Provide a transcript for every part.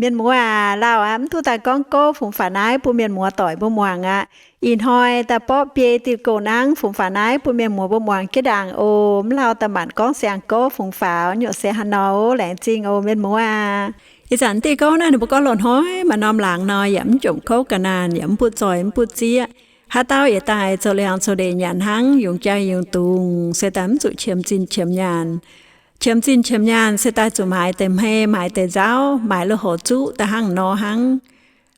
Mienh muoz aac, lauh aqv, mv duqv daaih gorngv gouv fungx faaux naaiv bun mienh muoz doic mbuo muangx aqv. Ih hnoi daaih borqv biei diuh gouh nangv fungx faaux naaiv bun mienh muoz mbuo muangx jienv ndaangc oc. Mv lauh daaih maanc gorngv siang gouv fungx faaux nyungc se haaix nor oc. Laengz zingh oc mienh muoz aac. Ih zanc diuh gouv naaiv ninh mbuo gorngv loz-hnoi maaih norm laangz nor, yaac mv jomc kouv ga'naanh, yaac mv butv zoih mv butv zieqv. Haaix dauh yietc daaih zoux liangx zoux ndeic nyanc hnangv, yungz jai yungz dungz, se daaih mv zuqc qiemx zinh qiemx nyaanh. Qiemx zinh qiemx nyaanh se daaih zuqc maaiz deix hmei, maaiz deix nzauv, maaiz lui-houx zuqv daaih hnangv nor hnangv.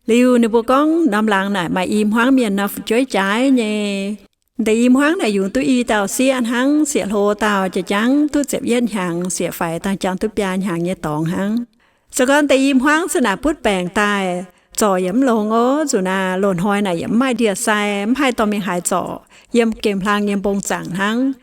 Liuz ninh mbuo gorngv norm laangz naaic maaih i hmuangv mienh nor fu'jueiv jaaix nyei. Deix i hmuangv naaic yungz duqv i dauh sieqv hnangv, sieqv hlo dauh jiex jangv duqv ziepc yietv hnyangx, sieqv faix dauh jangv duqv biaa hnyangx nyei dorngx hnangv. Se gorngv deix i hmuangv se naaic butv baengc daaih, zorc yaac mv longx oc. Nzunc naaiv loz-hnoi naaic yaac mv maaih ndie sai, mv haih dorh mingh haaix zorc, yiem gemh hlang yiem mbong zaangc hnangv.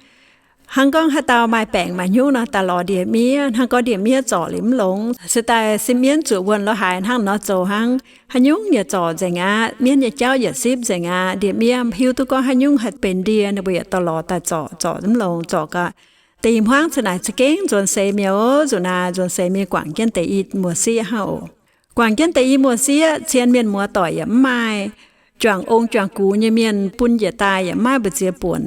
Hnangv gorngv haaix dauh maaih baengc maaih hnyouv nor, daaih lorz ndie-miev. Hnangv gorngv ndie-miev zorc liuz mv longx, se daaih sin mienv zuqc wuonh lorz haaix hnangv nor zoux hnangv. Haaix nyungc yaac zorc nzengc aqv, mienv nyei jauv yaac sipv nzengc aqv. Ndie-miev mv hiuv duqv gorngv haaix nyungc haih benx ndie, ninh mbuo yaac dorh lorz daaih zorc, zorc mv longx, zorc gau. Deix i hmuangv za'naaic za'gengh nzuonx seix mi'aqv oc. Nzuqc naaic nzuonx seix mingh guangc jienv deix i muoz-sieqv hnangv oc. Guangc jienv deix i muoz-sieqv, cien mienh muoz doic yaac mv maaih. Juangc ong juangc gux nyei mienh bun njiec daaih yaac mv maaih mbu'ziex buonc.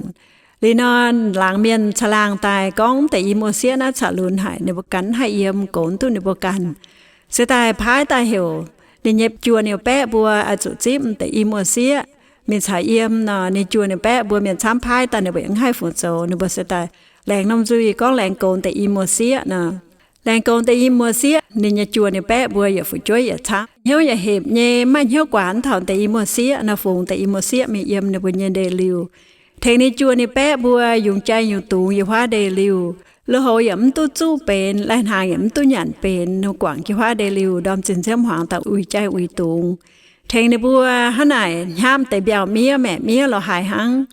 Liuz nor, laangz mienh caangh laangh daaih gorngv deix i muoz-sieqv naaiv caux lunx haic, ninh mbuo ganh haih yiem, goux duqv ninh mbuo ganh. Se daaih paaiv daaih heuc ninh nyei juoh ninh baeqv mbuo oix zuqc zipv deix i muoz-sieqv mingh caux yiem nor, ninh juoh ninh baeqv mbuo mienh camv paaiv daaih ninh mbuo yaac mv haih fungc zoux. Ninh mbuo se daaih laengz norm nzuih gorngv laengz goux deix i muoz-sieqv nor. Laengz goux deix i muoz-sieqv, ninh nyei juoh ninh baeqv mbuo yaac fu'jueiv yaac camv, hnyouv yaac hepc nyei, mv maaih hnyouv guaax taux deix i muoz-sieqv nor, fungx deix i muoz-sieqv mingh yiem ninh mbuo nyei ndeic-liuh, tengx ninh juoh ninh baeqv mbuo yungz jai yungz dungz yiem huaav ndeic-liuh. Lui-houx yaac mv duqv zuqv benx, lai-hnaangx yaac mv duqv nyanc benx, ninh guangc jienv huaav ndeic-liuh ndorm zinh nziouv hmuangx daaih uix jai uix dungz, tengx ninh mbuo hnangv naaic hnyamv deix mbiauh miev maeqc miev lorz haaix hnangv.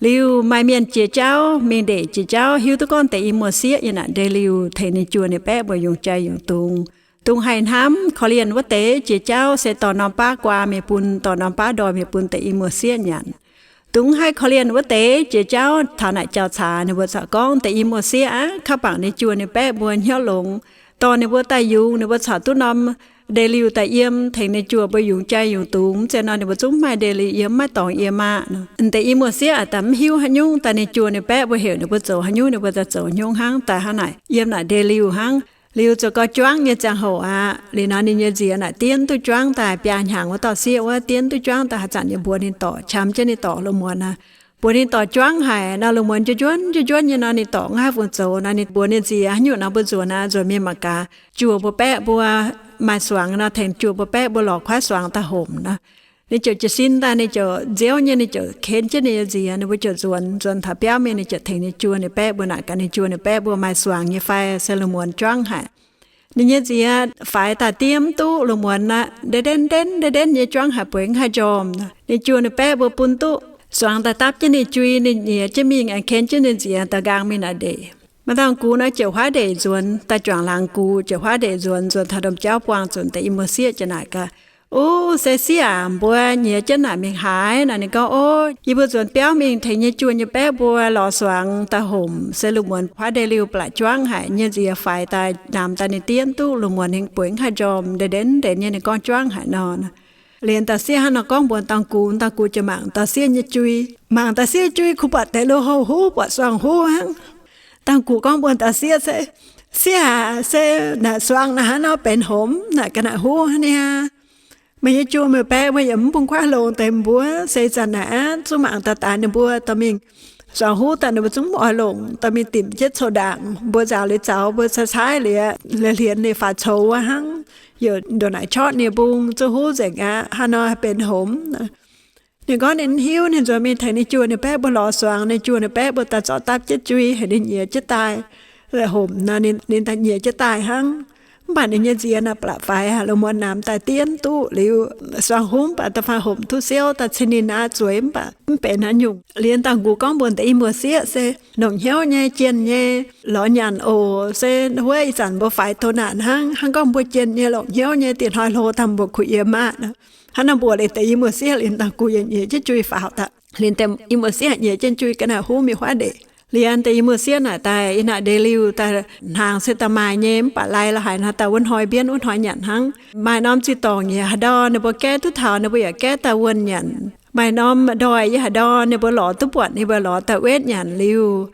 Liuz maaih mienh jiex jauv, mingh ndeic jiex jauv, hiuv duqv gorngv deix i muoz-sieqv yiem naaic ndeic-liuh, tengx ninh juoh ninh baeqv mbuo yungz jai yungz dungz. Dungx haih hnamv korv-lienh wuov deix jiex jauv se dorh norm baav guaa mingh bun, dorh norm baav ndoi mingh bun deix i muoz-sieqv nyanc. Dungx haih korv-lienh wuov deix jiex jauv taux naaic jauv-caax, ninh mbuo corc gorngv deix i muoz-sieqv aqv, kaav bangc ninh juoh ninh baeqv mbuo hnyouv longx, dorh ninh mbuo daaih yungz, ninh mbuo corc duqv norm ndeic-liuh daaih yiem, tengx ninh juoh mbuo yungz jai yungz dungz. Mv zeiz nor ninh mbuo zungv mv maaih ndeic-liuh yiem, mv maaih dorngx yiem aqv. Deix i muoz-sieqv aac daaih mv hiuv haaix nyungc, daaih ninh juoh ninh baeqv mbuo heuc ninh mbuo zoux haaix nyungc ninh mbuo daaih zoux haaix nyungc hnangv, daaih hnangv naaic yiem naaic ndeic-liuh hnangv. Liuz zoux gau juangv nyei ziangh hoc aqv. Liuz nor ninh nyei nziex naaic diev duqv juangv daaih biaa hnyangx wuov dauh sieqv wuov, diev duqv juangv daaih haaix zanc ninh mbuox ninh dorc, qam jienv ninh dorc lungh muonz aqv. Mbuox ninh dorc juangv haic nor, lungh muonz njuov njuov njuov njuov nyei nor, ninh dorc mv haih fungc zoux nor, ninh mbuox ninh nziex, haaix nyungc nor mbuo nzuonx aqv, nzuonx mingh mangc gaax juoh mbuo baeqv mbuo maaih suangx nor, tengx juoh mbuo baeqv mbuo lorz kuaaiv suangx daaih homc nor. Ninh ziouc jiez sin daaih, ninh ziouc nziouv nyei, ninh ziouc ken jienv ninh nyei nziex, ninh mbuo ziouc nzuonx. Nzuonx taux biauv mingh, ninh ziouc tengx ninh juoh ninh baeqv mbuo naaic gaax, ninh juoh ninh baeqv mbuo maaih suangx nyei fai se lungh muonz juangv haic. Ninh nyei nziex faix daaih diev duqv lungh muonz aqv, ndenv ndenv ndenv ndenv nyei juangv haic, bueix mv haih njormh. Ninh juoh ninh baeqv mbuo bun duqv suangx daaih dapv jienv ninh jui, ninh nyiex jienv mingh, ken jienv ninh nziex daaih nqaang mingh naaic ndeic. Maaih dauh gux nor ziouc huaav ndeic nzuonx, daaih juangc laangz gux ziouc huaav ndeic nzuonx, nzuonx taux ndom jauv buangh nzunc deix i muoz-sieqv ziouc naaic gaax, Uv, se sieqv aac, mbuo nyiex jienv naaic mingh haaix? Naaic ninh gorngv, Ov, yie mbuo nzuonx biauv mingh tengx nyei juoh nyei baeqv mbuo lorz suangx daaih homc, se lungh muonz huaav ndeic-liuh blatc juangv haic. Nyei nziex faix daaih namx daaih ninh diev duqv lungh muonz ninh bueix mv haih njormh, ndenv ndenv ndenv nyei ninh gorngv juangv haic nor. Liuz dauh sieqv hnangv nor gorngv mbuox dauh gux, dauh gux ziouc mangc dauh sieqv nyei jui. Mangc dauh sieqv jui kuh buatc deix lui-houx huv, buatc suangx huv hnangv. Dauh gux gorngv mbuox dauh sieqv se, Sieqv aac, se naaic suangx naaic hnangv nor benx homx naaic ga'naaiv huv hnangv niaa. Meih nyei juoh meih baeqv mbuo yaac mv bun kuaaiv longx deix mbuo, se ih zanc naaic aqv zungv mangc daaih daaix ninh mbuo dorh mingh suangx huv daaih ninh mbuo zungv mv oix longc, dorh mingh dimc jienv coux ndaangc. Mbuo nzaaux liuz zaux, mbuo caaiv caaiv liuz, liuz hlienx liuz faaux coux wuov hnangv, yaac ndongc naaic cortv ninh mbung zungv huv nzengc aqv. Hnangv nor haih benx homx. Ninh gorngv ninh mv hiuv, ninh nzuonx mingh tengx ninh juoh ninh baeqv mbuo lorz suangx, ninh juoh ninh baeqv mbuo daaih zorqv dapv jienv jui heuc ninh nyiex jienv daaih. La'homc nor, ninh daaih nyiex jienv daaih hnangv. Mv baac ninh nyei nziex naaic blatc faix haic, lungh muonz namx daaih diev duqv liuz, suangx huv mv baac da'faanh homc duqv siouv daaih cin ninh aqv, zueiz mv baac mv benx haaix nyungc. Liuz dauh gux gorngv mbuox deix i muoz-sieqv se longc hnyouv nyei, jienh nyei lorz nyanc oc. Se wuov ih zanc mbuo faix douz naanc hnangv, hnangv gorngv mbuo jienh nyei longc hnyouv nyei, dieh hnoi hlo daaih mbuo kuh yiem aqv. Hnangv nor mbuox liuz deix i muoz-sieqv, liuz dauh gux yaac nyiex jienv jui faaux daaih. Liuz deix i muoz-sieqv nyiex jienv jui ga'naaiv huv mingh huaav ndeic. Liuz deix i muoz-sieqv naaic daaih, yie naaic ndeic-liuh daaih hnaangx se daaih maaih nyei, mv baac lai la'haaix nor daaih wuov hnoi mbienv wuov hnoi nyanc hnangv. Maaih norm ziex dorngc yaac haaix ndau ninh mbuo gaeqv duqv taux, ninh mbuo yaac gaeqv daaih wuonh nyanc. Maaih norm ndoih yaac haaix ndau ninh mbuo lorz duqv buatc, ninh mbuo lorz daaih wetv nyanc liuz.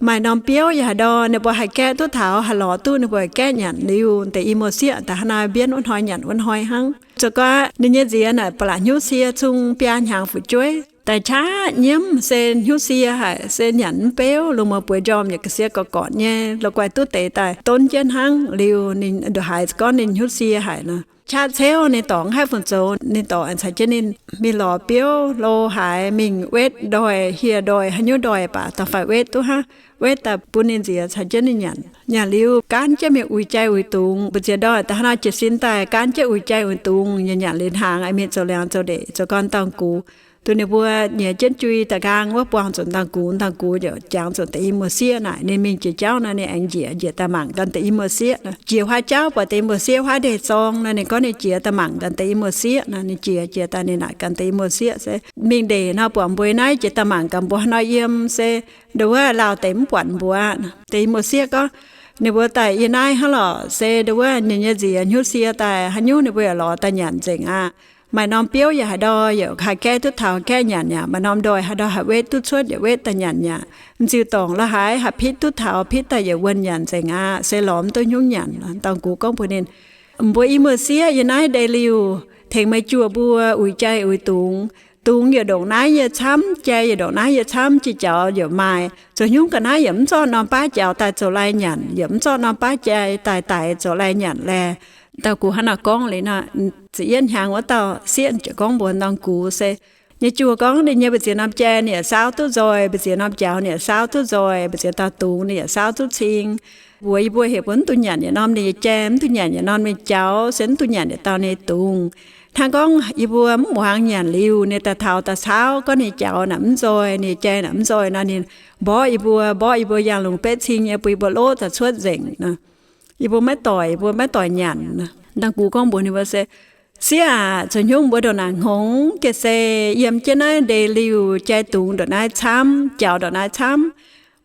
Maaih norm biouv yaac haaix ndau ninh mbuo haih gaeqv duqv taux, haih lorz duqv, ninh mbuo gaeqv nyanc liuz. Deix i muoz-sieqv daaih hnangv naaiv mbienv wuov hnoi nyanc wuov hnoi hnangv. Zoux gau ninh nyei nziex naaic ba'laqc hnyouv sie cung biaa hnyangx fu'jueiv, daaih qaqv nyiemv se hnyouv sie haic, se nyanc mv beuv, lungh muonz bueix njormh yaac ga'sie gorqv-gorqv nyei, la'guaih duqv deix daaih donv jienv hnangv. Liuz ninh ndongc haaix gorngv ninh hnyouv sie haic nor, qaqv ceuv ninh dorngc haaix fungc zoux, ninh dorngc caux jienv ninh mingh lorz biouv lo haaix, mingh wetv ndoih, hieh ndoih, haaix nyungc ndoih baac da'faanh wetv duqv hnangv. Wetv daaih bun ninh nziex caux jienv ninh nyanc. Nyanc liuz gaanv jienv mingh uix jai uix dungz. Mbu'ziex ndorm da'hnangv jiez sin daaih gaanv jienv uix jai uix dungz, nyanc nyanc liuz hnaangx, mingh zoux liangx zoux ndeic, zoux gau ndaangh gux. Duqv ninh mbuo nyiex jienv jui da'nqaang wuov buangh zuqc ndaangh gux, ndaangh gux ziouc jangx zuqc deix i muoz-sieqv naaic. Ninh mingh jiex jauv nor, ninh aengx njiec, njiec daaih mangc gaax deix i muoz-sieqv. Jiex huaav jauv buatc deix i muoz-sieqv huaav ndeic-zorng nor, ninh gorngv ninh jiex daaih mangc gaax deix i muoz-sieqv nor. Ninh jiex, jiex daaih ninh naaic gaax deix i muoz-sieqv se, mingh ndeic nor buatc mbuo naaiv, jiex daaih mangc gaax mbuo haaix nor yiem, se ndau wuov lauh deix mv buatc mbuo. Deix i muoz-sieqv gorngv, ninh mbuo daaih yie naaiv hnangv lorqc, se ndau wuov ninh nyei nziex hnyouv sie daaih haaix nyungc ninh mbuo yaac lorz daaih nyanc nzengc aqv. Maaih norm biouv yaac haaix ndau yaac haih gaeqv duqv taux gaeqv nyanc yaac, maaih norm ndoih haaix ndau haih wetv duqv cuotv yaac wetv daaih nyanc yaac. M'ziex dorngc la'haaix haih pitv duqv taux, pitv daaih yaac wuonh nyanc nzengc aqv, se lorz mv duqv hnyouv nyanc. Ndaangh gux gorngv mbuox ninh, mbuo i muoz-sieqv yie naaiv ndeic-liuh tengx meih juoh mbuo uix jai uix dungz. Dungz yaac ndongc naaiv yie camv, jai yaac ndongc naaiv yie camv, jai jaux yaac maaih. Zoux haaix nyungc ga'naaiv yaac mv zorqv norm baav jaux daaih zoux lai nyanc, yaac mv zorqv norm baav jai daaih daix zoux lai nyanc laeh. Ndaangh gux hnangv naaiv gorngv liuz nor, ziepc yietv hnyangx wuov dauh sieqv ziouc gorngv mbuox ndaangh gux se, nyei juoh gorngv ninh nyei mbu'ziex norm jai ninh yaac saauv duqv nzoih, mbu'ziex norm jaux ninh yaac saauv duqv nzoih, mbu'ziex dauh dungz ninh yaac saauv duqv cing. Mbuox yie mbuo heuc mbuo mv dungx nyanc yietc norm ninh nyei jai, mv dungx nyanc yietc norm ninh jaux, se mv dungx nyanc yietc dauh ninh dungz. Hnangv gorngv yie mbuo mv muangx nyanc liuz, ninh daaih taux daaih saauv gorngv ninh jaux naaic mv nzoih, ninh jai naaic mv nzoih nor, ninh mborqv yie mbuo, mborqv yie mbuo yangh lungh betv cing nyei, bun yie mbuo lov daaih cuotv nzengc nor. Yie mbuo maiv doic, yie mbuo maiv doic nyanc. Ndaangh gux gorngv mbuox ninh mbuo se, sieqv aac, zoux haaix nyungc mbuo ndongc naaic hngongx ga'sie, yiem jienv naaiv ndeic-liuh jai dungz ndongc naaiv camv, jaux ndongc naaiv camv.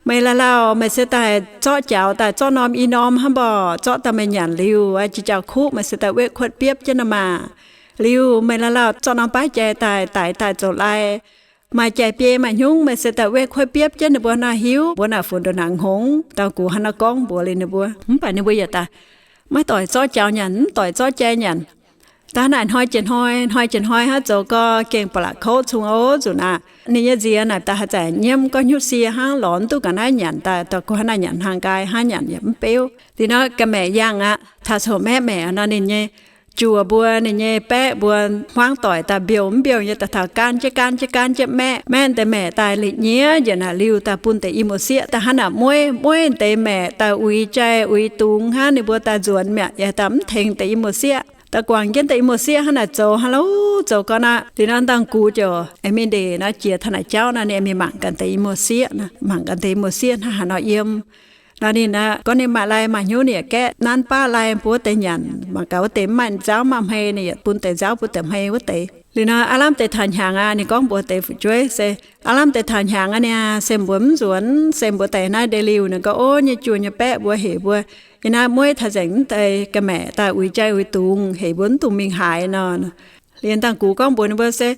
Meih lauh lauh meih se daaih zorqv jaux daaih zorqv norm i norm hnangv mborqc, zorqv daaih meih nyanc liuz, jiex jaux kuv meih se daaih wetv kuotv biopv jienv nor maah. Liuz meih lauh lauh zorqv norm baav jai daaih daix daaih zoux lai. Maaih jai biei maaih hnyungv meih se daaih wetv kuotv biopv jienv ninh mbuo nor hiuv mbuo naaic funx ndongc naaic hngongx. Ndaangh gux hnangv naaiv gorngv mbuox liuz ninh mbuo, mv baac ninh mbuo yaac daaih maiv doic zorqv jaux nyanc, mv doic zorqv jai nyanc. Daaih naaic hnoi jiex hnoi, hnoi jiex hnoi hnangv, zoux gau gengh ba'laqc kouv cung ov nzunc aqv. Ninh nyei nziex naaic daaih haaix zanc nyiemv gorngv hnyouv sie hnangv, lorz mv duqv ga'naaiv nyanc daaih, daaih gux hnangv naaic nyanc hnaangx nqaai hnangv, nyanc yaac mv beuv. Liuz nor ga'maeqc yangh aqv, taux coc maeqv maeqc nor ninh nyei juoh mbuo, ninh nyei baeqv mbuo hmuangv doic daaih mbiouh mv mbiouh nyei daaih taux gaanv jienv gaanv jienv gaanv jienv maeqv. Maeqv deix maeqc daaih liuz nyiex njiec naaic liuh daaih bun deix i muoz-sieqv daaih hnangv naaic mueiv, mueiv deix maeqc daaih uix jai uix dungz hnangv, ninh mbuo daaih nzuonx mi'aqv, yaac daaih mv tengx deix i muoz-sieqv. Daaih guangc jienv deix i muoz-sieqv hnangv naaic zoux hnangv lov zoux gau nor. Liuz nor ndaangh gux ziouc aengx mingh ndeic nor jiex taux naaic jauv nor ninh aengx mingh mangc gaax deix i muoz-sieqv, mangc gaax deix i muoz-sieqv hnangv haaix nor yiem. Nor ninh aeqv, gorngv ninh maaih lai maaih hnyouv ninh yaac gaeqv nanv baav lai bun wuov deix nyanc. Mangc gaax wuov deix mv maaih nzaauv maaih hmei ninh yaac bun deix nzaauv bun deix hmei wuov deix. Liuz nor aav lamh deix taux hnyangx aqv, ninh gorngv mbuox deix fu'jueiv se, aav lamh deix taux hnyangx aqv niaa, se mbuo mv nzuonx, se mbuo daaih naaiv ndeic-liuh. Ninh gorngv, ov, nyei juoh nyei baeqv mbuo heuc mbuo yiem naaiv mueiv taux nzengc mv deix ga'maeqc daaih uix jai uix dungz, heuc mbuo mv dungx mingh haaix nor. Liuz ndaangh gux gorngv mbuox ninh mbuo se,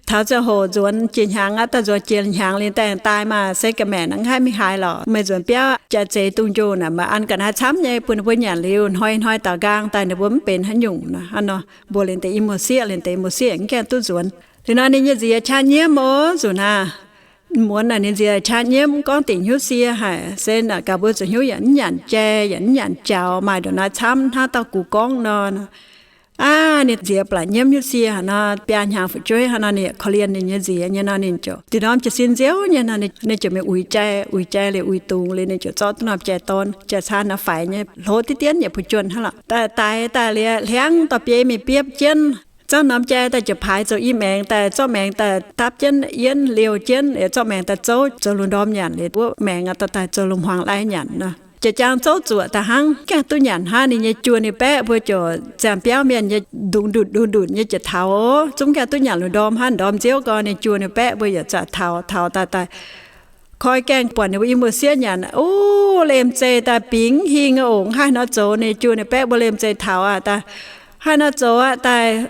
taux ziangh hoc nzuonx jiex hnyangx aqv, daaih nzuonx jiex hnyangx liuz daaih daaih maah, se ga'maeqc naaic mv haih mingh haaix lorqc. Meih nzuonx biauv jaax zeix dungz-njoh naaic, meih an ga'naaiv camv nyei bun ninh mbuo nyanc liuz hnoi hnoi daaux nqaang daaih ninh mbuo mv benx haaix nyungc nor. Hnangv nor mbuox liuz deix i muoz-sieqv, liuz deix i muoz-sieqv mv gaengh duqv nzuonx. Liuz nor ninh nyei nziex qaqv nyiemv ov nzunc naaic. Muonz naaic ninh nziex qaqv nyiemv, gorngv dingc hnyouv sie haic, se naaic gaax mbuo zoux hnyouv yaac mv nyanc jai, yaac mv nyanc jaux, maaih ndongc naaiv camv hnangv dauh gux gorngv nor. Aav, ninh nziex ba'laqc nyiemv hnyouv sie haic nor, biaa hnyangx fu'jueiv hnangv nor, ninh yaac korv-lienh ninh nyei nziex nyei nor, ninh ziouc dinh norm jiez sin nziouv nyei nor, ninh ziouc mingh uix jai, uix jai liuz uix dungz liuz ninh ziouc zorqv duqv norm jai dorn, jai caan nor faix nyei, hlo diqv dienv yietc buo juonh hnangv lorqc. Daaih daix daaih liuz hliangv dorh biei mingh biopv jienv, zorqv norm jai daaih ziouc paaix zoux i maengx daaih, zorqv maengx daaih dapv jienv yienv liouh jienv, zorqv maengx daaih zouv zoux lungh ndorm nyanc liuz, wuov maengx daaih daaih zoux lungh hmuangx lai nyanc nor. Jiex jaang zouv zuoqc daaih hnangv, gaengh duqv nyanc hnangv. Ninh nyei juoh ninh baeqv mbuo ziouc ziangh biauv mienh nyei ndungx ndutc ndungx ndutc nyei ziouc taux, zungv gaengh duqv nyanc lungh ndorm hnangv. Ndorm nziouv gau ninh juoh ninh baeqv mbuo yaac zaqc taux, taux daaih daaih koi gaengh buatc ninh mbuo i muoz-sieqv nyanc, o, lemh zeih daaih bingx hingh oc, haih nor zoux. Ninh juoh ninh baeqv mbuo lemh zeih taux aqv daaih, haih nor zoux aqv daaih.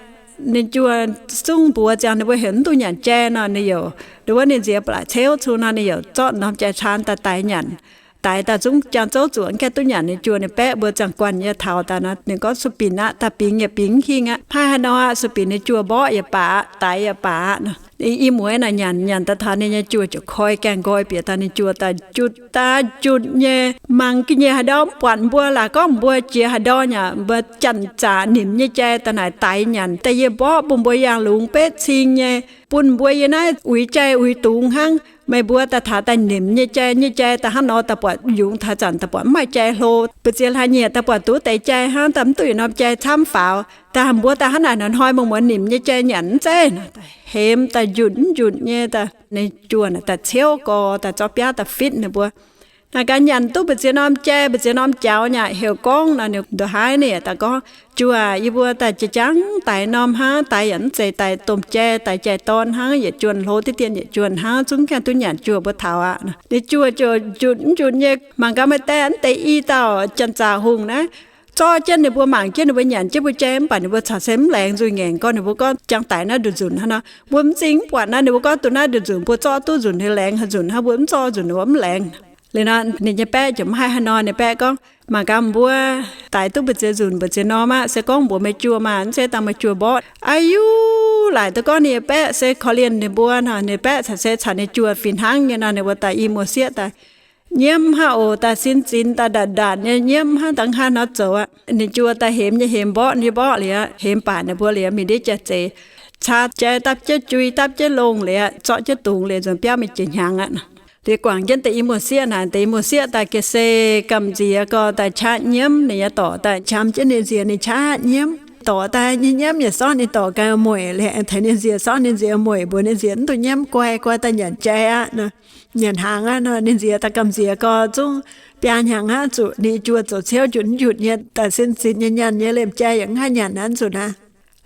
Ninh juoh zungv mbuox ziangx ninh mbuo heuc mv duqv nyanc jai nor, ninh youc, ninh wuov ninh nziez ba'laqc ceuv cun nor, ninh youc zorqv norm jai caan daaih daix nyanc. Daix daaih zungv jangx zouv zuoqc gaengh duqv nyanc. Ninh juoh ninh baeqv mbuo ziangh guanh nyei taux daaih nor, ninh gorngv, Su binc aqv, daaih bingx yaac bingx hingh aqv. Mv haih haaix nor aqv. Su binc ninh juoh mborqv yaac baac, daix yaac baac. I muoz naaic nyanc nyanc daaih taux ninh nyei juoh ziouc koi gaengh nqoi bieqc daaih, ninh juoh daaih njutc daaih njutc nyei, mangc ga'nyiec haaix ndau mv buatc. Mbuo laaix gorngv mbuo jiex haaix ndau nyei, mbuo janx-zaqc nimc nyei jai daaih naaic daix nyanc. Da'yietv mborqv bun mbuo yangh lungz betv cing nyei, bun mbuo yiem naaiv uix jai uix dungz hnangv. Meih mbuo daaih taux daaih nimc nyei jai, nyei jai daaih hnangv nor, daaih buatc yungz taux zanc daaih buatc mv maaih jai hlo. Mbu'ziex hlaax-nyieqc daaih buatc duqv deix jai hnangv, daaih mv duqv yietc norm jai camv faaux. Daaih mbuo daaih hnangv naaic hnoi-hnoi mingh muonz nimc nyei jai nyanc mv zeiz? Hemx daaih njutc njutc nyei daaih, ninh juoh naaic daaih ciouv gorx daaih zorqv biaav daaih fitv ninh mbuo. Naaic gaax nyanc duqv mbu'ziex norm jai, mbu'ziex norm jaux nyei aqv. Heuc gorngv nor, ninh ndongc haaix ninh daaih gorngv, Juoh, yie mbuo daaih jiex jangv daix norm hnangv, daix yaac mv zeiz daix domh jai, daix jai-dorn hnangv, yietc juonh hlo diqv dien yietc juonh hnangv, zungv gaengh duqv nyanc juoh mbuo taux aqv. Ninh juoh ziouc njutc mv njutc nyei, mangc gaax maaih deix, mv deix i dauh janx-zaqc hungh naaiv, zorqv jienv ninh mbuo, mangc jienv ninh mbuo nyanc jienv mbuo jai, mv baac ninh mbuo caux se mv laengz nzuih ngaengc. Gorngv ninh mbuo gorngv jangx daix naaiv nduqc nzunc hnangv nor, mbuo mv zingh mv buatc naaiv. Ninh mbuo gorngv duqv naaiv nduqc nzunc, mbuo zorqv duqv nzunc, ninh laengz haaix nzunc hnangv, mbuo mv zorqv nzunc ninh mbuo mv laengz. Liuz nor ninh nyei baeqv ziouc mv haih haaix nor, ninh baeqv gorngv, Mangc gaax mbuo daix duqv mbu'ziex nzunc mbu'ziex norm aqv, se gorngv mbuox meih juoh maah, mv zeiz dangh meih juoh mborqv. Aa yuv, laaic duqv gorngv ninh nyei baeqv se korv-lienh ninh mbuo nor, ninh baeqv caux se caux ninh juoh fih hnangv nyei nor, ninh mbuo daaih i muoz-sieqv daaih nyiemv hnangv oc, daaih sin zinx daaih ndanc ndanc nyei nyiemv hnangv, dangh hnangv nor zoux aqv. Ninh juoh daaih hemx nyei hemx, mborqv nyei mborqv liuz, hemx baac ninh mbuo liuz, mingh ndiev jai zeix, caa jai dapv jienv jui, dapv jienv longh liuz, zorqv jienv dungz liuz, nzuonx biauv mingh jiex hnyangx aqv. Liuz guangc jienv deix i muoz-sieqv naaic, deix i muoz-sieqv daaih ga'sie gamh nziex gorx daaih qaqv nyiemv, ninh nyei dorc daaih qam jienv ninh nziex, ninh qaqv nyiemv. Dorc daaih nyei nyiemv yaac sortv ninh dorc ganh mueic, liuz tengx ninh nziex sortv ninh nziex mueic, mbuox ninh nziex mv dungx nyiemv, guai, guai daaih nyanc jai aqv nor. Nyanc hnaangx aqv nor, ninh nziez daaih gamh nziex gorx zungv biaa hnyangx aqv, zuqc ninh juoh zoux ciouv njutc njutc nyei, daaih sin zinx nyei, nyanc nyei, liemh jai yaac mv haih nyanc aqv nzunc aqv.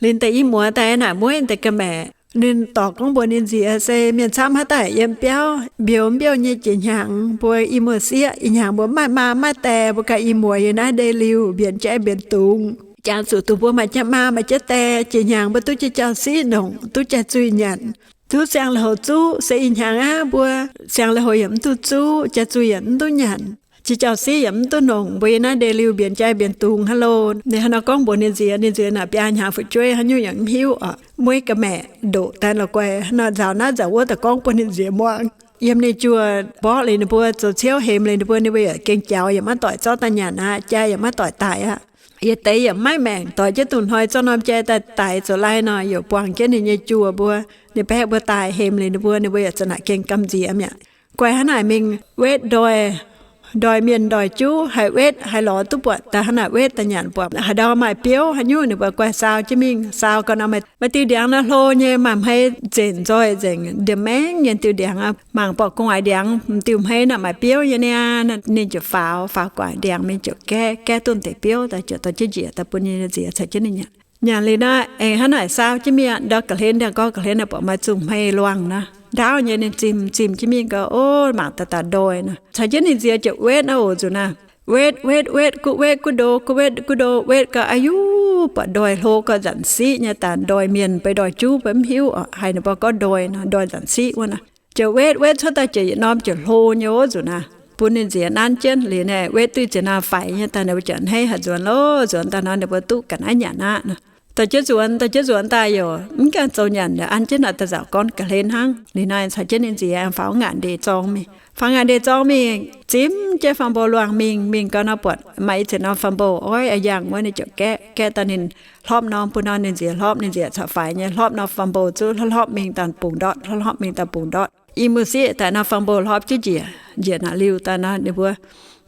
Liuz deix i muoz daaih naaic mueiv deix ga'maeqc, ninh dorc gorngv mbuox ninh nziez, Se mienh camv haaix dauh yiem biauv mbiouh mbiouh nyei jiex hnyangx, mbuo i muoz-sieqv ih hnyangx mbuo mv maaih maa mv maaih die, mbuo ganh i muoz yiem naaiv ndeic-liuh mbienx jai mbienx dungz. Jangx zuqc duqv mbuo maaih jienv maa maaih jienv die, jiex hnyangx mbuo duqv jienv jauv-siqv nongc, duqv jai-zuih nyanc, duqv siang-lui-houx zuqv. Se ih hnyangx aqv, mbuo siang-lui-houx yaac mv duqv zuqv, jai-zuih yaac mv duqv nyanc, jiex jauv-siqv yaac mv duqv nongc, mbuo yiem naaiv ndeic-liuh mbienx jai mbienx dungz hnangv loh. Ninh hnangv nor gorngv mbuox ninh nziez, ninh nziez naaic biaa hnyangx fu'jueiv haaix nyungc yaac mv hiuv oc. Mueiv ga'maeqc ndoqc daaih la'guaih hnangv nor nzaaux naaiv nzaaux wuov daaih gorngv bun ninh nziez muangx. Yiem ninh juoh mborqv liuz ninh mbuo zoux ciouv hemx liuz ninh mbuo, ninh mbuo yaac gengh jaux yaac maiv doic zorqv daaih nyanc aqv, jai yaac maiv doic daic aqv. Yietc deix yaac maiv maengc doix jienv dungz hnoi zorqv norm jai daaih daix zoux lai nor, yaac buangh jienv ninh nyei juoh mbuo, ninh baeqv mbuo daaih hemx liuz ninh mbuo, ninh mbuo yaac za'naaic gengh gamh nziex mi'aqv. Guai hnangv naaic mingh wetv ndoih, ndoih mienh ndoih juv, haih wetv haih lorz duqv buatc daaih hnangv naaic wetv daaih nyanc buatc. Haaix ndau maaih biouv haaix nyungc ninh mbuo guai saau jienv mingh. Saau gau nor, maaih diuh ndiangx nor hlo nyei, maaih hmei nzenc nzoih nzengc, ndie maengv nyei diuh ndiangx aqv. Mangc buatc gu'nguaaic ndiangx m'diuh hmei naaic maaih biouv nyei niaa. Ninh ziouc faaux, faaux gu'nguaaic ndiangx mingh ziouc gaeqv, gaeqv duqv deix biouv daaih ziouc dorh jienv njiec daaih bun ninh nziez caux jienv ninh nyanc. Nyanc liuz nor, aengx hnangv naaic saau jienv mingh ndau ga'hlen, ndau gorngv ga'hlen naaic buatc maaih zungh hmei luangh nor, ndaauv nyei. Ninh zimh zimh jienv mingh gau, o, mangc daaih dauh ndoih nor, caux jienv ninh nziez ziouc wetv naaiv oc nzunc naaiv. Wetv wetv wetv, guv wetv guv ndo, guv wetv guv ndo, wetv gau, aa yuv, buatc ndoih hlo gau, nzanc-siqv nyei, daaih ndoih mienh beiv ndoih juv beiv mv hiuv oc. Haiz ninh mbuo gorngv ndoih nor, ndoih nzanc-siqv wuov nor. Ziouc wetv wetv cuotv daaih ziouc yietc norm ziouc hlo nyei wuov nzunc naaiv, bun ninh nziez nanv jienv. Liuz naaic wetv duqv ziex naaiv faix nyei daaih, ninh mbuo ziouc hneiv haic nzuonx loh. Nzuonx daaih nor ninh mbuo duqv ga'naaiv nyanc aqv. Dorh jienv nzuonx, dorh jienv nzuonx daaih yaac mv gaengh zoux nyanc, an jienv naaic daaih nzauc gorn ga'hlen hnangv. Liuz naaiv caux jienv ninh nziez faaux ngaanc ndeic-zorng mingh. Faaux ngaanc ndeic-zorng mingh, zimv jienv fam-mbo luangh mingh. Mingh gau nor buatc maaih i ziex norm fam-mbo oix yangh wuov, ninh ziouc gaeqv, gaeqv daaih ninh hlopv norm bun nor, ninh nziez hlopv, ninh nziez caux faix nyei hlopv norm fam-mbo zuqc hlopv hlopv mingh daaih bungx ndortv, hlopv hlopv mingh daaih bungx ndortv. I muoz-sieqv daaih norm fam-mbo hlopv jienv njiec, njiec naaic liuh daaih nor ninh mbuo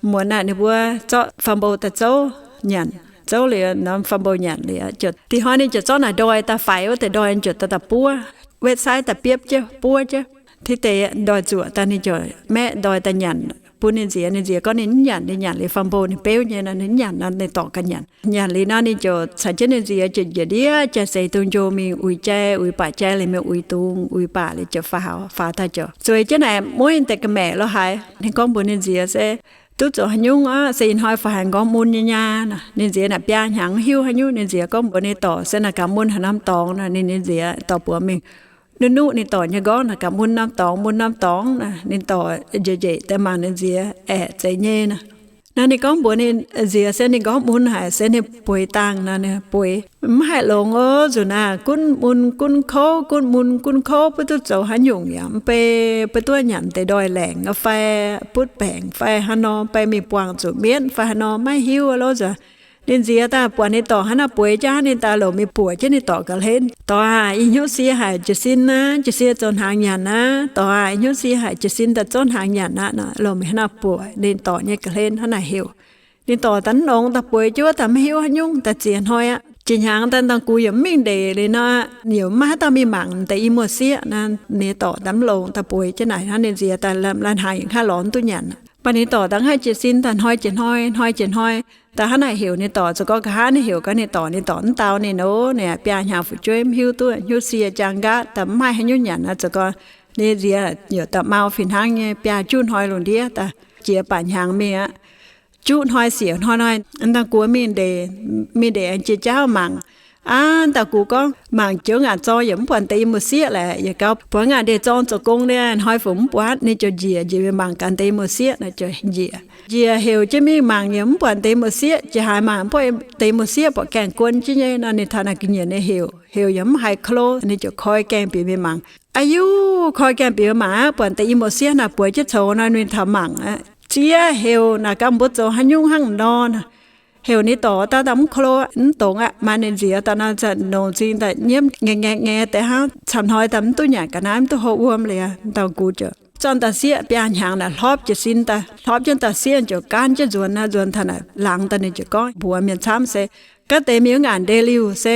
muonz naaic ninh mbuo zorqv fam-mbo daaih zouv nyanc. Zouv liuz norm fam-mbo nyanc liuz, da'hoi ninh ziouc zorqv naaic ndoih daaih faix wuov deix ndoih, ninh ziouc daaih daaih buov, wetv saiv daaih biopv jienv buov jienv. Tiv deix ndoih zuoqc daaih ninh ziouc maeqv ndoih daaih nyanc. bun ninh nziex. Ninh nziex gorngv ninh mv nyanc, ninh nyanc liuz fam mbo ninh beuv nyei nor, ninh mv nyanc nor, ninh dorc ganh nyanc. Nyanc liuz nor ninh ziouc caux jienv ninh nziex ziouc njiec ndiev jai seix dungz njo mingh uix jai, uix baac jai liuz mingh uix dungz, uix baac liuz ziouc faaux, faaux daaih ziouc zueiz jienv naaic mueiv deix ga'maeqc lo haaix. Ninh gorngv mbuox ninh nziex se, duqv zoux haaix nyungc aqv, se ih hnoi faaux haic, nqorngv mun nyei nyaah. Ninh nziex naaic biaa hnyangx hiuv haaix nyungc. Ninh nziex gorngv mbuox ninh dorc se naaic gaax mun haaix norm dorngx nor. Ninh, ninh nziex dorh buoz mingh nuqv nuqv ninh dorc nyei nqorngv, naaic gaax mun norm dorngx, mun norm dorngx nor. Ninh dorc njiec njiec daaih mangc ninh nziex aeqv, zeiz nyei nor. Nor ninh gorngv mbuox ninh nziex se ninh nqorngv mun haic, se ninh bueix dangh nor, ninh bueix mv haih longx oc. Nzunc naaic gunv mun gunv kouv, gunv mun gunv kouv, butv duqv zoux haaix nyungc yaac mv bei, butv duqv nyanc deix ndoih laengc fai butv baengc fai haaix nor, bei mingh buangh zuqc mienv fai haaix nor maiv hiuv lorqc. Ninh nziex daaih buatc ninh dorc hnangv naaiv bueix jaav, ninh daaih longc mingh buoqc jienv ninh dorc ga'hlen. Dorc aah, ih hnyouv sie haic jiez sin aqv, jiez sin zoux hnaangx nyanc aqv. Dorc aah, ih hnyouv sie haic jiez sin daaih zorqv hnaangx nyanc aqv nor, longc mingh hnangv naaiv buoqc ninh dorc nyei ga'hlen hnangv naaic heuc. Ninh dorc daaih mv longx, daaih bueix jienv wuov daaih maiv hiuv haaix nyungc, daaih ziex hnoi aqv. Jiex hnaangx daaih dangh gux yaac mv mingh ndeic liuz nor, yaac mv maaih haaix dauh mingh mangc deix i muoz-sieqv nor. Ninh dorc daaih mv longx, daaih bueix jienv naaic hnangv. Ninh nziex daaih lai hnaangx yaac mv haih lorz duqv nyanc. Mv baac ninh dorc daaih haih jiez sin daaih hnoi jiex hnoi, hnoi jiex hnoi, daaih hnangv naaic heuc ninh dorc. Zoux gau nqa'haav ninh heuc gau ninh dorc, ninh dorc mv dau ninh oc. Ninh biaa hnyangx fu'jueiv mv hiuv duqv, hnyouv sie jaang nqaatv, daaih mv maaih haaix nyungc nyanc nor. Zoux gau ninh nziex yaac daaih mau fih hnangv nyei, biaa juqv hnoi lungh ndiev daaih jiex baac hnyangx mingh aqv. Juqv hnoi siec hnoi hnoi, dangh gux mingh ndeic, mingh ndeic aengx jiex jauv mangc. Aav, dangh gux gorngv, mangc joux ngaanc zorng yaac mv buatc deix i muoz-sieqv lorqc. Yietc gau buatc ngaanc ndeic zorng zoux gong nyei hnoi fungc mv buatc, ninh ziouc njiec, njiec mingh mangc gaax deix i muoz-sieqv nor. Ziouc njiec, njiec heuc jienv mingh mangc yaac mv buatc deix i muoz-sieqv. Jiex haaix mangc mv buatc deix i muoz-sieqv, buatc gaengh guon jienv nyei nor. Ninh taux naaic ga'nyiec ninh heuc, heuc yaac mv haiz klo. Ninh ziouc koi gaengh bieqc mingh mangc. Aa yuv, koi gaengh bieqc mingh mangc aqv, buatc deix i muoz-sieqv naaic bueix jienv coux nor. Ninh taux mangc aqv, ziex heuc naaic gaax mbuo zoux haaix nyungc hnangv nor. Heuc ninh dorc daaih daaih mv klo, mv dongz aqv. Maaih ninh nziex daaih nor, nongc zingh daaih nyiemv ngaeqv ngaeqv ngaeqv deix hnangv, camv hnoi daaih mv duqv nyanc ga'naaiv, mv duqv hopv wuom liuz, dangh gux ziouc zorqv dauh sieqv biaa hnyangx naaic hlorpv jiez sin daaih, hlorpv jienv dauh sieqv ziouc gaanv jienv nzuonx naaic. Nzuonx taux naaic laangz daaih ninh ziouc gorngv mbuox mienh camv se, gaav deix mingh wuov ngaanc ndeic-liuh se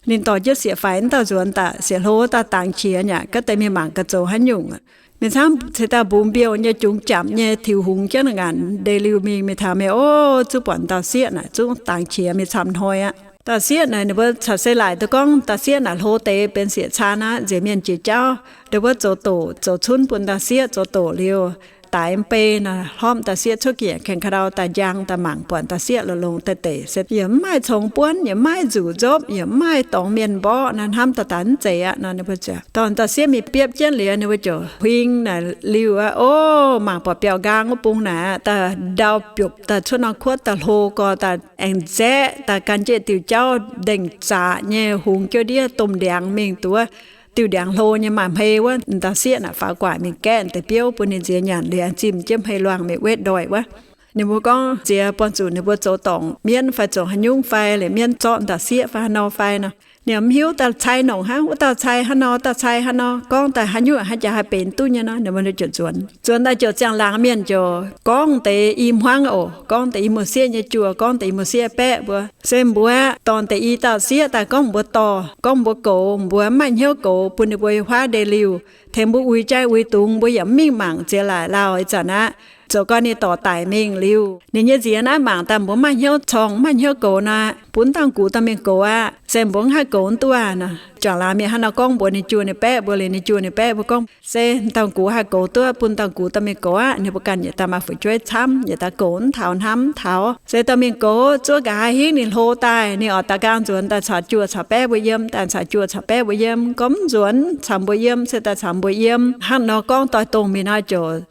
ninh dorc jienv sieqv faix wuov dauh nzuonx daaih, sieqv hlo wuov dauh dangx qiex nyei aqv. Gaav deix mingh mangc gaax zoux haaix nyungc. Mienh camv ceix daaih mbungx mbiouh nyei, jungx japc nyei, tiux hungx jienv ngaanc ndeic-liuh mingh. Mingh taux mingh, o, zungv buatc dauh sieqv naaic zungv dangx qiex mingh camv hnoi aqv. Dauh sieqv naaic ninh mbuo caux se laaic duqv gorngv dauh sieqv naaic hlo deix benx sieqv caan aqv, nziex mienh jiex jauv. Ninh mbuo zoux doqc zoux cunv bun dauh sieqv, zoux doqc liuz daix mv bei nor, hlorpv dauh sieqv cuotv ga'nyiec kengx ka'ndau daaih njang daaih mangc, buatc dauh sieqv longx-longx deix deix se yaac mv maaih congx buonv, yaac mv maaih nzuqc nzopv, yaac mv maaih dorngx mienh mborqv nor, hnamv daaih daaih mv zeiz aqv nor. Ninh mbuo ziouc dorh dauh sieqv mingh biopv jienv liuz, ninh mbuo ziouc huing naaic liuh aqv. O, mangc buatc biauv-nqaang wuov bung naaic aqv, daaih ndau biopc daaih cuotv norm kuotv daaih hlo gorx daaih aengx nzaeqv daaih gan jienv diuh jauv ndengc zaqc nyei hungx jienv ndiev domh ndiangx mingh duqv diuh ndiangx hlo nyei maaih hmei wuov. Dauh sieqv naaic faaux gu'nguaaic mingh gaeqv deix biouv bun ninh nziex nyanc liuz, zimh jienv hmei luangh mingh wetv ndoih wuov. Ninh mbuo gorngv nziex buangh zuqc ninh mbuo zoux dorngc mienv fai zoux haaix nyungc fai, liuz mienv zorqv dauh sieqv fai haaix nor fai nor, ninh mv hiuv, daaih cai nongc hnangv, wuov dauh cai hnangv nor, dauh cai hnangv nor, gorngv daaih haaix nyungc hnangv jaax haih benx duqv nyei nor. Ninh mbuo ziouc nzuonx. Nzuonx daaih ziouc ziangh laangz mienh ziouc gorngv deix i hmuangv oc, gorngv deix i muoz-sieqv nyei juoh, gorngv deix i muoz-sieqv baeqv mbuo se mbuo dorh deix i dauh sieqv daaih gorngv mbuo dorh, gorngv mbuo goux, mbuo mv maaih hnyouv goux bun ninh mbuo huaav ndeic-liuh. Tengx mbuo uix jai uix dungz, mbuo yaac mv mingh mangc ziex laaic lauh ih zanc aqv. Zoux gau ninh dorc daic mingh liuz, ninh nyei nziex naaiv mangc daaih mbuo mv maaih hnyouv corng, mv maaih hnyouv goux nor, bun dauh gux dorh mingh goux aqv. Se mbuo mv haih goux duqv aqv nor. Juangc laangz mienh hnangv nor gorngv mbuox ninh juoh ninh baeqv mbuo, liuz ninh juoh ninh baeqv mbuo gorngv, se dauh gux haih goux duqv, bun dauh gux dorh mingh goux aqv. Ninh mbuo ganh yietc daaih maaih fu'jueiv camv, yietc daaih goux mv taux, hnamv mv taux. Se dorh mingh goux, zuov nqa'haav hingv ninh hlo daaih, ninh oix daaih nqaang nzuonx daaih caux juoh caux baeqv mbuo yiem, daaih caux juoh caux baeqv mbuo yiem. Gorngv mv nzuonx caux mbuo yiem, se daaih caux mbuo yiem. Hnangv nor gorngv doix-dongh mingh nor ziouc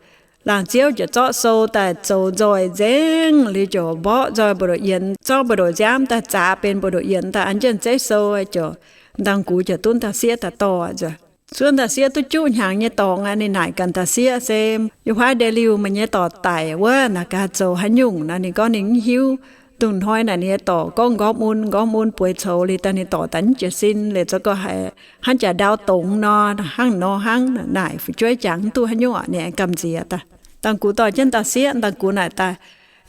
laangz ziouv ziouc zorqv sou daaih zoux nzoih nzengc liuz ziouc mborqv nzoih mbu'ndongx yienx, zorqv mbu'ndongx nziaamv daaih zaqc benx mbu'ndongx yienx daaih an jienv zeiv sou ziouc, dauh gux ziouc duqv dauh sieqv daaih dorh. Zuov dauh sieqv duqv juqv hnyangx nyei dorngx aqv. Ninh naaic ganh dauh sieqv se, yie huaav ndeic-liuh meih nyei dorc daic wuov naaic gaax zoux haaix nyungc nor. Ninh gorngv ninh mv hiuv. Dongh hnoi naaic ninh nyei dorc gorngv nqorngv mun, nqorngv mun bueix coux liuz daaih ninh dorc daaih mv jiez sin liuz, zoux gau haiz hnangv jaax ndau dongz nor, hnangv nor hnangv naaic, fu'jueiv jangx mv duqv haaix nyungc orqc, ninh aengx gamh nziex daaih. Dauh gux dorh jienv dauh sieqv, dauh gux naaic daaih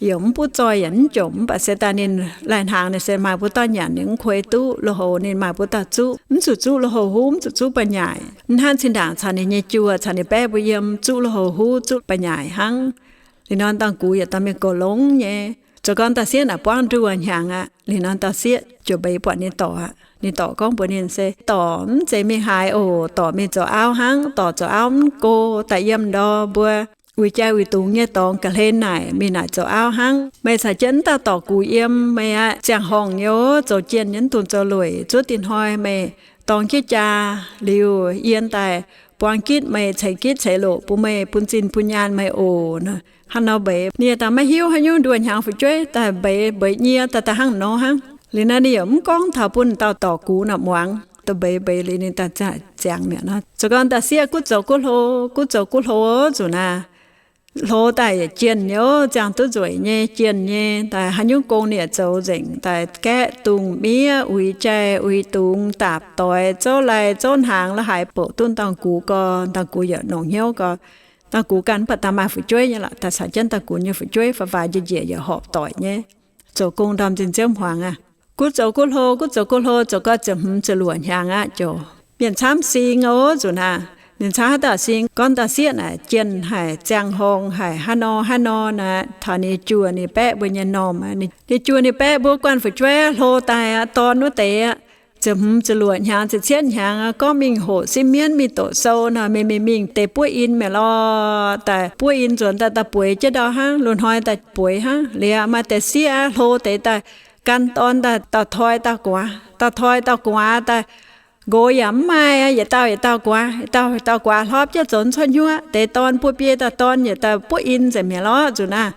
yaac mv butv zoih yaac mv jomc, mv baac se daaih ninh lai-hnaangx ninh se maaih mbuo dauh nyanc ninh mv kuei duqv, lui-houx ninh maaih mbuo dauh zuqv, mv zuqc zuqv lui-houx huv, mv zuqc zuqv ba'nyaaic. Mv hnangv zinh ndaangc caux ninh nyei juoh caux ninh baeqv mbuo yiem zuqv lui-houx huv, zuqv ba'nyaaic hnangv. Liuz nor dauh gux yaac dorh mingh goux longx nyei. Zoux gau dauh sieqv naaic buangv nduoh hnyangx aqv. Liuz nor dauh sieqv ziouc mbeix buatc ninh dorc aqv. Ninh dorc gorngv mbuox ninh se, Dorc, mv zeiz mingh haaix oc. Dorc mingh zoux auv hnangv. Dorc zoux auv mv go, daaih yiem ndor mbuo uix jai uix dungz nyei dorngx ga'hlen naaic, mingh naaic zoux auv hnangv. Meih caux jienv dauh dorc gux yiem, meih aqv ziangh horngh nyei oc, zoux jienh nyei, mv dungx zoux lueic. Zuov dinh hnoi meih dorng jienv jaa liuz, yie daaih buang gitv meih, ceix gitv ceix loqc bun meih, bun zinh bun nyaanh meih oc. Hnangv nor mbeix, ninh daaih maiv hiuv haaix nyungc, nduoh hnyangx fu'jueiv daaih mbeix, mbeix nyie daaih, daaih hnangv nor hnangv. Liuz nor ninh yaac mv gorngv taux bun dauh dorc gux naaic muangx. Daaih mbeix mbeix liuz ninh daaih ziangx mi'aqv nor. Zoux gau dauh sieqv gunv zoux gunv hlo, gunv zoux gunv hlo nzunc naaic, hlo daaih yaac jienh nyei oc, ziangh duqv nzueic nyei, jienh nyei, daaih haaix nyungc gong ninh yaac zoux nzengc, daaih gaeqv dungz miev, uix jai uix dungz, daapc doix, zouv lai zouv hnaangx, la'haaix bouc duqv dauh gux gau, dauh gux yaac longc hnyouv gau. Dauh gux ganh mv baac daaih maaih fu'jueiv nyei lorqc, daaih caux jienv dauh gux nyei fu'jueiv faaux faaux njiec njiec yaac horpc doic nyei, zoux gong ndorm nzin ziouv hmuangx aqv. Gunv zoux gunv hlo, gunv zoux gunv hlo, zoux gau ziepc hmz ziepc luoqc hnyangx aqv, ziouc mienh camv sing oc nzunc naaic. Ninh camv haaix dauh sing, gorngv dauh sieqv naaic jienh haic, ziangh horngh haic, hnangv nor hnangv nor naaic, taux ninh juoh ninh baeqv mbuo nyei normh. Ninh juoh ninh baeqv mbuo guanh fu'jueiv hlo daaih aqv, dorn wuov deix aqv. Ziepc hmz ziepc luoqc hnyangx, ziepc cietv hnyangx aqv, gorngv mingh hoqc simv mienv mingh doqc sou nor, mingh mingh mingh deix buov in mi'aqv lorqc. Daaih buov in nzuonx daaih, daaih bueix jienv ndau hnangv, loz-hnoi daaih bueix hnangv. Liuz maaih deix sieqv aqv, hlo deix daaih gan dorn daaih dauh toi dauh gu'nguaaz, dauh toi dauh gu'nguaaz daaih, nqox yaac mv maaih, yietc dauh yietc dauh gu'nguaaz, yietc dauh dauh gu'nguaaz hlorpv jienv zoux cuotv hnyuoqv. Deix dorn buov biei dauh dorn yaac daaih buov in nzengc mi'aqv lorqc nzunc naaic.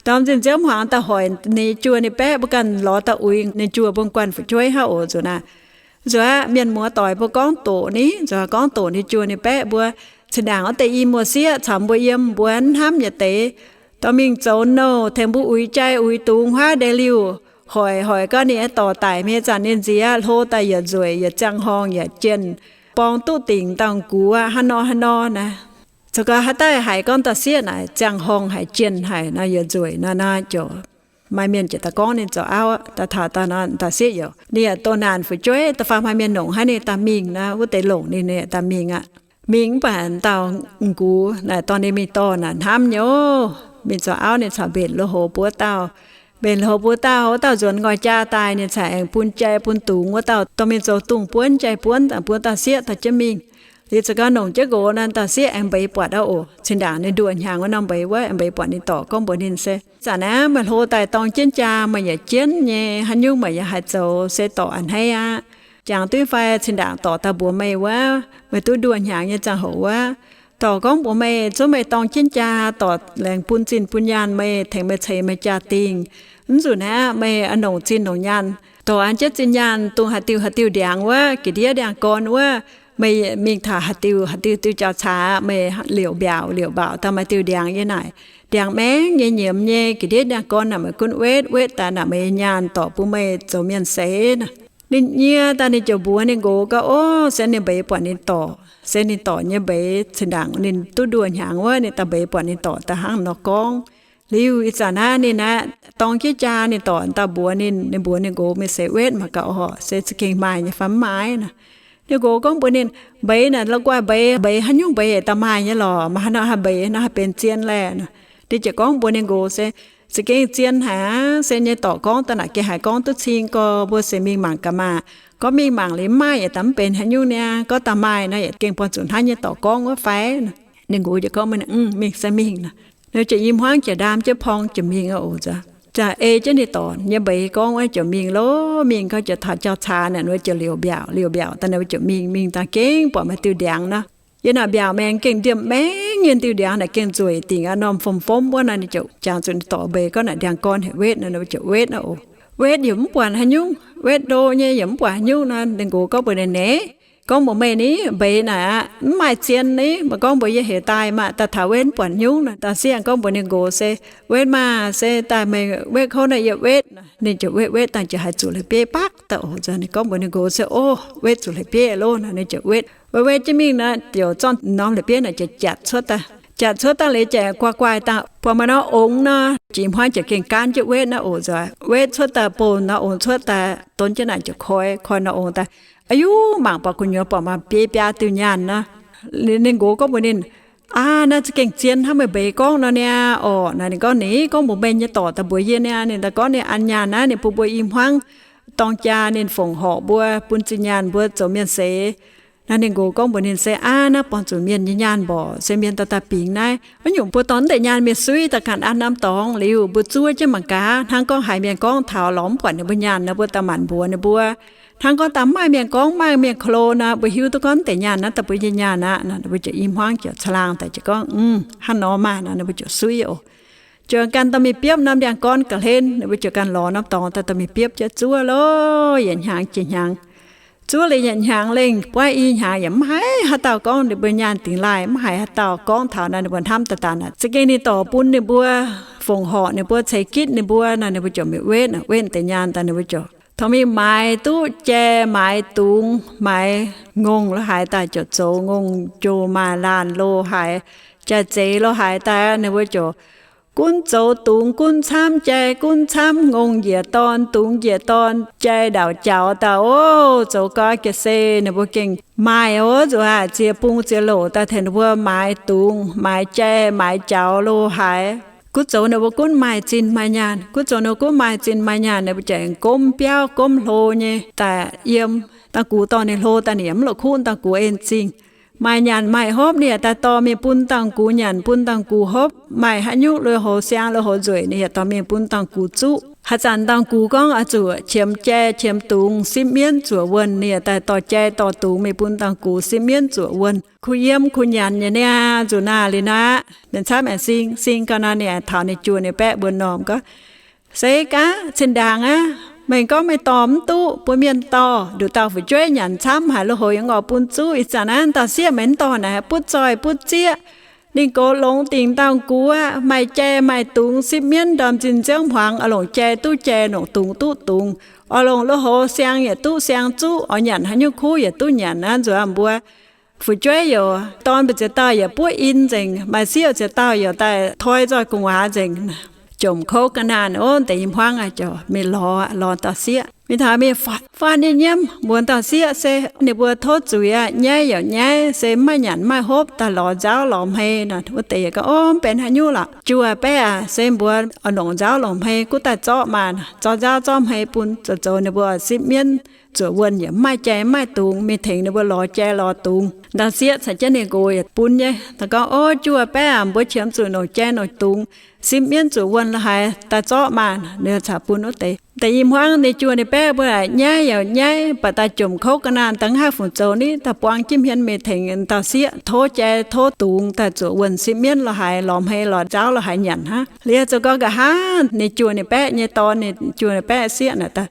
Ndorm nzin ziouv hmuangx daaih hoic ninh juoh ninh baeqv mbuo ganh lorz daaih uix ninh juoh bun guanh fu'jueiv hnangv oc nzunc naaic. Nzuonx aqv, mienh muoz doic mbuo gorngv doqc ni, nzuonx gorngv doqc ninh juoh ninh baeqv mbuo. Zinh ndaangc wuov deix i muoz-sieqv caux mbuo yiem, mbuo hnamv yietc deix, dorh mingh zoux nouh tengx mbuo uix jai uix dungz huaav ndeic-liuh, hoic hoic gau ninh nyei dorc daic mingh zanc ninh nziex hlo daaih yietc nzueic yietc ziangh horngh yietc jienh, borng duqv dingc dauh gux aqv, hnangv nor hnangv nor naaic. Zoux gau haaix dauh haiz gorngv dauh sieqv naaic ziangh horngh haic, jienh haic nor, yietc nzueic nor, naaiv ziouc maaih mienh ziouc daaih gorngv ninh zoux auv. Daaih taux daaih nor, dauh sieqv yaac ninh yaac doh naanc fu'jueiv, da'faanh maaih mienh longc haic ninh daaih mingh nor, wuov deix longc ninh, ninh daaih mingh aqv. Mingh mv baac dauh gux naaic dorh ninh mingh dorh naaic hnamv nyei oc. Mingh zoux auv ninh caux mbenc lui-houx buov dauh. Mbenc lui-houx buov dauh, wuov dauh nzuonx nqoi jaa daaih, ninh caux aengx bun jai bun dungz wuov dauh dorh mingh zoux dungz buonv jai buonv, bun dauh sieqv dorh jienv mingh. Liuz zoux gau longc jienv nqox nor, dauh sieqv aengx mbeix buatc aqv oc. Zinh ndaangc ninh nduoh hnyangx wuov norm mbeix wuov, aengx mbeix buatc ninh dorc gorngv mbuox ninh se, Zanc naaiv meih hlo daaih dorng jienv jaa, meih yaac jienv nyei, haaix nyungc meih yaac haih zoux, se dorc a'hneiv aqv. Jangx duqv fai cin-ndaangc dorc daaih mbuox meih wuov, meih duqv nduoh hnyangx nyei ziangh hoc wuov, dorc gorngv mbuox meih, zungv meih dorng jienv jaa, dorc laengz bun zinh bun nyaanh meih, tengx meih ceix meih jaa-dingh. Mv nzunc naaiv meih longc zinh longc nyaanh, dorc an jienv zinh nyaanh dongh haaix diuh haaix diuh ndiangx wuov, ga'ndiev ndiangx-gorn wuov, meih mingh taux haaix diuh haaix diuh diuh jauv-caax, meih liouc mbiaauc liouc mbaauc daaih maaih diuh ndiangx nyei naaic, ndiangx maengx nyei, nyiemz nyei, ga'ndiev ndiangx-gorn naaic meih gunv wetv, wetv daaih naaic meih nyei nyaanh dorc bun meih zoux mienh seix naaic. Ninh nyie daaih ninh ziouc mbuox ninh nqox gau, ov, se ninh mbeix buatc ninh dorc, se ninh dorc nyei mbeix. Cin-ndaangc ninh duqv nduoh hnyangx wuov, ninh daaih mbeix buatc ninh dorc daaih hnangv nor gorngv. Liuz ih zanc naaiv ninh aeqv, dorng jienv jaa, ninh dorc daaih mbuox ninh, ninh mbuox ninh nqox, meih seix wetv mangc gaax orqc, se za'gengh maaih nyei fai mv maaih naaic. Ninh nqox gorngv mbuox ninh, mbeix naaic la'guaih mbeix, mbeix haaix nyungc mbeix daaih maaih nyei lorqc, maiv haaix nor haih mbeix nor haih benx zien laeh. Ninh ziouc gorngv mbuox ninh nqox se, za'gengh zien haic aqv, se nyei dorc gorngv daaih naaic gengh haiz gorngv duqv cing gorx, mbuo se mingh mangc gaax maah. Gorngv mingh mangc liuz mv maaih yietc daaih mv benx haaix nyungc niaa, gorngv daaih maaih nor yietc gengh buangh zuqc hnangv nyei dorc gorngv wuov fai? Ninh nqox ziouc gorngv mbuox ninh, mv, mingh se mingh naaic. Ninh ziouc i hmuangv ziouc ndaam jienv porng ziouc mingh oc. Ziouc ei jienv ninh dorc nyei mbeix gorngv wuov ziouc mingh loh. Mingh gau ziouc taux jauv-caax naaic, ninh ziouc liouc mbiaauc, liouc mbiaauc daaih, ninh ziouc mingh, mingh daaih gengh buatc maaih diuh ndiangx nor. Yiem naaic mbiaauc maengx gengh ndiemh maengx nyei, diuh ndiangx naaic gengh nzueic dingc aqv, norm fomv-fomv wuov nor. Ninh ziouc jangx zuqc ninh dorc mbeix gorngv naaic ndiangx-gorn heuc wetv nor, ninh ziouc wetv oc. Wetv yaac mv buatc haaix nyungc, wetv ndo nyei yaac mv buatc haaix nyungc nor. Ninh nqox gorngv mbuox ninh, neic, gorngv mbuox meih ni, mbeix naaic aqv mv maaih zien ni, meih gorngv mbuox yie heuc daaih maah, daaih taux wetv mv buatc nyungc nor. Dauh sieqv gorngv mbuox ninh nqox se, wetv maah, se daaih meih wetv kouv nor yie wetv. Ninh ziouc wetv, wetv daaih ziouc haiz zuqc la'bieiv bakv daaih oc. Ninh gorngv mbuox ninh nqox se, ov, wetv zuqc la'bieiv loh nor. Ninh ziouc wetv, wetv wetv jienv mingh nor, ziouc zorqv norm la'bieiv naaic ziouc jatc cuotv daaih. Jatc cuotv daaih liuz ziouc guaax guaax daaih, buatc maaih norm ongx nor, jiex hmuangv ziouc gengh gaanv jienv wetv naaiv oc. Nzuonx wetv cuotv daaih, bou norm ongx cuotv daaih, donv jienv naaic ziouc koi, koi norm ongx daaih. Aa yuv, mangc buatc gu'nyuoz buatc maaih biei biaa diuh nyaanh nor. Ninh nqox gorngv mbuox ninh, Aav, naaiv za'gengh zien hnangv meih mbeix gorngv nor niaa. Orqc, naaiv ninh gorngv, Ninh gorngv mbuox meih nyei dorc daaih mbuox yie niaa. Ninh daaih gorngv ninh an nyaanh naaiv ninh bun mbuo i hmuangv dorng jaa, ninh fongc horc mbuo, bun zinh nyaanh mbuo zoux mienh seix. Naaiv ninh nqox gorngv mbuox ninh, Se aav, naaiv buangh zuqc mienh nyei nyaanh mborqc, se mienh daaih daaih bingx naaiv. Wuov nyungc mbuo dorh naaiv deix nyaanh mingh suiv daaih ganh an norm dorngx liuz, mbuo zuov jienv mangc gaax. Hnangv gorngv haiz mienh gorngv taux lorz mv buatc ninh mbuo nyaanh nor, mbuo daaih maanc mbuox ninh mbuo. Hnangv gorngv daaih maaih mienh gorngv, maaih mienh ko lo nor, mbuo hiuv duqv gorngv naaiv deix nyaanh naaiv daaih mbuo nyei nyaanh aqv. Naaiv ninh mbuo ziouc i hmuangv ziouc caangh laangh daaih ziouc gorngv, Hnangv nor maah! Naaiv ninh mbuo ziouc suiv oc. Ziouc ganh dorh mingh biopv norm ndiangx-gorn ga'hlen. Ninh mbuo ziouc ganh lorz norm dorngx daaih dorh mingh biopv jienv zuov loh, yietc hnyangx jiex hnyangx. Zuov liuz yietc hnyangx lengh, buaiv i hnyangx yaac mv haiz haaix dauh gorngv ninh mbuo nyaanh dingx laaih, mv haiz haaix dauh gorngv taux naaiv ninh mbuo hnamv daaih daaih naaic. Za'gengh ninh dorc bun ninh mbuo, fongc horc ninh mbuo, ceix gitv ninh mbuo naaic, ninh mbuo ziouc mingh wetv, wetv deix nyaanh daaih ninh mbuo ziouc taux mingh maaiz duqv jai, maaiz dungz, maaiz ngongh lo haaix daaih ziouc zoux ngongh joux maaih laanh lo haaix, jai-zeix lo haaix daaih ninh mbuo ziouc gunv zoux dungz gunv camv, jai gunv camv, ngongh njiec dorn, dungz njiec dorn, jai ndaauc jaux daaih oc. Zoux gau jiex se ninh mbuo gengh maaih oc, nzuqc aac, ziex bung ziex louc daaih tengx ninh mbuo maaiz dungz, maaiz jai, maaiz jaux lo haaix. Gunv zoux ninh mbuo gunv maaih zinh maaih nyaanh, gunv zoux ninh mbuo gunv maaih zinh maaih nyaanh, ninh mbuo ziouc gomv biauv gomv hlo nyei daaih yiem. Dangh gux dorh ninh hlo daaih ninh yaac mv la'kuqv dangh gux en zingh. Maaih nyanc maaih hopv ninh yaac daaih dorh mingh bun dangh gux nyanc bun dangh gux hopv. Maaih haaix nyungc lui-houx siang lui-houx nzueic ninh yaac dorh mingh bun dangh gux zuqv. Haaix zanc dangh gux gorngv oix zuqc qiemx jai qiemx dungz sipv mienv zuoqc wuonh, ninh yaac daaih dorh jai dorh dungz mingh bun dangh gux sipv mienv zuoqc wuonh. Kuh yiem kuh nyanc nyei niaa, nzuqc naaic liuz naaic, mienh camv aengx sing, sing gau naaic ninh aengx taux ninh juoh ninh baeqv mbuo m'normh gorngv, Se gaav, cin-ndaangc aqv, meih gorngv meih dorh mv duqv, bun mienh dorh. Nduqc dauh fu'jueiv nyanc camv haic, lui-houx yaac oix bun zuqv. Ih zanc naaiv dauh sieqv meih mv dorh naaic, butv zoih butv zieqv. Ninh gox longx dingc dangh gux aqv, maaih jai maaih dungz, sipv mienv ndorm zinh nziouv hmuangx, oix longc jai duqv jai, longc dungz duqv dungz, oix longc lui-houx siang yietc duqv siang zuqv, oix nyanc haaix nyungc kuv yietc duqv nyanc aqv. Nzuonx mbuo fu'jueiv youc dorn mbu'ziex dauh yaac buov in nzengc, maaih sieqv ziex dauh youc daaih toi nzoih gu'nguaaz nzengc. Jomc kouv ga'naanh ov, deix i hmuangv aqv, ziouc mingh lorz, lorz dauh sieqv mingh taux mingh faanv, faanv nyei nyiemv mbuox dauh sieqv se ninh mbuo tov zuiz aqv, nyaiv youc nyaiv, se mv maaih nyanc mv maaih hopv, daaih lorz nzauv lorz hmei nor. Wuov deix yaac gorngv, Ov, mv benx haaix nyungc lorqc, juoh baeqv aac, se mbuo oix longc nzauv longc hmei, gunv daaih zorqv maah, zorqv nzauv zorqv hmei bun, zoux zoux ninh mbuo sipv mienv zuoqc wuonh yaac mv maaih jai mv maaih dungz, mingh tengx ninh mbuo lorz jai lorz dungz. Dauh sieqv caux jienv ninh nqox yaac bun nyei. Daaih gorngv, Ov, juoh baeqv aac, mbuo qiemx zuqc longc jai longc dungz, sipv mienv zuoqc wuonh lo haaix, daaih zorqv maah. Ninh caux bun wuov deix. Deix i hmuangv ninh juoh ninh baeqv mbuo aac, nyaiv youc nyaiv, mv baac daaih jomc kouv ga'naanh, daaih mv haih fungc zoux niv, daaih buang jienv hmien mingh tengx dauh sieqv tov jai tov dungz daaih zuoqc wuonh sipv mienv lo haaix, lorz hmei lorz nzauv lo haaix nyanc hnangv. Liuz zoux gau nqa'haav ninh juoh ninh baeqv nyei dorn, ninh juoh ninh baeqv sieqv naaic daaih,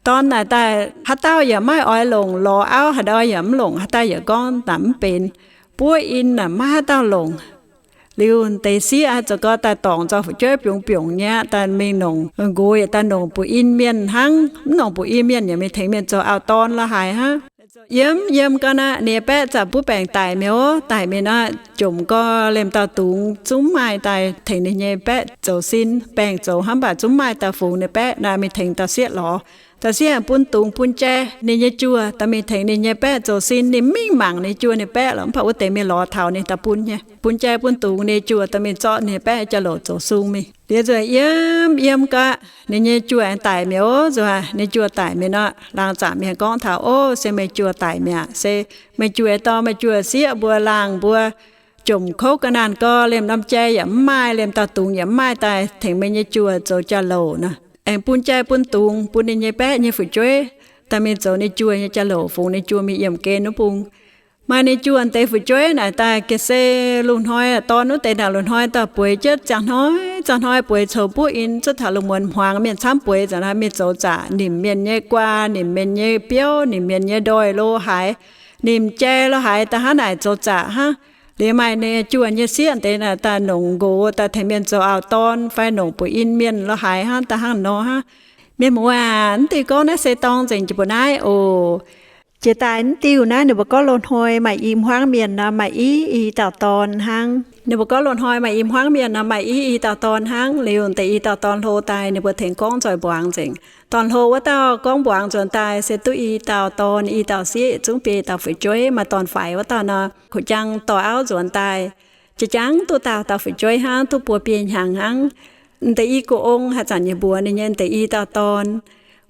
dorn naaic daaih haaix dauh yaac maiv oix longc lorz auv, haaix dauh yaac mv longc, haaix dauh yaac gorngv naaic mv benx, buov in naaic maiv haaix dauh longc. Liuz deix sieqv aqv, zoux gau daaih dorngc nzoih fu'jueiv biungx-biungx nyei aqv, daaih mingh nongc, nqox yaac daaih nongc buoz-in mienh hnangv. Mv nongc buoz-in mienh yaac mingh tengx mienh zoux auv-dorn lo haaix hnangv. Yiem yiem gau naaic, ninh nyei baeqv zaqc buov baengc daic mi'aqv. Daic mi'aqv, jomc gau liemh dauh dungz zungv maaih daaih tengx ninh nyei baeqv zoux sin. Baengc zoux hnangv, mv baac zungv maaih daaih fungx ninh baeqv naaic mingh tengx dauh sieqv lorz. Dauh sieqv bun dungz bun jai ninh nyei juoh, daaih mingh tengx ninh nyei baeqv zoux sin. Ninh mingh mangc ninh juoh ninh baeqv lorqc, mv baac wuov deix mingh lorz taux ninh daaih bun nyei. Bun jai bun dungz ninh juoh, daaih mingh zorqv ninh baeqv jauv-louc zoux sung mingh. Liuz nzuonx yiem yiem gau, ninh nyei juoh aengx daic mi'aqv. Nzuonx ninh juoh daic mi'aqv nor, laangz zaqc mienh gorngv taux, Ov, se meih juoh daic mi'aqv. Se meih juoh dorh meih juoh sieqv mbuo laangh mbuo jomc kouv ga'naanh gau, liemh norm jai yaac mv maaih, liemh dauh dungz yaac mv maaih daaih tengx meih nyei juoh zoux jauv-louc nor. Aengx bun jai bun dungz bun ninh nyei baeqv nyei fu'jueiv daaih mingh zoux ninh juoh nyei jauv-louc, fungx ninh juoh mingh yiemh gen wuov bung. Maaih ninh juoh deix fu'jueiv naaic daaih ga'sie lungh hnoi, dorn wuov deix naaic lungh hnoi daaih bueix jienv ziangh hnoi ziangh hnoi bueix coux buov in cuotv taux lungh muonz hmuangx, mienh camv bueix nzengc nor, mingh zoux zaqc nimc mienh nyei guaa, nimc mienh nyei biouv, nimc mienh nyei ndoih lo haaix, nimc jai lo haaix, daaih hnangv naaic zoux zaqc hnangv. Liuz maaih ninh juoh nyei sieqv deix naaic daaih nongc nqox daaih tengx mienh zoux auv-dorn fai nongc buoz-in mienh lo haaix hnangv, daaih hnangv nor hnangv. Mienh muoz aac, mv diuh gorngv naaiv se dorng nzengc jiex mbuo naaiv oc. Jiex daaih mv diuh naaiv ninh mbuo gorngv loz-hnoi maaih i hmuangv mienh nor, maaih i, i dauh dorn hnangv. Ninh mbuo gorngv loz-hnoi maaih i hmuangv mienh nor, maaih i, i dauh dorn hnangv. Liuz deix i dauh dorn hlo daaih, ninh mbuo tengx gorngv nzoih mbuangz nzengc. Dorn hlo wuov dauh gorngv mbuangz nzuonx daaih se duqv i dauh dorn, i dauh sieqv, zungv biei dauh fu'jueiv. Maaih dorn-faix wuov dauh nor, kuv jang dorh auv nzuonx daaih, Jiex jangv duqv daauh dauh fu'jueiv hnangv, duqv buo biei hnyangx hnangv. Deix i gu ong haaix zanc yaac mbuox ninh nyei deix i dauh dorn,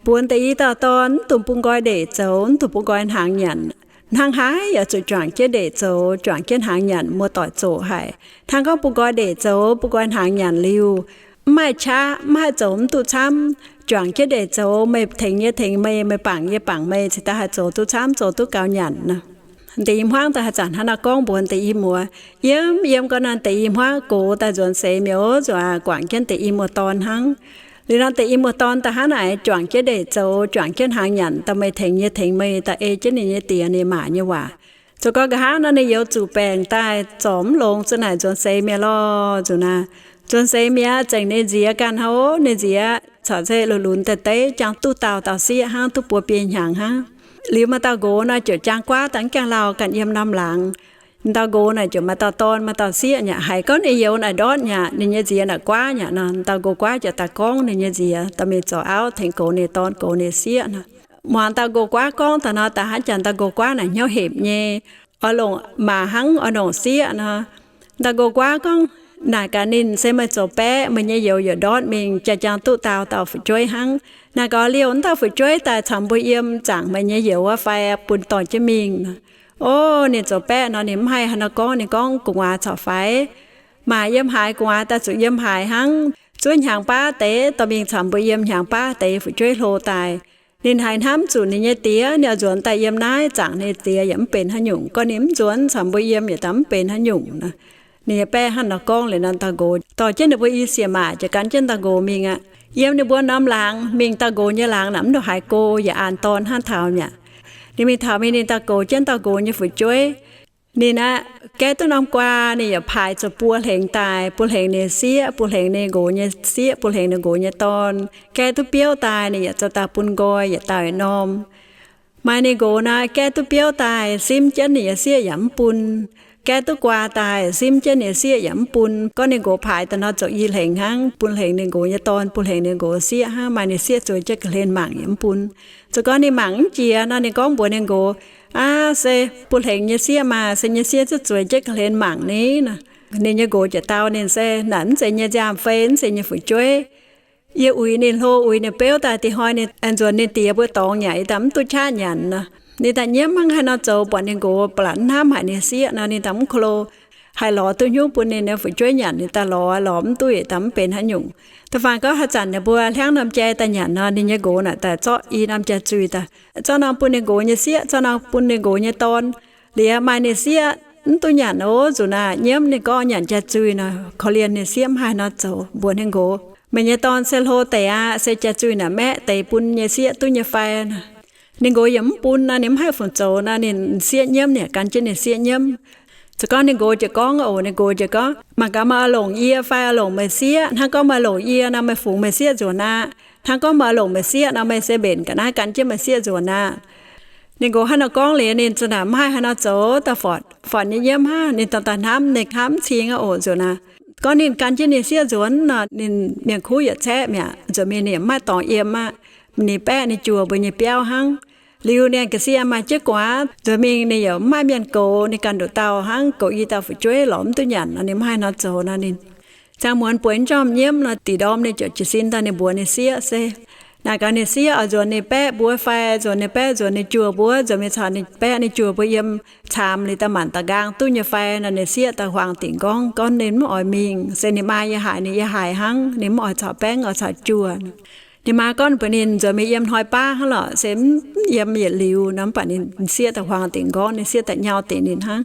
mbuox deix i dauh dorn, mv dungx bun nqoi ndeic zoux, mv dungx bun nqoi hnaangx nyanc. Hnangv haaix yaac zuqc juangc jienv ndeic zoux, juangc jienv hnaangx nyanc, muoz-doic zoqc haic. Hnangv gorngv bun nqoi ndeic zoux, bun nqoi hnaangx nyanc liuz, mv maaih qaqv, mv haih zoux mv duqv camv. Juangc jienv ndeic zoux, meih tengx yie tengx meih, meih bangc yie bangc meih, cingx daaih haih zoux duqv camv, zoux duqv gaux nyanc nor. Deix i hmuangv daaih haaix zanc hnangv naaiv gorngv mbuox deix i muoz. Yiem yiem gau naaiv deix i hmuangv gox daaih nzuonx seix mi'aqv, nzuonx guangc jienv deix i muoz-dorn hnangv. Liuz nor deix i muoz-dorn daaih hnangv naaic, juangc jienv ndeic zoux, juangc jienv hnaangx nyanc, daaih meih tengx yie tengx meih, daaih ei jienv ninh nyei diex ninh maac nyei waac. Zoux gau nqa'haav nor ninh youz zuqc baengc daaih zorc mv longx, za'naaic nzuonx seix mi'aqv lorh, nzuqc naaic. Nzuonx seix mi'aqv, zengc ninh nziex ganh hnangv oc. Ninh nziex caux nzengc lunx lunx deix deix, jangx duqv daauh dauh sieqv hnangv, duqv buo biei hnyangx hnangv. Liuz maaih dauh nqox nor ziouc jangx guaav daaih mv gaengh lauh ganh yiem norm laangz. Dauh nqox naaic ziouc maaih dauh dorn maaih dauh sieqv nyaqc. Haiz gorngv ninh youz naaic ndortv nyaqc, ninh nyei nziex naaic guaav nyaqc nor, dauh nqox guaav ziouc daaih gorngv ninh nyei nziex, dorh mingh zoux auv tengx gox ninh dorn gox ninh sieqv nor. Muangx dauh nqox guaav gorngv daaih nor, daaih hnangv jangx dauh nqox guaav naaic hnyouv hepc nyei, oix longc maac hnangv oix longc sieqv nor. Dauh nqox guaav gorngv, naaic gaax ninh, se meih zoux baeqv, meih nyei youz yaac ndortv mingh, jaa jangx duqv daauh dauh fu'jueiv hnangv. Naaic gaax liouh wuov dauh fu'jueiv daaih camx mbuo yiem zaangc meih nyei youz wuov fai bun dorh jienv mingh nor. O, ninh zoux baeqv nor ninh mv haih haaix nor gorngv. Ninh gorngv, gu'nguaaz caux faix, maac yiem haaix gu'nguaaz daaih zuqc yiem haaix hnangv. Zuov hnyangx baav deix dorh mingh camx mbuo yiem, hnyangx baav deix fu'jueiv hlo daaih. Ninh haiz hnamv zuqc ninh nyei diex, ninh oix nzuonx daaih yiem naaiv zaangc ninh diex yaac mv benx haaix nyungc. Gorngv ninh mv nzuonx camx mbuo yiem yaac daaih mv benx haaix nyungc nor. Ninh nyei baeqv hnangv nor gorngv liuz nor, dauh nqox dorh jienv ninh mbuo i sieqv maac ziouc gan jienv dauh nqox mingh aqv. Yiem ninh mbuo norm laangz mingh, dauh nqox nyei laangz naaic mv ndongc haaix go, yaac an dorn hnangv taux mi'aqv. Ninh mingh taux mingh ninh daaih goux jienv dauh nqox nyei fu'jueiv. Ninh aqv, gaeqv duqv norm guaa, ninh yaac paaix zoux buo hlengx daaih, buo hlengx ninh sieqv, buo hlengx ninh nqox nyei sieqv, buo hlengx ninh nqox nyei dorn. Gaeqv duqv biouv daaih, ninh yaac zoux daaih bun nqoi yietc dauh yietc norm. Maaih ninh nqox naaic, gaeqv duqv biouv daaih, simv jienv ninh nyei sieqv yaac mv bun. Gaeqv duqv guaa daaih, simv jienv ninh nyei sieqv yaac mv bun. Gorngv ninh nqox paaix daaih nor zoux i hlengx hnangv, bun hlengx ninh nqox nyei dorn, bun hlengx ninh nqox sieqv hnangv. Maaih ninh sieqv zueiz jienv ga'hlen mangc yaac mv bun. Zoux gorngv ninh mangc mv jiex nor, ninh gorngv mbuox ninh nqox, Aav, se bun hlengx nyei sieqv maah! Se nyei sieqv zuqc zueiz jienv ga'hlen mangc ni nor. Ninh nyei nqox ziouc dau ninh, Se naaic mv zeiz nyei nziaamv-fei, mv zeiz nyei fu'jueiv. Yie uix ninh hlo, uix ninh beuv daaih, dih hnoi ninh nzuonx ninh diex mbuo dorngx yaac yie daaih mv duqv qaqv nyanc nor. Ninh daaih nyiemv hnangv haaix nor zoux, buatc ninh nqox ba'laqc hnamv haic ninh sieqv nor, ninh daaih mv ko lo haih lorz duqv hnyouv bun ninh nyei fu'jueiv nyanc. Ninh daaih lorz, lorz mv duqv yietc daaih mv benx haaix nyungc. Da'faanh gorngv haaix zanc ninh mbuo hliangv norm jai daaih nyanc nor, ninh nyei nqox naaic daaih zorqv i norm jai-zuih daaih, zorqv norm bun ninh nqox nyei sieqv, zorqv norm bun ninh nqox nyei dorn. Liuz maaih ninh sieqv mv duqv nyanc oc, nzuqc naaic nyiemv ninh gorngv nyanc jai-zuih nor, korv-lienh ninh sieqv mv haih nor zoux, mbuox ninh nqox, Meih nyei dorn se hlo deix aqv, se jai-zuih naaic maeqv deix bun nyei sieqv duqv nyei fai nor. Ninh nqox yaac mv bun nor, ninh mv haih fungc zoux nor, ninh sieqv nyiemv, ninh gan jienv ninh sieqv nyiemv. Zoux gorngv ninh nqox ziouc gorngv oc, ninh nqox ziouc gorngv, Mangc gaax meih oix longc yie fai oix longc meih sieqv? Hnangv gorngv meih longc yie nor, meih fungx meih sieqv nzuonx aqv. Hnangv gorngv meih oix longc meih sieqv nor, meih se mbenc ga'naaiv gan jienv meih sieqv nzuonx aqv. Ninh nqox hnangv nor gorngv liuz, ninh za'naaic mv haih haaix nor zoux, daaih fortv, fortv nyei nyiemv hnangv. Ninh daaih daaih hnamv, ninh hnamv cing aqv oc, nzuqc naaic. Gorngv ninh gan jienv ninh sieqv nzuonx nor, ninh mienh kuv yietc caeqv mi'aqv, nzuonx mingh ninh mv maaih dorngx yiem aqv. Ninh baeqv ninh juoh mbuo nyei biauv hnangv. Liuz ninh ga'sie maaih jienv gu'nguaaz, nzuonx mingh ninh yaac mv maaih mienh goux, ninh ganh nduqc dauh hnangv, goux i dauh fu'jueiv lorz mv duqv nyanc nor, ninh mv haih nor zoux nor, ninh ziangh muonz bueix njormh nyiemv nor, dih ndorm ninh ziouc jiez sin daaih ninh mbuox ninh sieqv se, naaic gaax ninh sieqv oix nzuonx ninh baeqv mbuo fai nzuonx ninh baeqv nzuonx ninh juoh mbuo, nzuonx mingh caux ninh baeqv ninh juoh mbuo yiem caamx liuz daaih manc da'nqaang duqv nyei fai nor. Ninh sieqv daaih huaang dingc nqorngv gorngv ninh mv oix mingh, se ninh maa yiem haaix ninh yiem haaix hnangv, ninh mv oix caux baengv oix caux juoh. Ninh maa gorngv mbuox ninh nzuonx mingh yiem hnoi baav hnangv lorqc, se mv yiem yietc liuz nor, mv baac ninh sieqv daaih huaang dingc nqorngv, ninh sieqv daaih nyau dingc ninh hnangv.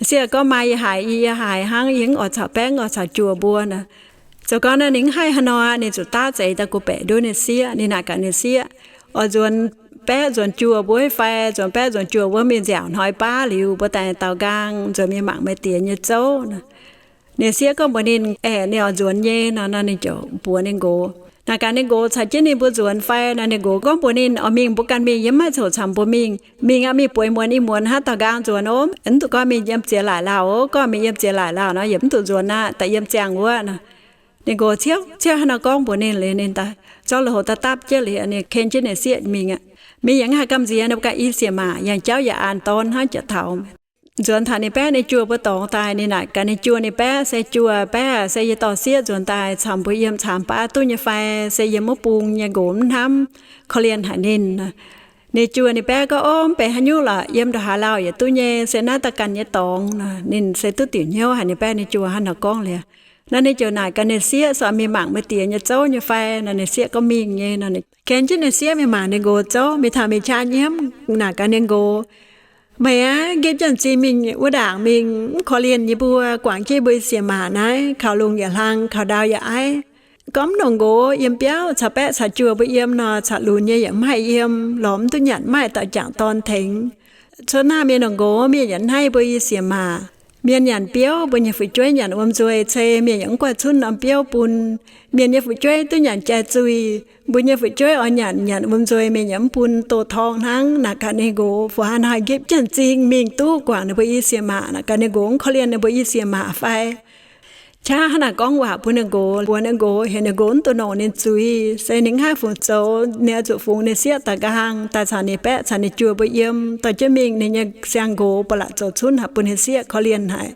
Sieqv gorngv, Maa yiem haaix, yie yiem haaix hnangv, yie mv oix caux baengv oix caux juoh mbuo nor. Zoux gorngv naaiv ninh mv haih haaix nor, ninh zuqc daav zeix daaih guh baeqc nduov ninh sieqv. Ninh naaic gaax ninh sieqv, Oix nzuonx baeqv nzuonx juoh mbuo fai? Nzuonx baeqv nzuonx juoh mbuo mingh nziaauc hnoi baav liuz, mbuo daaih daaux nqaang nzuonx mingh mangc meih diex nyei zouv nor. Ninh sieqv gorngv mbuox ninh, Aeqv, ninh oix nzuonx nyei nor. Nor ninh ziouc mbuox ninh nqox, naaic gaax ninh nqox caux jienv ninh mbuo nzuonx fai nor. Ninh nqox gorngv mbuox ninh, Oix mingh mbuo ganh mingh, yie mv maaih coc camx mbuo mingh. Mingh aqv, mingh bueix muonz i muonz hnangv daaux nqaang nzuonx ov. Mv duqv gorngv mingh yiem ziex laaic lauh ov. Gorngv mingh yiem ziex laaic lauh nor, yie mv duqv nzuonx aqv, daaih yiem ziangh wuov nor. Ninh nqox ciouv ciouv hnangv nor gorngv mbuox ninh liuz, ninh daaih zorqv lui-houx daaih dapv jienv liuz, ninh ken jienv ninh sieqv mingh aqv. Mingh yaac mv haih gamh nziex, ninh mbuo ganh i sieqv maac yangh jauv yaac an dorn hnangv, ziouc taux Nzuonx taux ninh baeqv ninh juoh mbuo dorngx daaih, ninh naaic gaax ninh juoh ninh baeqv, Se juoh baeqv, se yie dorh sieqv nzuonx daaih camv mbuo yiem caamx baav duqv nyei fai? Se yie maiv bung nyei nqox mv hnamv korv-lienh haic ninh. Ninh juoh ninh baeqv gorngv, Ov, mv benx haaix nyungc lorqc, yiem ndongc haaix lauh yaac duqv nyei, se naaiv daaih ganh nyei dorngx nor. Ninh se duqv diuc hnyouv haic ninh baeqv ninh juoh hnangv naaic gorngv liuz. Naaiv ninh ziouc naaic gaax ninh sieqv, Se mingh mangc meih diex nyei zouv nyei fai? Nor ninh sieqv gorngv, Mingh nyei. Nor ninh ken jienv ninh sieqv mingh mangc ninh nqox zouv, mingh taux mingh qaqv nyiemv, naaic gaax ninh nqox, Meih aah, nqipv jienv m'zing mingh wuov ndaangc mingh, mv korv-lienh yie mbuo, guangc jienv mbuo i siec maac naaiv, kaux lungh yaac hlang, kaux ndau yaac aiv. Gorngv mv nongc nqox yiem biauv caux baeqv caux juoh mbuo yiem nor, caux lunx nyei yaac mv haih yiem, lorz mv duqv nyanc, mv maaih dauh jangc dorn tengx. Cuotv naaiv mienh nongc nqox mienh yaac mv haih mbuo i siec maac. Mienh nyanc biouv, mbuo nyei fu'jueiv nyanc wuom nzuih, ceix mienh yaac mv guaih cunv norm biouv bun. Mienh nyei fu'jueiv duqv nyanc jai zuih, mbuo nyei fu'jueiv oix nyanc, nyanc wuom nzuih mienh yaac mv bun, doh torngv hnangv. Naaic gaax ninh nqox, Fu haaix nor haih nqipv jienv m'zing mingh duqv guangc ninh mbuo i siec maac? Naaic gaax ninh nqox, Mv korv-lienh ninh mbuo i siec maac fai? Qaqv hnangv naaic gorngv waac bun ninh nqox, mbuox ninh nqox, heuc ninh nqox mv dungx nongc ninh zuiz, se ninh mv haih fungc zoux, ninh oix zuqc fungx ninh sieqv daaih nqaang daaih caux ninh baeqv caux ninh juoh mbuo yiem. Dorh jienv mingh ninh nyei siang-nqox ba'laqc zoux cunv haic bun ninh sieqv korv-lienh haic.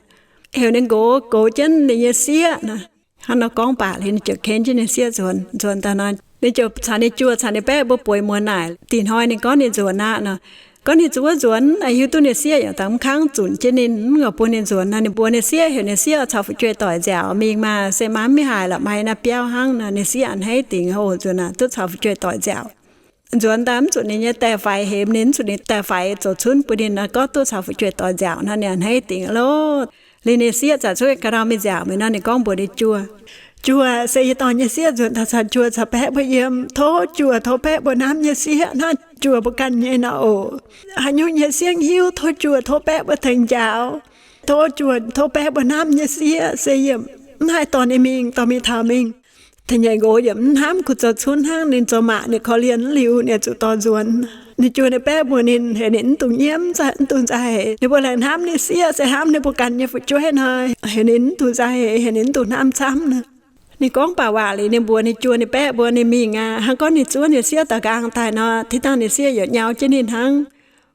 Heuc ninh nqox goux jienv ninh nyei sieqv nor. Hnangv nor gorngv baac liuz, ninh ziouc ken jienv ninh sieqv nzuonx. Nzuonx daaih nor, ninh ziouc caux ninh juoh caux ninh baeqv mbuo bueix muonz naaic, da'nyeic hnoi ninh gorngv ninh nzuonx aqv nor. Gorngv ninh zuov nzuonx, hiuv duqv ninh sieqv yaac dangh mv kangv zunc jienv ninh, mv bun ninh nzuonx nor, ninh mbuox ninh sieqv, heuc ninh sieqv caux fu'jueiv doic nziaauc mingh maah, se maa mv haih la'maih naaiv biauv hnangv nor. Ninh sieqv a'hneiv dingc oc, nzuonx naaic duqv caux fu'jueiv doic nziaauc. Nzuonx daaih mv zuqc ninh nyei daeh-faix hemx ninh, mv zuqc ninh daeh-faix zoux cunv bun ninh nor, gorngv duqv caux fu'jueiv doic nziaauc nor, ninh a'hneiv dingc loh. Liuz ninh sieqv zaqc cuotv ga'ndau mingh nziaauc mi'aqv nor, ninh gorngv mbuox ninh juoh, Juoh, se yie dorh nyei sieqv nzuonx daaih caux juoh caux baeqv mbuo yiem. Tov juoh tov baeqv mbuo hnamv nyei sieqv hnangv juoh mbuo ganh nyei nor oc. Haaix nyungc nyei sieqv hiuv, tov juoh tov baeqv mbuo tengx njaaux. Tov juoh tov baeqv mbuo hnamv nyei sieqv, se yie mv haih dorh ninh mingh, dorh mingh taux mingh. Da'nyeic nqox yaac mv hnamv kuv zoux cunv hnangv, ninh zoux maac ninh korv-lienh liuz, ninh zuqc dorh nzuonx. Ninh juoh ninh baeqv mbuox ninh, heuc ninh mv dungx nyiemv, mv dungx nzauh heix. Ninh mbuo laengz hnamv ninh sieqv se hnamv ninh mbuo ganh nyei fu'jueiv nor, heuc ninh mv dungx nzauh heix, heuc ninh mv dungx hnamv camv nor. Ninh gorngv baac waac liuz, ninh mbuox ninh juoh ninh baeqv mbuox ninh mingh aqv. Hnangv gorngv ninh zuov ninh sieqv daaih nqaang daaih nor, tiv dangh ninh sieqv yaac nyau jienv ninh hnangv.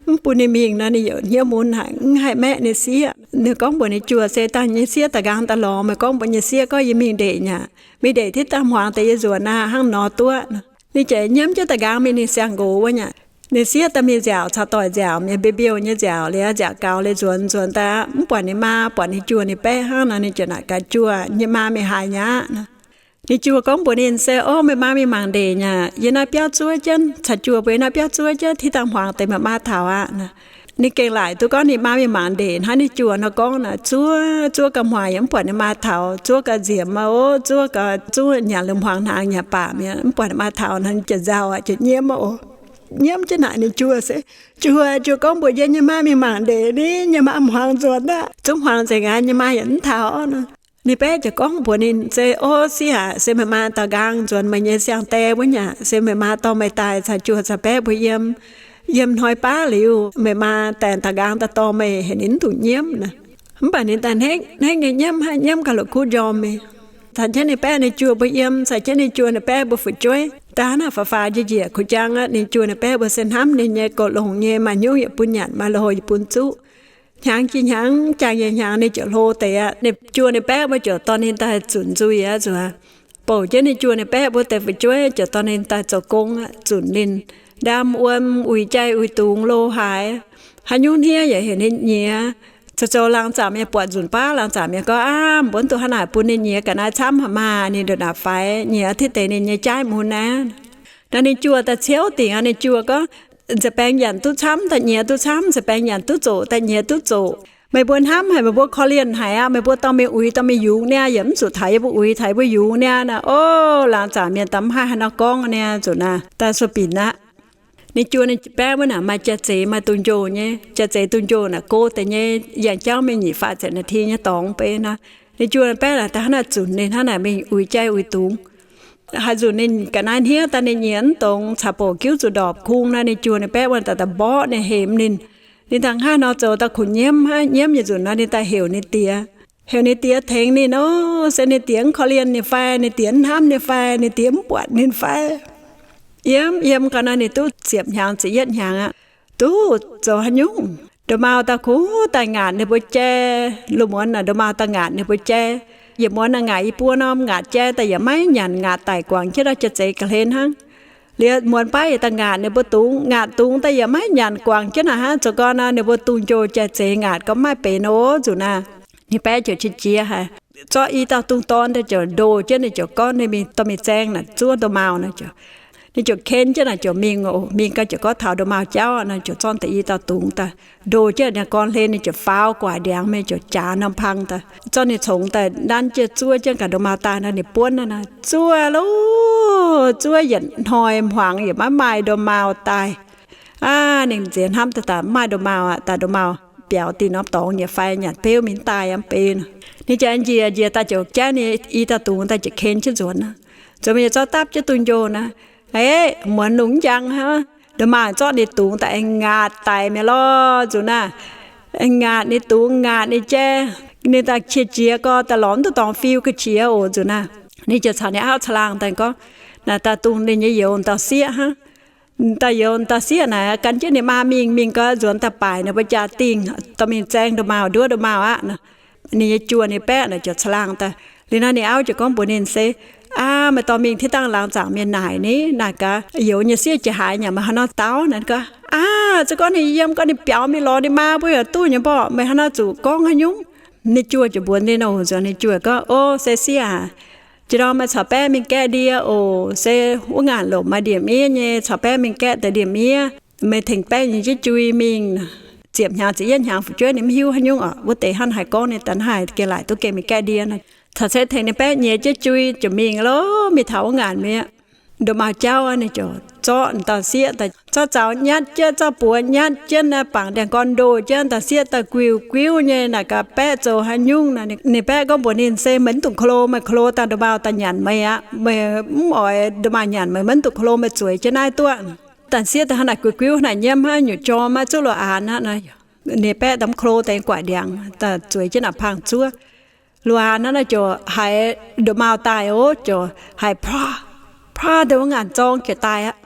Mv bun ninh mingh nor, ninh yaac hnyouv mun haic, mv haih maeqv ninh sieqv. Ninh gorngv mbuox ninh juoh, Se dangh nyei sieqv daaih nqaang daaih lorz meih gorngv mbuox nyei sieqv gorngv yie mingh ndeic nyei aqv. Mingh ndeic tiv dangh hmuangx deix yie nzuonx aqv, hnangv nor duqv nor. Ninh jiex nyiemv jienv daaih nqaang mingh ninh siang-nqox wuov nyei aqv. Ninh sieqv daaih mingh nziaauc caux doic nziaauc, mienh mbiouh mbiouh nyei nziaauc liuz, nziaauc gaux liuz nzuonx, nzuonx daaih mv buatc ninh maa, buatc ninh juoh ninh baeqv hnangv nor, ninh ziouc naaic gaax juoh, Nyei maa mingh haaix nyei aqv? Ninh juoh gorngv mbuox ninh, Se ov, meih maa mingh mangc ndeic nyei aqv. Yiem naaiv biauv zuov jienv, caux juoh mbuo yiem naaiv biauv zuov jienv, tiv dangh hmuangx deix meih maa taux aqv. Ninh gengh laaic duqv gorngv ninh maa mingh mangc ndeic hnangv ninh juoh nor gorngv naaic. Zuov, zuov gau hmuangx yaac mv buatc ninh maa taux. Zuov gau nziemx aqv, ov, zuov gau, zuov nyanc lungh hmuangx hnaangx nyanc baac mi'aqv, mv buatc ninh maa taux nor, ninh ziouc nzauh aqv, ziouc nyiemv aqv oc. Nyiemv jienv naaic ninh juoh se, Juoh, juoh gorngv mbuox yie nyei maa mingh mangc ndeic ni, nyei maa hmuangx nzuonx aqv. Zungv hmuangx nzengc aqv, nyei maa yaac mv taux nor. Ninh baeqv ziouc gorngv mbuox ninh, Se ov, sieqv aac, se meih maa daaih nqaang nzuonx meih nyei siang-die wuov nyei aqv. Se meih maa dorh meih daaih caux juoh caux baeqv mbuo yiem. Yiem hnoi baav liuz, meih maa daaih daaih nqaang daaih dorh meih, heuc ninh mv dungx nyiemv nor. Mv baac ninh daaih hnekv hnekv nyei nyiemv, haiv nyiemv gauh la'kuqv njormh mingh. Caux jienv ninh baeqv ninh juoh mbuo yiem, caux jienv ninh juoh ninh baeqv mbuo fu'jueiv. Daaih hnangv naaic faaux faaux njiec njiec kuv jangv aqv, ninh juoh ninh baeqv mbuo se hnamv ninh nyei, goux longx nyei, maaih nyungc yietc bun nyanc, maaih loz yietc bun zuqv. Hnyangx jiex hnyangx, jangx jiex hnyangx, ninh ziouc hlo deix aqv. Ninh juoh ninh baeqv mbuo ziouc dorh ninh daaih zunc nzuih aqv, zuqc bouc jienv ninh juoh ninh baeqv mbuo deix fu'jueiv ziouc dorh ninh daaih zoux gong aqv, zunc ninh, ndaam wuom, uix jai uix dungz, lo haaix, haaix nyungc hniev yaac heuc ninh nyiex. Zoux zoux laangz zaangc mienh buatc nzunc baav, laangz zaangc mienh gorngv, Aav, mbuo mv duqv hnangv naaic bun ninh nyiex, ga'naaiv camv haic maah, ninh ndongc naaic faix, nyiex tiv deix ninh nyei jaaiv mun aqv. Naaiv ninh juoh daaih ciouv dingc aqv. Ninh juoh gorngv, Nza'baeng nyanc duqv camv daaih nyiex duqv camv, nza'baeng nyanc duqv zoqc daaih nyiex duqv zoqc. Meih mbuo hnamv haic, meih mbuo korv-lienh haic aqv. Meih mbuo dorh mingh uix, dorh mingh yungz niaa, yaac mv zuqc taux yie mbuo uix, taux yie mbuo yungz niaa naaic. Ov, laangz zaangc mienh da'mv haih haaix nor gorngv niaa, zuqc naaic daaih sueih binc aqv. Ninh juoh ninh baeqv wuov naaic maaih jai-zeix, maaih dungz-njoh nyei. Jai-zeix dungz-njoh naaic go deix nyei, yangh jauv mingh nyic faah ziepc naaiv ti nyei dorngx beiv nor. Ninh juoh ninh baeqv naaic daaih hnangv naaic zunc ninh hnangv naaic mingh uix jai uix dungz. Haaix nzunc ninh ga'naaiv hniev daaih ninh nyiex mv dongz, caux bouc giuv zuqc ndorpc kung nor, ninh juoh ninh baeqv wuov daaih daaih mborqv ninh, hemx ninh. Ninh daaih hnangv nor zoux daaih kuh nyiemv aqv. Nyiemv nyei nzunc nor ninh daaih heuc ninh diex. Heuc ninh diex tengx ninh ov, se ninh diex mv korv-lienh ninh fai, ninh diex mv hnamv ninh fai, ninh diex mv buatc ninh fai. Yiem yiem gau nor ninh duqv ziepc hnyangx ziepc yietv hnyangx aqv. Duqv zoux haaix nyungc? Ndomh maauh daaih kungx daaih ngaatc ninh mbuo jai. Lungh muonz naaic ndomh maauh daaih ngaatc ninh mbuo jai. Yietc muonz naaic ngaatc i buo norm, ngaatc jai daaih yaac maiv nyanc, ngaatc daic guangc jienv nor, jai zeix ga'hlen hnangv. Liuz muonz baav yietc daaih ngaatc ninh mbuo dungz, ngaatc dungz daaih yaac maiv nyanc, guangc jienv naaic hnangv. Zoux gau naaic ninh mbuo dungz-njoh jai zeix ngaatc gau, maaih benx nor, oc, nzuqc naaic. Ninh baeqv ziouc qiex jiez haic, zorqv i dauh dungz dorn daaih ziouc ndoh jienv, ninh ziouc gorngv ninh mingh dorh mingh zaeng naaic zuov ndomh maauh naaic ziouc, ninh ziouc ken jienv naaic ziouc mingh oc. Mingh gau ziouc gorngv taux ndomh maauh jauv naaic, ziouc zorqv deix i dauh dungz daaih ndoh jienv ninh gorn hlen, ninh ziouc faaux gu'nguaaic ndiangx mingh, ziouc jaax norm pang daaih, zorqv ninh congx daaih nanv jienv zuov jienv gaax ndomh maauh daaih nor, ninh buonv naaic, zuov loh, zuov yietc hnoi hmuangx yaac maiv maaih ndomh maauh daaih. Aav, ninh nziex hnamv daaih, daaih mv maaih ndomh maauh aqv. Daaih ndomh maauh biaux dinh norm dorngx nyei fai, nyanc beuv mingh daaih yaac mv benx. Ninh jaa njiec njiec daaih ziouc jaiv ninh i dauh dungz daaih ziouc ken jienv nzuonx aqv. Nzuonx mingh zorqv dapv jienv dungz-njoh naaic, eix, muonz lungh njang hnangv, ndomh maauh zorqv ninh dungz daaih aengx ngaatc daic mi'aqv lorh, nzuqc naaic. Aengx ngaatc ninh dungz, ngaatc ninh jai. Ninh daaih qiex jiez gau, daaih lorz mv duqv dorngx fiu ga'qiex oc, nzuqc naaic. Ninh ziouc caux ninh auv caangh laangh daaih gorngv, naaic daaih dungz ninh nyei youz dauh sieqv hnangv. Dauh youz dauh sieqv naaic gan jienv ninh maa mingh, mingh gau nzuonx daaih baaic ninh mbuo jaa-dingh dorh mingh zaeng ndomh maauh, nduov ndomh maauh aqv. Ninh nyei juoh ninh baeqv naaic ziouc caangh laangh daaih. Liuz nor ninh auv ziouc gorngv mbuox ninh se, Aav, meih dorh mingh tih dangh laangz zaangc mienh naaic ni, naaic gaax youz nyei sieqv jiex haaix nyungc, meih haaix nor daauv naaic? Ninh gorngv, Aav, za'gengh ninh yiem gau, ninh biaux mingh lorz ninh maa mbuo yaac duqv nyei mborqv, meih haaix nor zuqc gorngv haaix nyungc? Ninh juoh ziouc mbuox ninh oc, nzuonx ninh juoh gorngv, O, se sieqv aac, jiex ndorm meih caux baeqv mingh gaeqv ndie oc. Se wuov ngaanc lomc maaih ndie-miev nyei, caux baeqv mingh gaeqv deix ndie-miev. Meih tengx baeqv nyei jienv jui mingh. Ziepc hnyangx ziepc yietv hnyangx fu'jueiv ninh mv hiuv haaix nyungc oc. Wuov deix hnangv haaix gorngv ninh daaih hnangv haaix gengh laaic duqv gengh mingh gaeqv ndie nor, caux se tengx ninh baeqv nyei jienv jui ziouc mingh lorqc. Mingh taux wuov ngaanc mi'aqv, ndomh maauh jauv ninh ziouc zorqv dauh sieqv daaih zorqv zaux nyatv jienv, zorqv buoz nyatv jienv naaic, bangc ndiangx-gorn ndoh jienv, dauh sieqv daaih guiux guiux nyei. Naaic gaax baeqv zoux haaix nyungc naaic? Ninh baeqv gorngv mbuox ninh se, Meih mv dungx ko lo, meih ko lo daaih ndomh maauh daaih nyanc meih aqv. Meih mv oix ndomh maauh nyanc meih, meih mv dungx ko lo, meih zueiz jienv naaiv duqv. Dauh sieqv daaih hnangv naaic guiux guiux naaic nyiemv hnangv, nyutc jorm maiv zuqc lo aanx aqv. Ninh baeqv daaih mv ko lo, daaih guaaic ndiangx daaih zueiz jienv naaic pang zuov. Lo aanx hnangv naaic ziouc haiz ndomh maauh daaih oc, ziouc haiz plorv, plorv deix wuov ngaanc zorng ziouc daaih aqv.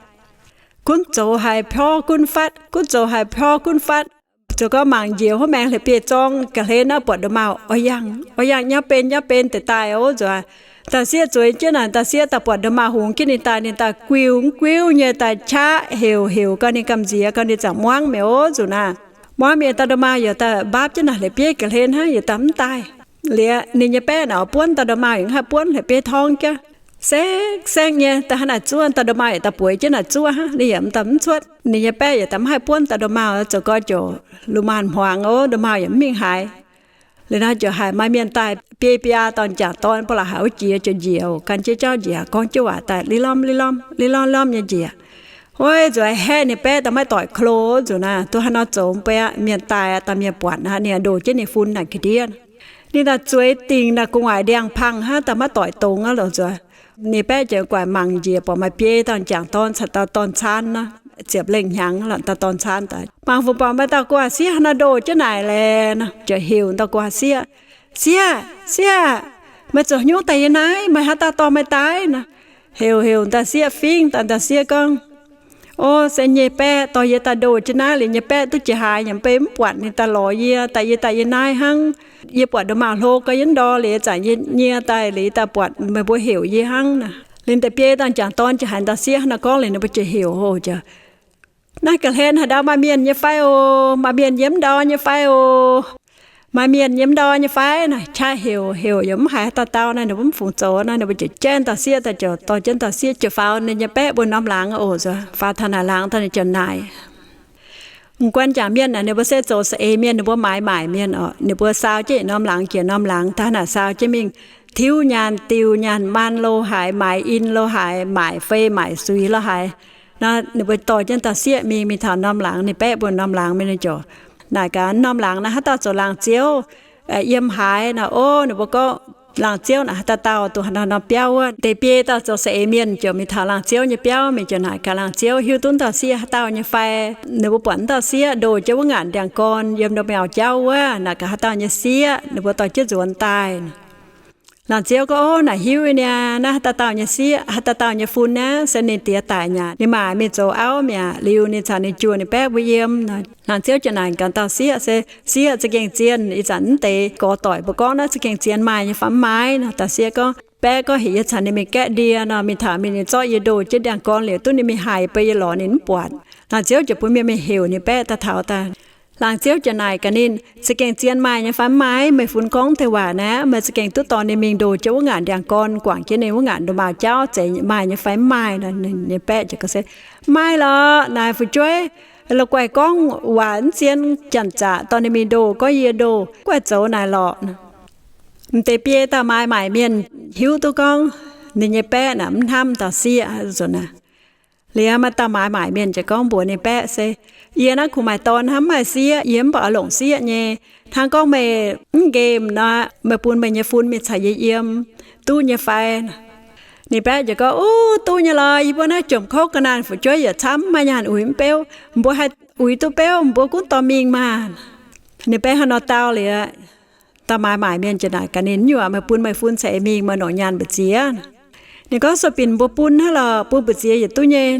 Gunv zoux haiz plorv gunv fatv, gunv zoux haiz plorv gunv fatv. Zoux gau mangc njiec wuov maengx hleix bieiv zorng ga'hlen naaiv buatc ndomh maauh oix yangh, oix yangh nyauv ben nyauv ben deix daaih oc. Nzuqc dauh sieqv zueiz jienv naaic, dauh sieqv daaih buatc ndomh maauh hungx jienv ninh daaih, ninh daaih guiux guiux nyei daaih qaqv heuc heuc gau ninh gamh nziex gau ninh ziouc muangv mi'aqv oc. Nzuqc naaic muangv mi'aqv, dauh ndomh maauh yaac daaih mbaapv jienv naaic hleix bieiv ga'hlen hnangv, yaac daaih mv daaih. Liuz ninh nyei baeqv naaic buonv dauh ndomh maauh yaac mv haih buonv, hleix bieiv torngv jienv saeng saeng nyei. Daaih hnangv naaic zuov, dauh ndomh maauh yaac daaih bueix jienv naaic zuov hnangv, ninh yaac daaih mv cuotv. Ninh nyei baeqv yaac daaih mv haih buonv dauh ndomh maauh, zoux gau ziouc lungh maanz hmuangx oc, ndomh maauh yaac mv mingh haaix. Liuz nor ziouc haiz maaih mienh daaih biei biaa dauh m'jangc dorn ba'laqc haic wuov jiex ziouc njiec oc, gan jienv jauv njiec gorngv jienv waac daaih li lormh li lormh li lormh lormh nyei njiec. Ov, nzuqc haeqv ninh baeqv daaih maiv doic ko lo. Nzuqc naaic duqv haaix nor zoux mv baac mienh daaih, dauh mienh buatc aqv, ninh ndoh jienv ninh fun naaic ga'ndiev. Ninh daaih zueiz dingc naaic gu'nguaaic ndiangx-pang hnangv, daaih maiv doic dongz aqv loh nzuqc. Ninh baeqv ziouc guaix mangc njiec buatc maaih biei dauh m'jangc dorn caux dauh dorn-caan nor, ziepc lengh hnyangx lorqc, dauh dorn-caan daaih mangc fu'bouc maaih dauh gu'nguaaz-sieqv hnangv ndoh jienv naaic laeh nor, ziouc heuc dauh gu'nguaaz-sieqv, Sieqv, sieqv, meih zuqc haaix nyungc daaih yie naaiv? Meih haaix dauh dorh meih daaih naaic? Heuc heuc dauh sieqv fingv daaih, dauh sieqv gorngv, Ov, se nyei baeqv dorh yie daaih ndoh jienv naaiv liuz, nyei baeqv duqv jiex haaix nyungc beiv mv buatc ninh daaih lorz yie, daaih yie daaih yie naaiv hnangv. Yie buatc ndomh maauh hlo gau yie mv ndor, liuz ih zanc yie nyie daaih liuz, yie daaih buatc meih mbuo heuc yie hnangv naaic. Liuz deix biei dauh m'jangc dorn ziouc haiz dauh sieqv hnangv naaic gorngv liuz, ninh mbuo ziouc heuc oc, ziouc, Naaiv ga'hlen haaix ndau maaih mienh nyei fai oc? Maaih mienh yiem ndau nyei fai oc? Maaih mienh yiem ndau nyei fai naaic? Qaqv heuc heuc yaac mv haiz dauh dauh naaic, ninh mbuo mv fungc zoux naaic, ninh mbuo ziouc jaiv dauh sieqv daaih, ziouc dorh jienv dauh sieqv ziouc faaux ninh nyei baeqv mbuo norm laangz oc. Faaux taux naaic laangz daaih ninh ziouc naaic, Mv guanh jangc mienh naaic, ninh mbuo se zoux saeng-eix mienh, ninh mbuo maaiz maaic mienh oc. Ninh mbuo saau jienv yietc norm laangz jiex norm laangz, daaih naaic saau jienv mingh tiuv nyaanh diuh nyaanh maan lo haaix, maaiz in lo haaix, maaic fei maaic suix lo haaix. Naaiv ninh mbuo dorh jienv dauh sieqv mingh, mingh taux norm laangz, ninh baeqv mbuo norm laangz mingh, ninh ziouc naaic gaax, Norm laangz naaiv haaix dauh zoux laangz ziouv? Yiem haaix? Naaic, ov, ninh mbuo gorngv laangz ziouv naaic haaix dauh dauh, dongh haaix norm biauv wuov. Deix biei dauh zoux saeng-eix mienh ziouc mingh taux laangz ziouv nyei biauv, mingh ziouc naaic gaax laangz ziouv, Hiuv duqv dauh sieqv haaix dauh nyei fai? Ninh mbuo buatc wuov dauh sieqv ndoh jienv wuov ngaanc ndiangx-gorn yiem ndomh maauh jauv wuov, naaic gaax haaix dauh nyei sieqv, ninh mbuo dorh jienv nzuonx daaih. Laangz ziouv gorngv, Ov, naaic hiuv niaa, naaiv haaix dauh dauh nyei sieqv, haaix dauh dauh nyei fun naaiv, se ninh diex daic nyei aqv. Ninh maac mingh zoux auv mi'aqv. Liuz ninh caux ninh juoh ninh baeqv mbuo yiem. Laangz ziouv ziouc naaic gaax dauh sieqv, Se sieqv, za'gengh zien, ih zanc mv deix gorx-doic mbuo gorngv naaiv za'gengh zien maaih nyei fai mv maaih nor? Dauh sieqv gorngv, Baeqv gorngv heuc yie caux ninh mingh gaeqv ndie nor, mingh taux mingh ninh zorqv yie ndoh jienv ndiangx gorn liuz, duqv ninh mingh haiz bun yie lorz ninh mv buatc. Laangz ziouv ziouc bun mienh mingh heuc ninh baeqv daaih taux daaih. Laangz ziouv ziouc naaic gaax ninh, Za'gengh zien maaih nyei fai mv maaih? Meih fun gorngv deix waac naaiv, meih za'gengh duqv dorh ninh mingh ndoh jienv wuov ngaanc ndiangx gorn, guangc jienv ninh wuov ngaanc ndoh maauh jauv, zeiz maaih nyei fai mv maaih? Ninh baeqv ziouc gorngv, Se mv maaih lorqc. Naaic fu'jueiv la'guaih gorngv waac mv zien, janx-zaqc dorh ninh mingh ndoh gorngv yie ndoh, guaih zoux naaic lorqc. M'deix biei dauh maaiz maaic mienh hiuv duqv gorngv ninh nyei baeqv naaic mv hnamv dauh sieqv nzunc naaic. Liuz maaih dauh maaiz maaic mienh ziouc gorngv mbuox ninh baeqv, Se yie naaiv kungx maaih dorn hnangv, mv maaih sieqv, yie mv baac oix longc sieqv nyei. Hnangv gorngv meih mv nqemh nor, meih bun meih nyei fun mingh caux yie yiem, duqv nyei fai? Ninh baeqv ziouc gorngv, Ov, duqv nyei lorqc. Yie mbuo naaiv jomc kouv ga'naanh, fu'jueiv yietc camv, maaih nyaanh uix mv beuv. Mbuo haih uix duqv beuv, mbuo gunv dorh mingh maah! Ninh baeqv hnangv nor dau liuz, dauh maaiz maaic mienh ziouc naaic gaax ninh, Nyuoqc, meih bun meih fun caux eix mingh, meih longc nyaanh mbu'ziex? Ninh gorngv, Sueih binc mbuo bun hnangv lorqc, bun mbu'ziex yietc duqv nyei.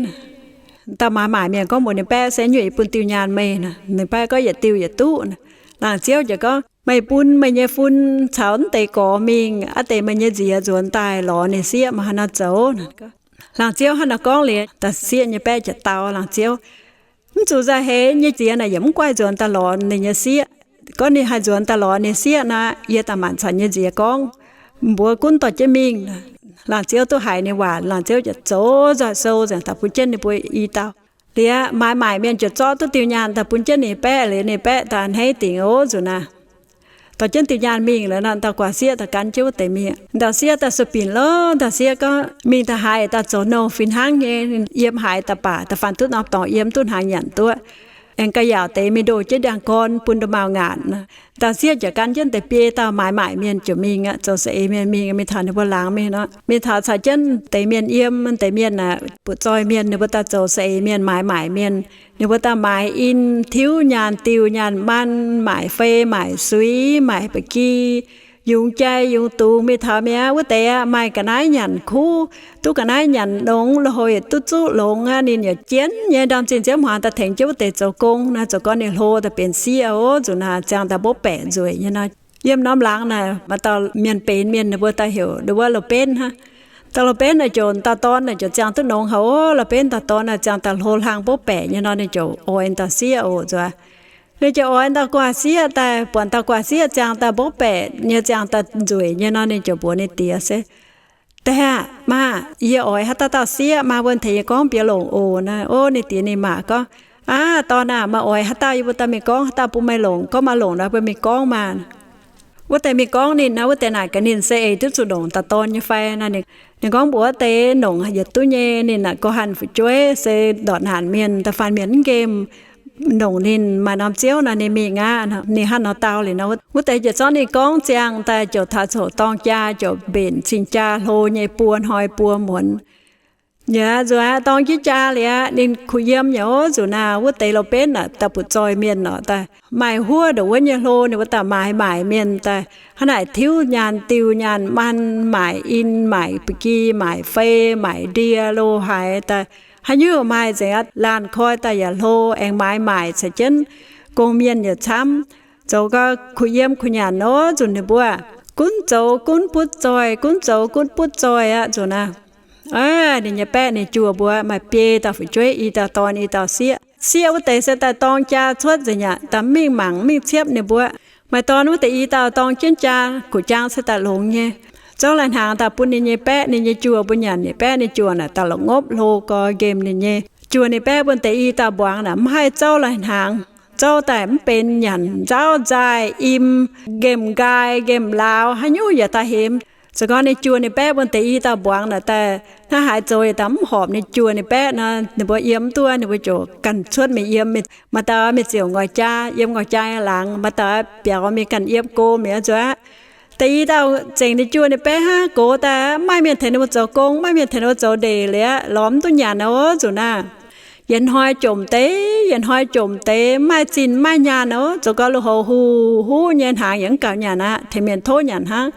Dauh maaiz maaic mienh gorngv mbuox ninh baeqv, Se nyuoqc yie bun diuh nyaanh meih? Ninh baeqv gorngv, Yietc diuh yietc duqv. Laangz ziouv ziouc gorngv, Meih bun meih nyei fun caux mv deix gorx mingh, a'deix meih nyei nziex nzuonx daaih lorz ninh sieqv, meih haaix nor zoux? Laangz ziouv hnangv nor gorngv liuz, dauh sieqv nyei baeqv ziouc dau laangz ziouv, Mv zuqc nzauh heix nyei nziex naaic yaac mv guaih nzuonx daaih lorz ninh nyei sieqv. Gorngv ninh haih nzuonx daaih lorz ninh sieqv nor, yie daaih maanc caux nyei nziex gorngv, mbuox gunv dorh jienv mingh. Laangz ziouv duqv haiz ninh waac, laangz ziouv ziouc zoux nzoih sou nzengc daaih bun jienv ninh mbuo i dauh. Liuz maaiz maaic mienh ziouc zorqv duqv diuh nyaanh daaih bun jienv ninh baeqv liuz, ninh baeqv daaih a'hneiv dingc oc nzunc naaic. Dorh jienv diuh nyaanh mingh liuz nor, dauh guaax sieqv daaih gan jienv wuov deix mingh. Dauh sieqv daaih sueih binc loh, dauh sieqv gorngv, Mingh daaih haaix daaih zoux nouh fih hnangv nyei, yiem haaix daaih baac da'faanh duqv norm dorngx yiem duqv hnaangx nyanc duqv. Aengx ga'yaauc deix mingh ndoh jienv ndiangx-gorn bun ndoh maauh ngaatc. Dauh sieqv ziouc gan jienv deix biei dauh maaiz maaic mienh ziouc mingh aqv, zoux saeng-eix mienh mingh, mingh taux ninh mbuo laangz mingh nor, mingh taux caux jienv deix mienh yiem, deix mienh aeqv, butv-zoih mienh, ninh mbuo daaih zoux saeng-eix mienh, maaiz maaic mienh. Ninh mbuo daaih maaiz in, tiuv nyaanh diuh nyaanh maan, maaic fei maaic suiv, maaic ba'gi, yungz jai yungz dungz. Mingh taux mi'aqv, wuov deix aqv maaih ga'naaiv nyanc kuv, duqv ga'naaiv nyanc longx, lui-houx yietc duqv zuqv longx aqv. Ninh yaac jienv nyei ndorm zinh nziouv hmuangx daaih tengx jienv wuov deix zoux gong naaiv, zoux gau ninh hlo daaih benx sieqv oc. Nzunc naaic ziangh daaih mbopv baeqc nzueic nyei nor. Yiem norm laangz naaic maaih dauh mienh benx mienh, ninh mbuo daaih heuc ninh wuov Lo Benv hnangv. Dauh Lo Benv naaic ziouc dauh dorn naaic ziouc ziangh duqv nongx haic oc. Lo Benv dauh dorn naaic ziangh daaih hlo hlang mbopv baeqc nyei nor, ninh ziouc oix dauh sieqv oc nzuonx. Ninh ziouc oix dauh guaax sieqv daaih, buatc dauh guaax sieqv ziangh daaih mbopv baeqc nyei, ziangh daaih nzueic nyei nor, ninh ziouc mbuox ninh diex se, Diex aah, maa, yie oix haaix dauh dauh sieqv, maa mbuo tengx yie gorngv bieqc longc oc naaic. Ov, ninh diex ninh maa gorngv, Aav, dorn aah, meih oix haaix dauh yie mbuo daaih mingh gorngv, haaix dauh bun meih longc, gorngv maaih longc nor mbuo mingh gorngv maah. Wuov deix mingh gorngv ninh nor, wuov deix naaic gaax ninh se eix duqv zuqc longc dauh dorn nyei fai nor. Ninh gorngv mbuox wuov deix longc yietc duqv nyei, ninh naaic go hanh fu'jueiv se ndortv naanc mienh, da'faanh mienh mv nqemh longc ninh maaih norm ziouv nor ninh mingh aqv. Ninh hnangv nor dau liuz nor, wuov deix ziouc zorqv ninh gorngv ziangh daaih ziouc taux coc dorng jaa ziouc mbenc cing-jaa hlo nyei buo hnoi buo muonz. Yaac nzuonx dorng jienv jaa liuz aqv, ninh kuh yiem nyei oc. Nzunc naaic wuov deix Lo Benv naaic daaih butv-zoih mienh oc, daaih maaih huov ndongc wuov nyei hlo. Ninh mbuo daaih maaiz maaic mienh daaih hnangv naaic tiuv nyaanh diuh nyaanh maan, maaic in, maaic ba'gi, maaic fei, maaic ndie lo haaix daaih, haaix nyungc maaih nzengc aqv. Laanh koi daaih yaac hlo, aengx maaiz maaic caux jienv gong-mienh yaac camv. Zoux gau kuh yiem kuh nyanc oc. Nzunc ninh mbuo gunv zoux gunv butv zoih, gunv zoux gunv butv zoih aqv. Nzunc naaic, ninh nyei baeqv ninh juoh mbuo maaih biei dauh fu'jueiv, i dauh dorn i dauh sieqv. Sieqv wuov deix se daaih dorng jaa cuotv nzengc aqv, daaih mingh mangc mingh ciepv ninh mbuo. Maaih dorn wuov deix i dauh dorng jienv jaa, guqc jaang se daaih longx nyei. Zorqv lai-hnaangx daaih bun ninh nyei baeqv ninh nyei juoh mbuo nyanc. Ninh baeqv ninh juoh naaic daaih la'ngopv hlo gau nqemh ninh nyei juoh. Ninh baeqv mbuo deix i dauh mbuangz naaic mv haih zouv lai-hnaangx, zouv daaih mv benx, nyanc nzauv nzaaih, im, nqemh nqaai nqemh lauz, haaix nyungc yaac daaih hemx. Se gorngv ninh juoh ninh baeqv mbuo deix i dauh mbuangz naaic daaih hnangv haaix zoux yaac daaih mv horpc ninh juoh ninh baeqv nor, ninh mbuo yiem mv duqv, ninh mbuo ziouc ganh cuotv mingh yiem. Maaih dauh mingh ziouc nqoi jaa, yiem nqoi jaa laangz. Maaih dauh biaux mingh ganh yiem go mi'aqv nzuonx aqv. Deix i dauh zengc ninh juoh ninh baeqv hnangv, gox daaih mv maaih mienh tengx ninh mbuo zoux gong, mv maaih mienh tengx ninh mbuo zoux ndeic liuz aqv, lorz mv duqv nyanc oc. Nzunc naaic yietc hnoi jomc deix, yietc hnoi jomc deix, mv maaih zinh mv maaih nyaanh oc. Zoux gau lui-houx huv huv nyei, hnaangx yaac mv gaux nyanc aqv, tengx mienh tov nyanc hnangv.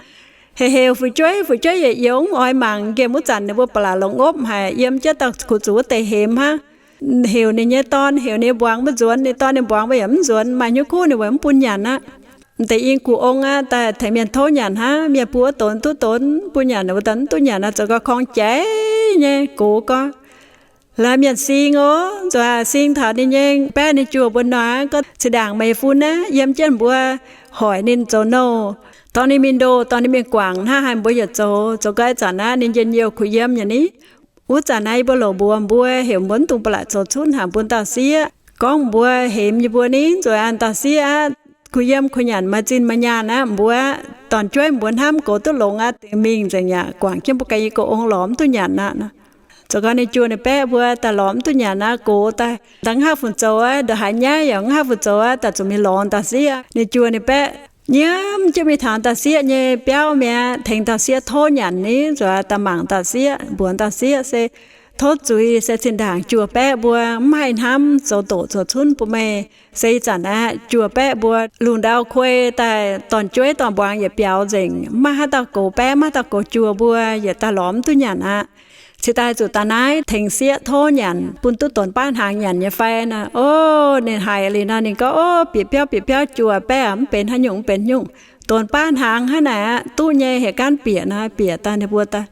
Heuc heuc fu'jueiv, fu'jueiv yietc youz mv oix mangc. Nqemh wuov zanc ninh mbuo ba'laqc longc opv haic, yiem jienv dauh kuv zuqc wuov deix hemx hnangv. Heuc ninh nyei dorn, heuc ninh mbuangz mbuo nzuonx, ninh dorn ninh mbuangz mbuo yaac mv nzuonx, maaih hnyouv kuv ninh weic mv bun nyanc aqv. M'deix i gu'ong aqv, daaih tengx mienh tov nyanc hnangv, mienh bun wuov donx duqv donx, mv bun nyanc wuov donx mv duqv nyanc aqv, zoux gau korng jaiv nyei gox gorngv. Laaix mienh sing oc, nzuonx sing taux ninh nyei baeqv ninh juoh mbuo nor, gorngv, Cin-ndaangc meih fun naaiv yiem jienv mbuo hoic ninh zoux nouh, dorh ninh mingh ndoh, dorh ninh mingh guangc hnangv haaix mbuo yietc zoux. Zoux gau ih zanc naaiv ninh njien-youh kuh yiem nyei ni. Wuov zanc naaiv yie mbuo loc mbuox mbuo, heuc mbuo mv dungx ba'laqc zoux cunv haic bun dauh sieqv. Gorngv mbuo hemx yie mbuo ni, nzuonx an dauh sieqv aqv, kuh yiem kuh nyanc maaih zinh maaih nyaanh aqv, mbuo dorn-jueiv mbuo hnamv goux duqv longx aqv, dingc mingh nzengc yaac guangc jienv mbuo ganh nyei gox ong lorz mv duqv nyanc aqv. Zoux gau ninh juoh ninh baeqv mbuo daaih lorz mv duqv nyanc aqv, gox daaih da'hnangv haav fungc zoux aqv, ndongc haaix nyaiv yaac hnangv haav fungc zoux aqv, daaih zuqc mingh lorz dauh sieqv. Ninh juoh ninh baeqv nyiemv jienv mingh taux dauh sieqv nyei biauv mi'aqv, tengx dauh sieqv tov nyanc ni, nzuonx daaih mangc dauh sieqv, mbuox dauh sieqv se, Tov zuiz, se zinh ndaangc juoh baeqv mbuo mv haih hnamv zoux doqc zoux cunv bun meih. Se ih zanc aqv, juoh baeqv mbuo lungh ndau kuei daaih dorn-jueiv dorn-mbuangz yietc biaux nzengc, mv maaih haaix dauh goux baeqv, mv maaih haaix dauh goux juoh mbuo, yietc daaih lorz mv duqv nyanc aqv. Cingx daaih zuqc daaih naaiv tengx sieqv tov nyanc bun duqv donx baav hnaangx nyanc nyei fai nor. O, ninh haiz liuz nor ninh gorngv, O, bieqc biauv bieqc biauv, juoh baeqv mv benx haaix nyungc mv benx nyungc. Donx baav hnaangx hnangv naaic aqv, duqv nyei, heuc gaanv bieqc nor. Bieqc daaih ninh mbuo daaih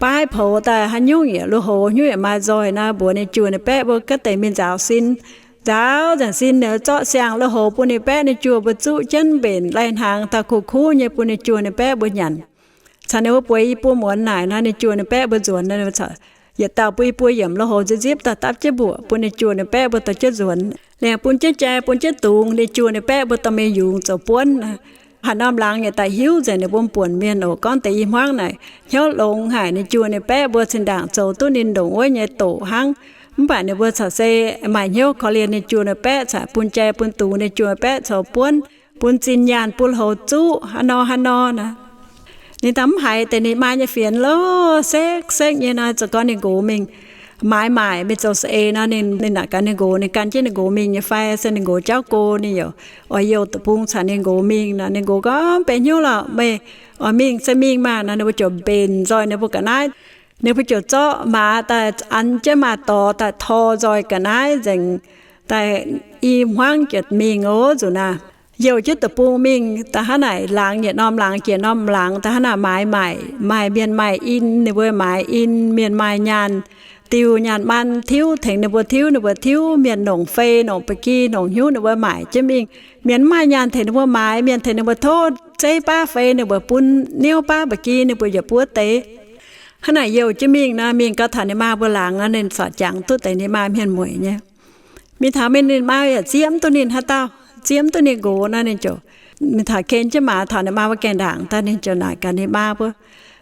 baav poux daaih haaix nyungc yaac lui-houx nyungc yaac maaih nzoih nor, mbuox ninh juoh ninh baeqv mbuo gaav deix mingh nzaaux sin. Nzaaux nzengc sin liuz zorqv siang lui-houx bun ninh baeqv ninh juoh mbuo zuqv jienv mbenc lai-hnaangx daaih kuv kuv nyei bun ninh juoh ninh baeqv mbuo nyanc. Caux ninh mbuo bueix i buo muonz naaic nor, ninh juoh ninh baeqv mbuo nzuonx nor, ninh mbuo yietc dauh bun i buo yiemc lui-houx nzipv nzipv daaih dapv jienv mbuoqc bun ninh juoh ninh baeqv mbuo dorh jienv nzuonx. Liemh bun jienv jai bun jienv dungz, ninh juoh ninh baeqv mbuo dorh mingh yungz zoux buonv. Haaix norm laangz yietc daaih hiuv nzengc, ninh mbuo buonc mienh oc, gorngv deix i hmuangv naaic hnyouv longx haic. Ninh juoh ninh baeqv mbuo zinh ndaangc zoux duqv ninh ndongc wuov nyei doqc hnangv. Mv baac ninh mbuo caux se maaih hnyouv korv-lienh ninh juoh ninh baeqv caux bun jai bun dungz ninh juoh baeqv zoux buonv, bun zinh nyaanh bun lui-houx zuqv haaix nor haaix nor nor. Ninh daaih mv haiz deix ninh maa nyei fienx lorqc, sekv sekv nyei nor, zoux gau ninh nqox mingh maaiz maaic mingh zoux saeng-eix nor, ninh naaic gaax ninh nqox, ninh gan jienv ninh nqox mingh nyei fai, se ninh nqox jauv go, ninh yaac oix youh deic-bung caux ninh nqox mingh nor. Ninh nqox gorngv, Mv benx hnyouv lorqc, meih oix mingh se mingh maah nor. Ninh mbuo ziouc mbenc nzoih ninh mbuo ga'naaiv. Ninh mbuo ziouc zorqv maaz daaih an jienv maaz-dorx daaih tor nzoih ga'naaiv nzengc, daaih i hmuangv jiez mingh oc nzunc naaic. Youh jienv deic-bung mingh daaih hnangv naaic, laangz yietc norm laangz jiex norm laangz daaih hnangv naaic maaiz maaic, maaih mienh maaih in, ninh mbuo maaiz in, mienh maaih nyaanh diuh nyaanh maan tiuv tengx ninh mbuo tiuv, ninh mbuo tiuv, mienh nongc fei nongc ba'gi nongc hnyunv ninh mbuo maaic jienv mingh. Mienh mv maaih nyaanh tengx ninh mbuo maaiz, mienh tengx ninh mbuo tov zeiv baav fei ninh mbuo bun niouv baav ba'gi ninh mbuo yietc buov deix. Hnangv naaic youh jienv mingh nor, mingh gau taux ninh maa mbuo laangz nor, ninh corc jangx duqv deix ninh maa hmien mueic nyei. Mingh taux mingh ninh maa yaac zieqv mv duqv ninh haaix dauh, zieqv mv duqv ninh nqox nor, ninh ziouc mingh taux ken jienv maaz taux ninh maa mbuo gaengh ndaangc daaih, ninh ziouc naaic gaax ninh maa mbuo,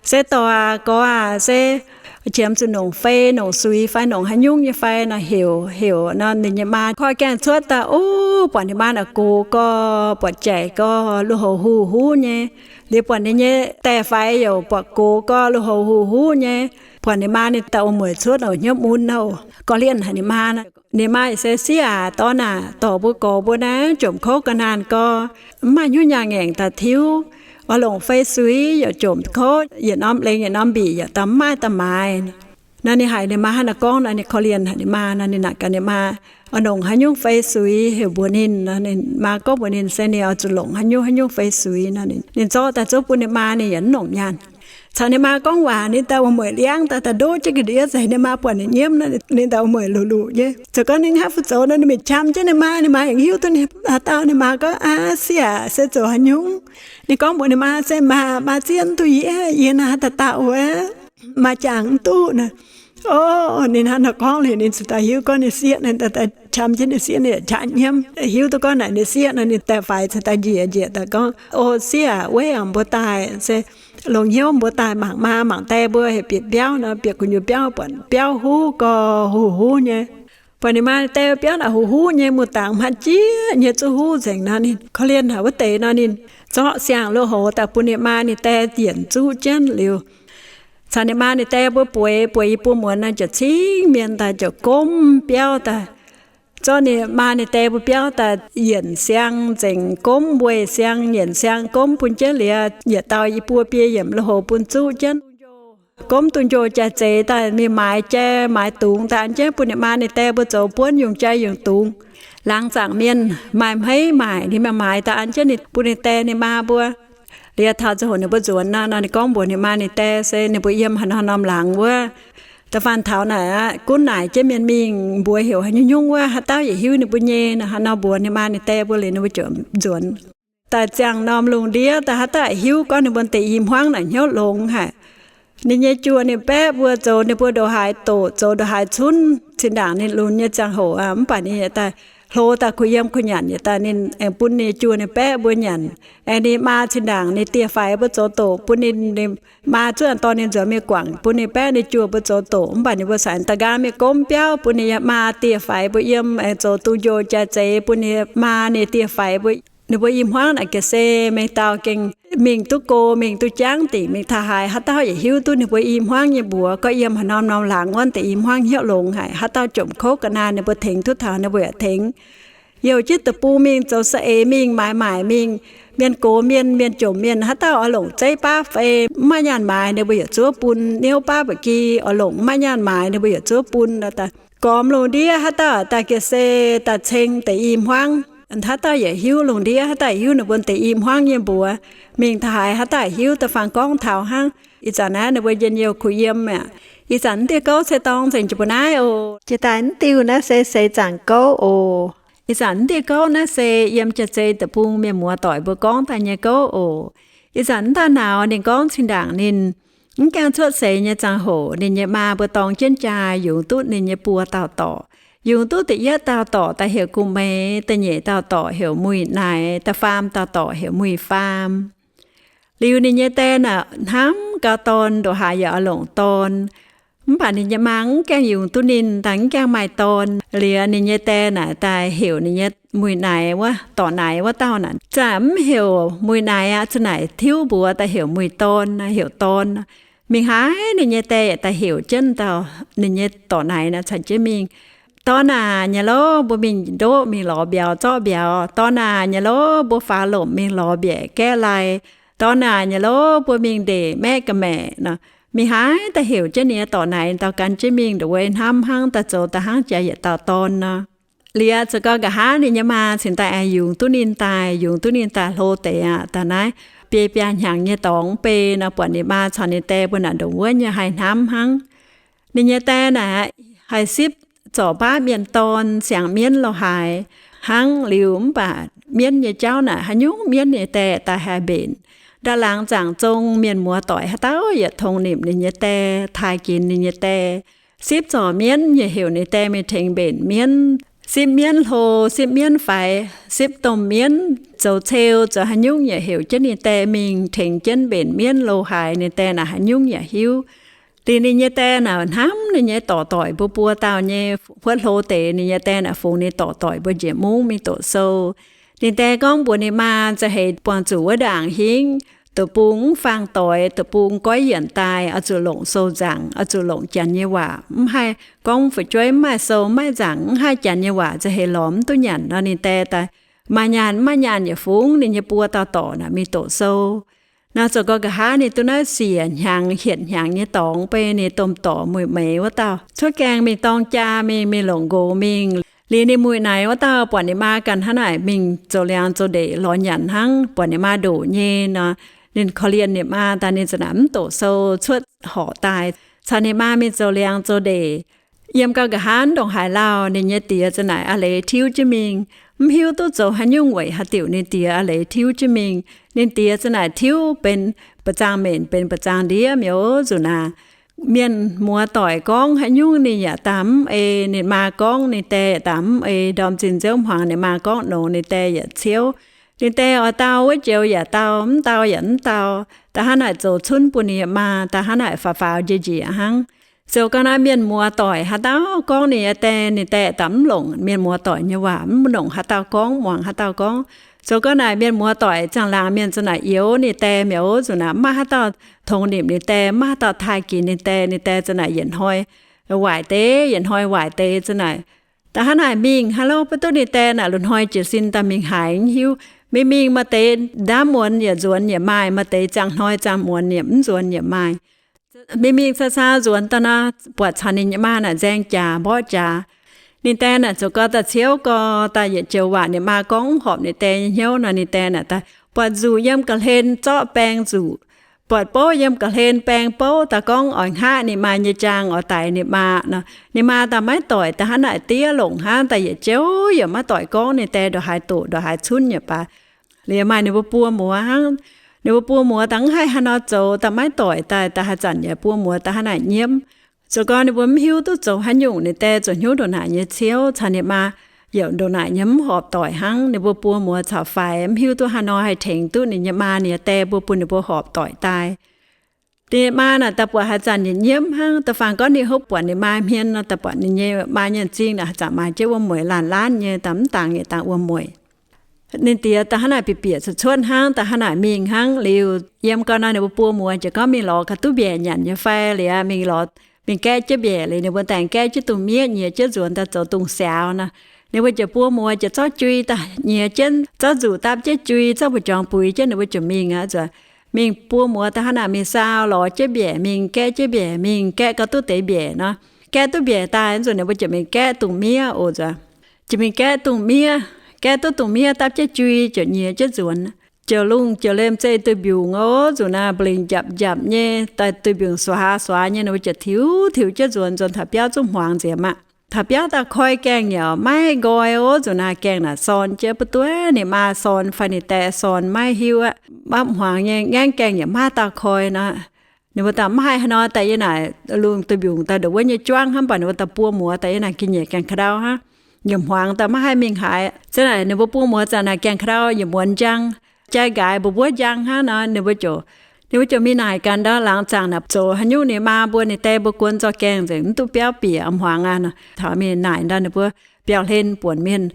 Se dorc aac, gorx aac, se qiemx zuqc nongc fei nongc suix fai nongc haaix nyungc nyei fai nor, heuc heuc nor, ninh nyei maa koi gaengh cuotv daaih, o, buatc ninh maa naaic gox gorx, buatc jaic gorx, lui-houx huv huv nyei. Liuz buatc ninh nyei daeh faix yaac buatc gox gorx, lui-houx huv huv nyei. Buatc ninh maa ninh daaih wuom-mueic cuotv oc, hnyouv mun oc, gorngv-lienh haic ninh maa. Ninh maa se, Sieqv aac, dorn aac, dorc mbuo gorx mbuo naaiv jomc kouv ga'naanh gorx, mv maaih hnyouv nyaah ngaengc daaih tiuv, oix longc fei suix yaac jomc kouv, yietc norm lengx yietc norm mbic yaac daaih mv maaih daaih maaiz. Nor ninh haiz ninh maa hnangv naaiv gorngv nor, ninh korv-lienh haic ninh maa nor, ninh naaic gaax ninh maa, Oix longc haaix nyungc fei suix? Heuc mbuox ninh nor, ninh maa gorngv mbuox ninh se ninh oix zuqc longc haaix nyungc haaix nyungc fei suix nor. Ninh zorqv daaih zuov bun ninh maa, ninh yaac mv longc nyaanh. Caux ninh maa gorngv waac, ninh daaih wuom-mueic liangv daaih, daaih ndoqv jienv ga'ndiev nzengc. Ninh maa buatc ninh nyiemv nor, ninh daaih wuom-mueic luqc luqc nyei. Zoux gau ninh hnangv fu zoux nor, ninh mingh qam jienv ninh maa, ninh maa yaac hiuv duqv ninh haaix dauh. Ninh maa gorngv, Aav, sieqv aac, se zoux haaix nyungc? Ninh gorngv mbuox ninh maa se, Maa, maa zieqv mv duqv yie, yie naaiv haaix dauh dauh wuov, maa jangx mv duqv naaic. O, ninh hnangv naaiv gorngv liuz, ninh cingx daaih hiuv gorngv ninh sieqv, ninh daaih qam jienv ninh sieqv, ninh yaac qaqv nyiemv. Hiuv duqv gorngv naaic ninh sieqv nor, ninh daeh faix cingx daaih njiec njiec daaih gorngv, O, sieqv aac, weic a'hneiv mbuo daaih se longc hnyouv mbuo daaih mangc maa mangc daeh mbuo heuc bieqc biauv nor, bieqc gu'nyuoz biauv, buatc biauv huv gorx, huv huv nyei. Buatc ninh maa daeh biauv naaic huv huv nyei, mungh dangx hmanh jieqv nyei zuqc huv nzengc nor, ninh korv-lienh haic wuov deix nor, ninh zorqv siang-lui-houx daaih bun ninh maa ninh daeh njiec zuqv jienv liuz, caux ninh maa ninh daeh mbuo bueix, bueix i buo muonz nor, ziouc cingv mienh daaih ziouc gomv biauv daaih. zorqv ninh maa ninh die mbuo biauv daaih yienc siang nzengc, gomv weih siang, yienc siang gomv bun jienv liuz, yietc dauh i buo biei yiemc lui-houx bun zuqv jienv. Gomv duqv njoh jai zeix daaih mingh maaiz jai maaiz dungz daaih an jienv bun ninh maa ninh die mbuo zoux buonv yungz jai yungz dungz. Laangz zaangc mienh maaih hmeiv maaic, ninh mingh maaiz daaih an jienv ninh, bun ninh die ninh maa mbuo. Liuz taux ziangh hoc ninh mbuo nzuonx nor, nor ninh gorngv mbuox ninh maa ninh die se ninh mbuo yiem haaix norm norm laangz wuov. Da'faanh taux naaic aqv, gunv naaic jienv mienh mingh mbuox heuc haaix nyungc nyungc wuov, haaix dauh yietc hiuv ninh mbuo nyei nor, haaix nor mbuox ninh maa ninh die mbuo liuz ninh mbuo ziouc nzuonx. Daaih ziangh norm lungh ndiev daaih haaix dauh hiuv gorngv ninh mbuo deix i hmuangv naaic hnyouv longx haic. Ninh nyei juoh ninh baeqv mbuo zoux ninh mbuo ndongc haaix doqc, zoux ndongc haaix cunv, zinh ndaangc ninh lunx nyei ziangh hoc aqv, mv baac ninh yietc daaih hlo daaih kuh yiem kuh nyanc, yietc daaih ninh aengx bun ninh juoh ninh baeqv mbuo nyanc. Aengx ninh maa zinh ndaangc ninh dieh faix mbuo zoux doqc bun ninh, ninh maa zuqc dorh ninh nzuonx mingh guangc bun ninh baeqv ninh juoh mbuo zoux doqc, mv baac ninh mbuo saengx da'nqaang mingh gomv biauv bun ninh maa dieh faix mbuo yiem, aengx zoux duqv njoh jai zeix bun ninh maa ninh dieh faix mbuo. Ninh mbuo i hmuangv naaic ga'sie mengh dauh gengh mingh duqv go, mingh duqv jangv dingc, mingh taux haaix haaix dauh yietc hiuv duqv ninh mbuo i hmuangv nyei mbuox, gorngv yiem haaix norm norm laangz wuov deix i hmuangv hnyouv longx haic, haaix dauh jomc kouv ga'naaiv ninh mbuo tengx duqv taux ninh mbuo yaac tengx. Youh jienv deic-bung mingh zoux saeng-eix mingh maaiz maaic mingh, mienh gox mienh, mienh jomc mienh, haaix dauh oix longc zeiv baav fei mv maaih nyaanh maaiz ninh mbuo yietc zungv bun, niouv baav ba'gi oix longc mv maaih nyaanh maaiz ninh mbuo yietc zungv bun. Gormx lungh ndiev haaix dauh daaih ga'sie daaih ceng deix i hmuangv, haaix dauh yietc hiuv lungh ndiev, haaix dauh hiuv ninh mbuo deix i hmuangv nyei mbuox, mingh taux haaix haaix dauh hiuv, da'faanh gorngv taux hnangv. Ih zanc naaiv ninh mbuo njien-youh kuh yiem aqv. Ih zanc naaiv diuh gouv se dorng nzengc jiex mbuo naaiv oc. Jiex daaih naaiv diuh naaiv se seix zaangc gouv oc. Ih zanc naaiv diuh gouv naaiv se yiem jai zeix deic-bung mienh muoz doic mbuo gorngv daaih nyei gouv oc. Ih zanc naaiv dauh nauz ninh gorngv zinh ndaangc ninh mv gaengh cuotv seix nyei ziangh hoc, ninh nyei maa mbuo dorng jienv jaa yungz duqv ninh nyei buo dauh dorc. Yungz duqv da'yietv dauh dorc daaih heuc Gu'meix, da'nyeic dauh dorc heuc Muic Naix, da'faam dauh dorc heuc Muic Faam. Liuz ninh nyei die naaic hnamv gau dorn, ndongc haaix yaac oix longc dorn. Mv baac ninh nyei maa mv gaengh yungz duqv ninh, daaih mv gaengh maaih dorn. Liuz ninh nyei die naaic daaih heuc ninh nyei Muic Naix wuov, dorc Naix wuov dauh naaic, za'gengh mv heuc Muic Naix aqv, za'naaic tiuv mbuox daaih heuc Muic Dorn, heuc Dorn. Mingh haaix ninh nyei die yaac daaih heuc jienv dauh ninh nyei dorc Naix naaic caux jienv mingh. Dorn aac, nyei lov mbuo mingh ndoqv mingh lorz mbiauz zorqv mbiauz. Dorn aac, nyei lov mbuo faaux lomc mingh lorz mbiaeqc gaeqv lai. Dorn aac, nyei lov mbuo mingh ndeic maeqv ga'maeqc nor. Mingh haaix daaih heuc jienv ninh nyei dorc Naix dauh gan jienv mingh, ndongc wuov hnamv hnangv daaih zoux daaih hnangv jaax yietc dauh dorn nor. Liuz zoux gau nqa'haav ninh nyei maa cingx daaih aengx yungz duqv ninh daaih, yungz duqv ninh daaih hlo deix aqv. Daaih naaiv biei biaa hnyangx nyei dorngx mv bei nor, buatc ninh maa caux ninh die mbuo naaic ndongc wuov nyei haih hnamv hnangv. Ninh nyei die naaic haih sipv zorc baav mienh dorn, siangx mienv lo haaix hnangv. Liuz mv baac mienv nyei jauv naaic haaix nyungc mienv nyei die daaih haih mbenc. Ndaaih laangz zaangc zong mienh muoz doic haaix dauh yietc tongx nimc ninh nyei die, taaih ginx ninh nyei die. Sipv zorc mienv yaac heuc ninh die mingh tengx mbenc mienv. Sipv mienv hlo, sipv mienv faix, sipv domh mienv zoux ceu, zoux haaix nyungc yaac heuc jienv ninh die mingh tengx jienv mbenc mienv lo haaix, ninh die naaic haaix nyungc yaac hiuv. Liuz ninh nyei die naaic hnamv ninh nyei dorc doic mbuo buo dauh nyei huotv hlo deix, ninh nyei die naaic fungx ninh dorc doic mbuo njiec mungv mingh doqc sou. Ninh die gorngv mbuox ninh maa, za'heix buangh zuqc wuov ndaangc hingv, deic-bung mv faang doix, deic-bung goiv yienc daaih, oix zuqc longc sou nzaangc, oix zuqc longc janx nyei waac. Mv haih gorngv fu'jueiv mv maaih sou mv maaih nzaangc, mv haih janx nyei waac za'heix lorz mv duqv nyanc nor. Ninh die daaih maaih nyaanh mv maaih nyaanh yaac fungx ninh nyei buo dauh dorc naaic mingh doqc sou. Naaiv zoux gau nqa'haav ninh duqv naaiv siec hnyangx hietc hnyangx nyei dorngx bei, ninh domh dorc Muic Meix wuov dauh cuotv gaengh mingh dorng jaa mingh, mingh longc nqox mingh. Liuz ninh Muic Naix wuov dauh buatc ninh maa ganh hnangv naaic mingh zoux liangx zoux ndeic lorz nyanc hnangv, buatc ninh maa ndoqc nyei nor, ninh korv-lienh ninh maa daaih, ninh za'naaic mv doqc sou cuotv horqc daaih. Caux ninh maa mingh zoux liangx zoux ndeic. Yiem gau nqa'haav ndongc haaix lauh, ninh nyei diex za'naaic a'leiz tiuv jienv mingh. Mv hiuv duqv zoux haaix nyungc weic haaix diuc ninh diex a'leiz tiuv jienv mingh. Ninh diex za'naaic tiuv benx ba'zangh menc, benx ba'zangh ndiev mi'aqv. Nzunc naaic, mienh muoz doic gorngv haaix nyungc ninh yaac daaih mv ei, ninh maa gorngv ninh die yaac daaih mv ei, ndorm zinh nziouv hmuangx ninh maa gorngv nongx ninh die yaac ciouv. Ninh die oix dau wuov joux yaac dau, mv dau yaac mv dau. Da'hnangv naaic zoux cunv bun ninh maa, da'hnangv naaic faaux faaux njiec-njiec hnangv. Zoux gau naaiv mienh muoz doic haaix dauh gorngv ninh nyei die, ninh die daaih mv longc mienh muoz doic nyei waac, mv longc haaix dauh gorngv, muangx haaix dauh gorngv. Zoux gau naaic mienh muoz doic ziangh laangz mienh za'naaic youx ninh die mi'aqv. Nzunc naaic mv maaih haaix dauh tongx nimc ninh die, mv maaih haaix dauh taaih ginx ninh die. Ninh die za'naaic yietc hnoi waaic deix, yietc hnoi waaic deix, za'naaic Da'hnangv naaic mingh hnangv loh, mv duqv ninh die naaic lungh hnoi jiez sin daaih mingh haaix mv hiuv. Mingh mingh maaih deix ndaamv muonz yaac nzuonx yaac maaih, maaih deix ziangh hnoi ziangh muonz yaac mv nzuonx yaac maaih. Mingh mingh caa caa nzuonx daaih nor, buatc caux ninh nyei maa naaic nzaeng jaax mborqv jaax. Ninh die naaic zoux gau daaih ciouv gau, daaih yietc joux waac ninh maa gorngv mv horpc ninh die nyei hnyouv nor, ninh die naaic daaih buatc nzuqc yiem ga'hlen zorqv baeng nzuqc, buatc bouv yiem ga'hlen baeng bouv, daaih gorngv oix hngaqv ninh maa nyei jaang oix daix ninh maa nor. Ninh maa daaih maiv doic, da'hnangv naaic diev longc hnangv, daaih yietc joux yaac maiv doic gorngv ninh die ndongc haaix doqc ndongc haaix cunv yaac baac. Liuz maaih ninh mbuo buo muoz hnangv. Ninh mbuo buo muoz daaih mv haih haaix nor zoux, daaih maiv doic daaih, daaih haaix zanc yaac buo muoz da'hnangv naaic nyiemv. Zoux gau ninh mbuo mv hiuv duqv zoux haaix nyungc, ninh die zoux hnyouv ndongc naaic nyei ciouv caux ninh maa yaac ndongc naaic nyei mv horpc doic hnangv. Ninh mbuo buo muoz caux faix mv hiuv duqv haaix nor haih tengx duqv ninh nyei maa, ninh nyei die mbuo bun ninh mbuo horpc doic daaih. Ninh maa naaic daaih buatc haaix zanc yietc nyiemv hnangv, da'faanh gorngv ninh hopv buatc ninh maa hmien nor, daaih buatc ninh nyei maa nyei m'zing naaic haaix zanc maaih jienv wuom-mueic laanh laanh nyei, daaih mv dangx yietc dangx wuom-mueic. Ninh diex da'hnangv naaic bieqc bieqc cuotv cuotv hnangv, da'hnangv naaic mingh hnangv liuz, yiem gau nor ninh mbuo buo muoz ziouc gorngv mingh lorz ga'duqv mbiaec nyanc nyei fai liuz, mingh lorz, mingh gaeqv jienv mbiaec liuz, ninh mbuo daengx gaeqv jienv dungz miev nyiex jienv nzuonx daaih zoux dungz siaaux nor. Ninh mbuo ziouc buo muoz ziouc zorqv jui daaih nyiex jienv, zorqv nzuqc dapv jienv jui, zorqv mbu'jorngx buix jienv, ninh mbuo ziouc mingh aqv. Nzuonx mingh buo muoz da'hnangv naaic mingh saau lorz jienv mbiaec, mingh gaeqv jienv mbiaec, mingh gaeqv gau duqv deix mbiaec nor. Gaeqv duqv mbiaec daaih nzuonx, ninh mbuo ziouc mingh gaeqv dungz miev oc. Nzuonx ziouc mingh gaeqv dungz miev, gaeqv duqv dungz miev dapv jienv jui ziouc nyiex jienv nzuonx. Ziouc lungh ziouc liemh zeih duih mbiungc oc, nzuqc naaic mba'lingc njapc njapc nyei, daaih duih mbiungc suax suax nyei, ninh mbuo ziouc tiux tiux jienv nzuonx, nzuonx taux biauv zungv hmuangx nzengc aqv. Taux biauv daaih koi gaengh yaac maiv nqoi oc. Nzuqc naaic gaengh naaic sorn jienv, mv duqv ninh maa sorn fai ninh die sorn maiv hiuv aqv. Mapv hmuangx nyei, ngaengv gaengh yaac maiv dauh koi nor. Ninh mbuo daaih mv haih haaix nor, daaih yiem naaic lungh duih mbiungc daaih ndongc wuov nyei juangv hnangv, mv baac ninh mbuo daaih buo muoz daaih yiem naaic ga'nyiec gaengh ka'ndau hnangv. Yaac hmuangx daaih maiv haih mingh haaix. Zanc naaic ninh mbuo buo muoz zanc naaic gaengh ka'ndau yaac muonz njang, jai nqaaix mbuov mbuov njang hnangv nor, ninh mbuo ziouc, ninh mbuo ziouc mingh naaic ganh ndau laangz zaangc naaic zoux haaix nyungc ninh maa mbuo ninh die mbuo guon zorqv gaengh nzengc, mv duqv biauv bieqc, hmuangx aqv nor. Taux mingh naaic ndau ninh mbuo biauv-hlen buonc mienh.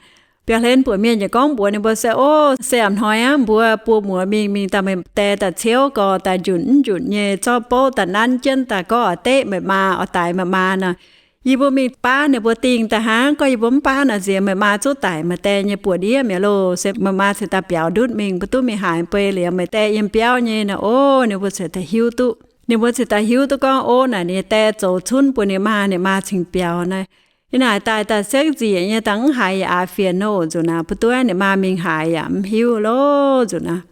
Biauv-hlen buonc mienh yaac gorngv mbuox ninh mbuo se, Ov, se a'hnoi aqv, mbuo buo muoz mingh, mingh daaih meih die daaih ciouv gau, daaih njunc mv njunc nyei, zorqv bouv daaih nanv jienv daaih gorngv oix deqv meih maa, oix daix meih maa nor. Yie mbuo mingh baav ninh mbuo dingh daaih hnangv. Gorngv yie mbuo mv baav nor, nziex meih maa zungv daic meih die nyei buoz-ndiev mi'aqv loh. Se meih maa cingx daaih biaux ndutv mingh, mv duqv mingh haaix, bun leiz meih die yiem biauv nyei nor. Ov, ninh mbuo cingx daaih hiuv duqv, ninh mbuo cingx daaih hiuv duqv gorngv, ov, naaic ninh die zoux cunv bun ninh maa, ninh maa cingx biaux naaiv. Yiem naaic daaih daaih sekv nzieqc nyei, daaih mv haiz yaac aax fienx nor. Nzuqc naaic mbuo duqv ninh maa mingh haaix yaac mv hiuv loh. Nzuqc naaic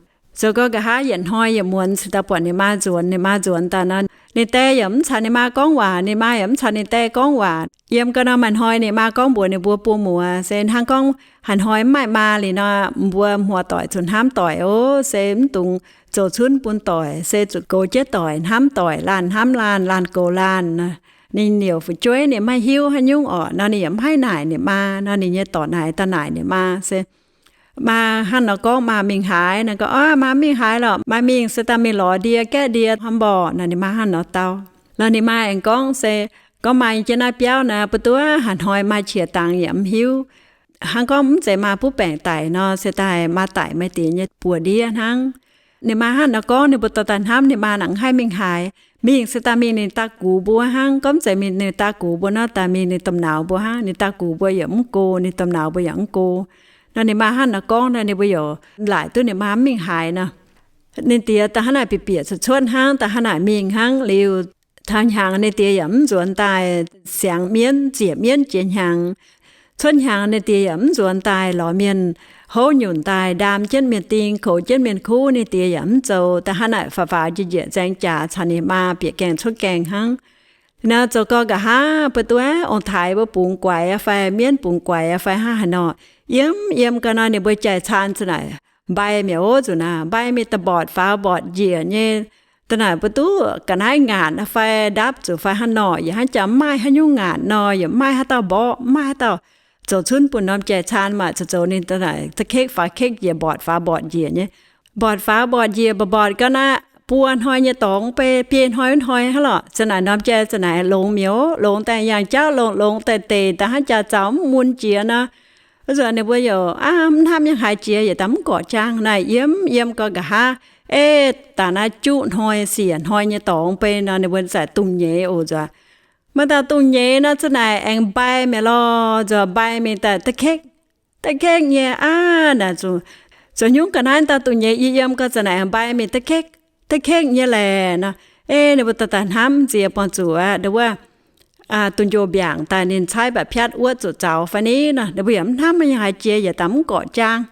zoux gau nqa'haav yietc hnoi yietc muonz cingx daaih buatc ninh maa nzuonx. Ninh maa nzuonx daaih nor, ninh die yaac mv caux ninh maa gorngv waac, ninh maa yaac mv caux ninh die gorngv waac. Yiem gau nor maaih hnoi ninh maa gorngv mbuox ninh mbuo buo muoz se, hnangv gorngv haaix hnoi mv maaih maa liuz nor, mbuo muoz-doic zuqc hnamv doic ov. Se mv dungx zoux cunv bun doic, se zuqc goux jienv doic, hnamv doic, laanh hnamv laanh, laanh goux laanh. Ninh liouc fu'jueiv ninh maiv hiuv haaix nyungc orqc nor, ninh yaac mv haih naaic ninh maa nor, ninh nyei dorc naaic daaih naaic ninh maa se, maa hnangv nor gorngv maa mingh haaix nor, gorngv, Ov, maa mingh haaix lorqc, maa mingh se daaih mingh lorz ndie, gaeqv ndie hnangv mborqc nor. Ninh maa hnangv nor dau. Nor ninh maa aengx gorngv se, gorngv maa yiem jienv naaiv biauv naaic, mbuo duqv haaix hnoi maaih qiex dangx yaac mv hiuv. Hnangv gorngv mv zeiz maa butv baengc daic nor, se daaih maa daic meih die nyei buoz-ndiev hnangv. Ninh maa hnangv nor gorngv, ninh mbuo dorh daaih hnamv ninh maa nangc mv haih mingh haaix. Mingh se daaih mingh ninh daaih gux mbuo hnangv. Gorngv mv zeiz mingh ninh daaih gux mbuo nor, daaih mingh ninh domh nauz mbuo hnangv. Ninh daaih gux mbuo yaac mv go, ninh domh nauz mbuo yaac mv go. Nor ninh maa hnangv nor gorngv nor, ninh mbuo yaac laaic duqv ninh maa mv mingh haaix nor. Ninh diex da'hnangv naaic bieqc bieqc cuotv cuotv hnangv, da'hnangv naaic mingh hnangv liuz, taux hnyangx ninh diex yaac mv nzuonx daaih siangx mienv, ziec mienv jiex hnyangx. Cuotv hnyangx ninh diex yaac mv nzuonx daaih lorz mienh houv nyunc daaih ndaam jienv mienh ding, koux jienv mienh kuv, ninh diex yaac mv zoux. Da'hnangv naaic faaux faaux njiec njiec nzaeng jaax caux ninh maa bieqc gaengh cuotv gaengh hnangv. Nor zoux gau nqa'haav mbuo duqv ong-taaix mbuo bungx guaix fai mienv bungx guaix fai hnangv haaix nor, yiem yiem gau nor ninh mbuo jai-caan za'naaic mbai mi'aqv oc. Nzuqc naaic mbai mingh da'mbortc faaux mbortc njiec nyei. Da'naaic mbuo duqv ga'naaiv ngaatc fai ndapv zuqc fai hnangv nor, yaac hnangv jaax mv maaih haaix nyungc ngaatc nor, yaac mv maaih haaix dauh mborqv, mv maaih haaix dauh zoux cunv bun norm jai-caan maah. Zoux zoux ninh da'naaic za'kekv faaux kekv njiec, mbortc faaux mbortc njiec nyei. Mbortc faaux mbortc njiec, mbortc mbortc gau naaic, buo hnoi nyei dorngx bei, biei hnoi wuov hnoi hnangv lorqc. Za'naaic norm jai za'naaic longx mi'aqv oc. Longx daaih yangh jauv longx, longx daaih deic daaih hnangv jaax zaux mv mun jiex nor. Wuov zanc ninh mbuo yaac aav mv hnamv nyei haaix jiex, yietc daaih mv gorqv jaang naaic, yiem yiem gau nqa'haav, ei, daaih naaiv juqv hnoi siec hnoi nyei dorngx bei nor, ninh mbuo za'gengh dungx nyeiz oc nzuqc. Maaih dauh dungh nyeiz nor, za'naaic aengx mbai mi'aqv lorh, nzuonx mbai mingh daaih da'kekv, da'kekv nyei aqv. Naaic zuqc, zuqc nyungc ga'naaiv dauh dungh nyeiz yiem yiem gau, za'naaic aengx mbai mingh da'kekv, da'kekv nyei laeh nor. Ei ninh mbuo daaih daaih hnamv nziex buangh zuqc aqv, nduov wuov, dunh njoh mbiaangc daaih ninh caaiv mba'piatv wuov zuqc zaux fai ni nor, ninh mbuo yaac mv hnamv haaix jiex, yaac daaih mv gorqv jaang.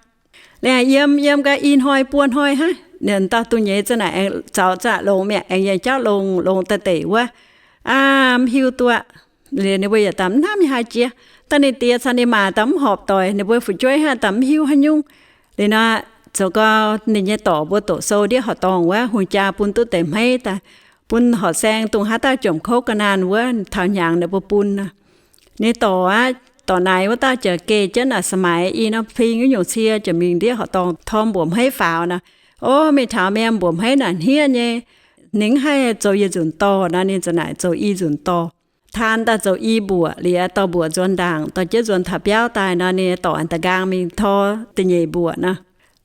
Liuz yiem yiem gau i hnoi buo hnoi hnangv, dauh dungh nyeiz za'naaic aengx zaux za'naaic longx mi'aqv, aengx yiem jauv longx, longx daaih deic wuov, aa, mv hiuv duqv. Liuz ninh mbuo yaac daaih mv hnamv haaix jiex. Daaih ninh diex caux ninh maa daaih mv horpc doic, ninh mbuo fu'jueiv hnangv daaih mv hiuv haaix nyungc. Liuz nor, zoux gau ninh nyei dorc mbuo doqc sou ndiev horqc dorngh wuov, hungh jaa bun duqv deix hmeiv daaih, bun horqc saeng dongh haaix dauh jomc kouv ga'naanh wuov taux hnyangx ninh mbuo bun nor. Ninh dorc aqv, dorc naaic wuov dauh ziouc geh jienv naaic sa'maix i norm fing wuov nyungc cie ziouc mingh ndiev horqc dorngh torm mbuoqc hmeiv faaux nor. O, mingh taux mienh mbuoqc hmeiv naaic hniev nyei, ninh mv haih zoux yietc nzunc dorh nor, ninh za'naaic zoux i nzunc dorh. Taan daaih zoux i mbuoqc liuz dorh mbuoqc nzuonx ndaangc, dorh jienv nzuonx taux biauv daaih nor, ninh dorc da'nqaang mingh tor da'nyeic mbuoqc nor.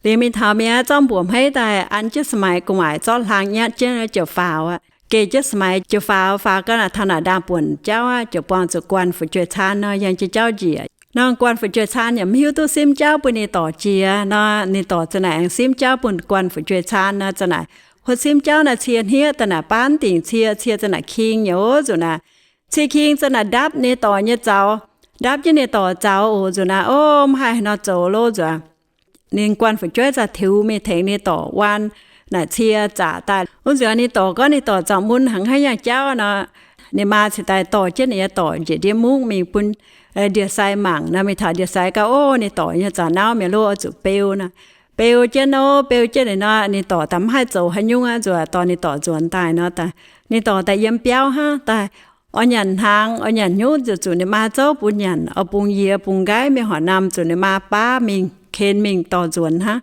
Liuz mingh taux mienh zorqv mbuoqc hmeiv daaih an jienv sa'maix gu'nguaaic zorqv hlang nyatv jienv ziouc faaux aqv. Geh jienv sa'maix ziouc faaux, faaux gau naaic taux naaic ndaangc buonc jauv aqv, ziouc buangh zuqc guanh fu'jueiv caan nor, yangh jienv jauv njiec. Nor guanh fu'jueiv caan yaac mv hiuv duqv simv jauv bun ninh dorc jiex nor, ninh dorc za'naaic aengx simv jauv bun guanh fu'jueiv caan nor, za'naaic huotv simv jauv naaic cie hniev daaih naaic baan dingc cie, cie za'naaic king nyei oc nzuqc naaic. Cie king za'naaic ndapv ninh dorc nyei zaux, ndapv jienv ninh dorc zaux oc nzuqc naaic. O, mv haih nor zoux loh nzuqc. Ninh guanh fu'jueiv za'naaic tiux mingh tengx ninh dorc waan naaic cie zaqc daaih. Wuov nzunc ninh dorc gorngv ninh dorc zaux mun haic, haiz yangh jauv nor, ninh maa cingx daaih dorh jienv ninh nyei dorc njiec ndiev mungv mingh bun ndie-sai mangc nor. Mingh taux ndie-sai gau, o, ninh dorc nyei zaux nauv mi'aqv loh, oix zuqc beu nor. Beu jienv nor, beu jienv liuz nor, ninh dorc daaih mv haih zoux haaix nyungc aqv nzuqc, dorh ninh dorc nzuonx daaih nor, ninh dorc daaih yiem biauv hnangv daaih. Oix nyanc hnaangx, oix nyanc hnyouv nzuqc, zuqc ninh maa zouv bun nyanc, oix bungx yie bungx nqaiv mingh horc namh, zuqc ninh maa baav mingh ken mingh dorh nzuonx hnangv.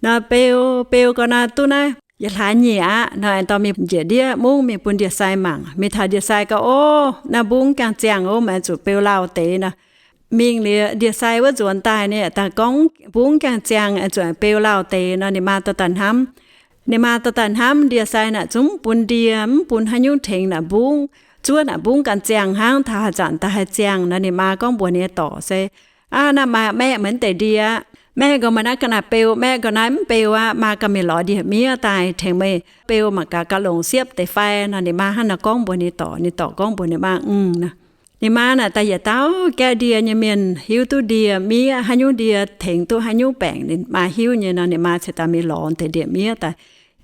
Nor beu, beu gau naaic duqv naaiv yietc hlaax nyieqc aqv nor, aengx dorh mingh njiec ndiev mungv mingh bun ndie-sai mangc. Mingh taux ndie-sai gau, o, naaiv mbungv gaengh ziangh oc, maiv zuqc beu lauh deix nor. Mingh liuz ndie-sai wuov nzuonx daaih, ninh daaih gorngv mbungv gaengh ziangh, zuqc beu lauh deix nor, ninh maa dorh daaih hnamv. Ninh maa dorh daaih hnamv ndie-sai naaic zungv mv bun ndie, mv bun haaix nyungc tengx naaic mbungv, zuov naaic mbungv ganh ziangh hnangv, taux haaix zanc daaih haih ziangh nor. Ninh maa gorngv mbuox ninh nyei dorc se, aa, naaiv maa maeqv meih mv deix ndie aqv. Maeqv gau meih naaiv ga'naaiv beu, maeqv gau naaiv mv beu aqv, maa ganh mingh lorz ndie-miev daaih tengx meih beu mangc gaax gauh longc siepv deix fai nor. Ninh maa hnangv naaiv gorngv mbuox ninh dorc, ninh dorc gorngv mbuox ninh maa, Mv nor. Ninh maa naaic daaih yietc dauh gaeqv ndie nyei mienh, hiuv duqv ndie-miev haaix nyungc ndie tengx duqv haaix nyungc baengc ninh maa hiuv nyei nor. Ninh maa cingx daaih mingh lorz deix ndie-miev daaih,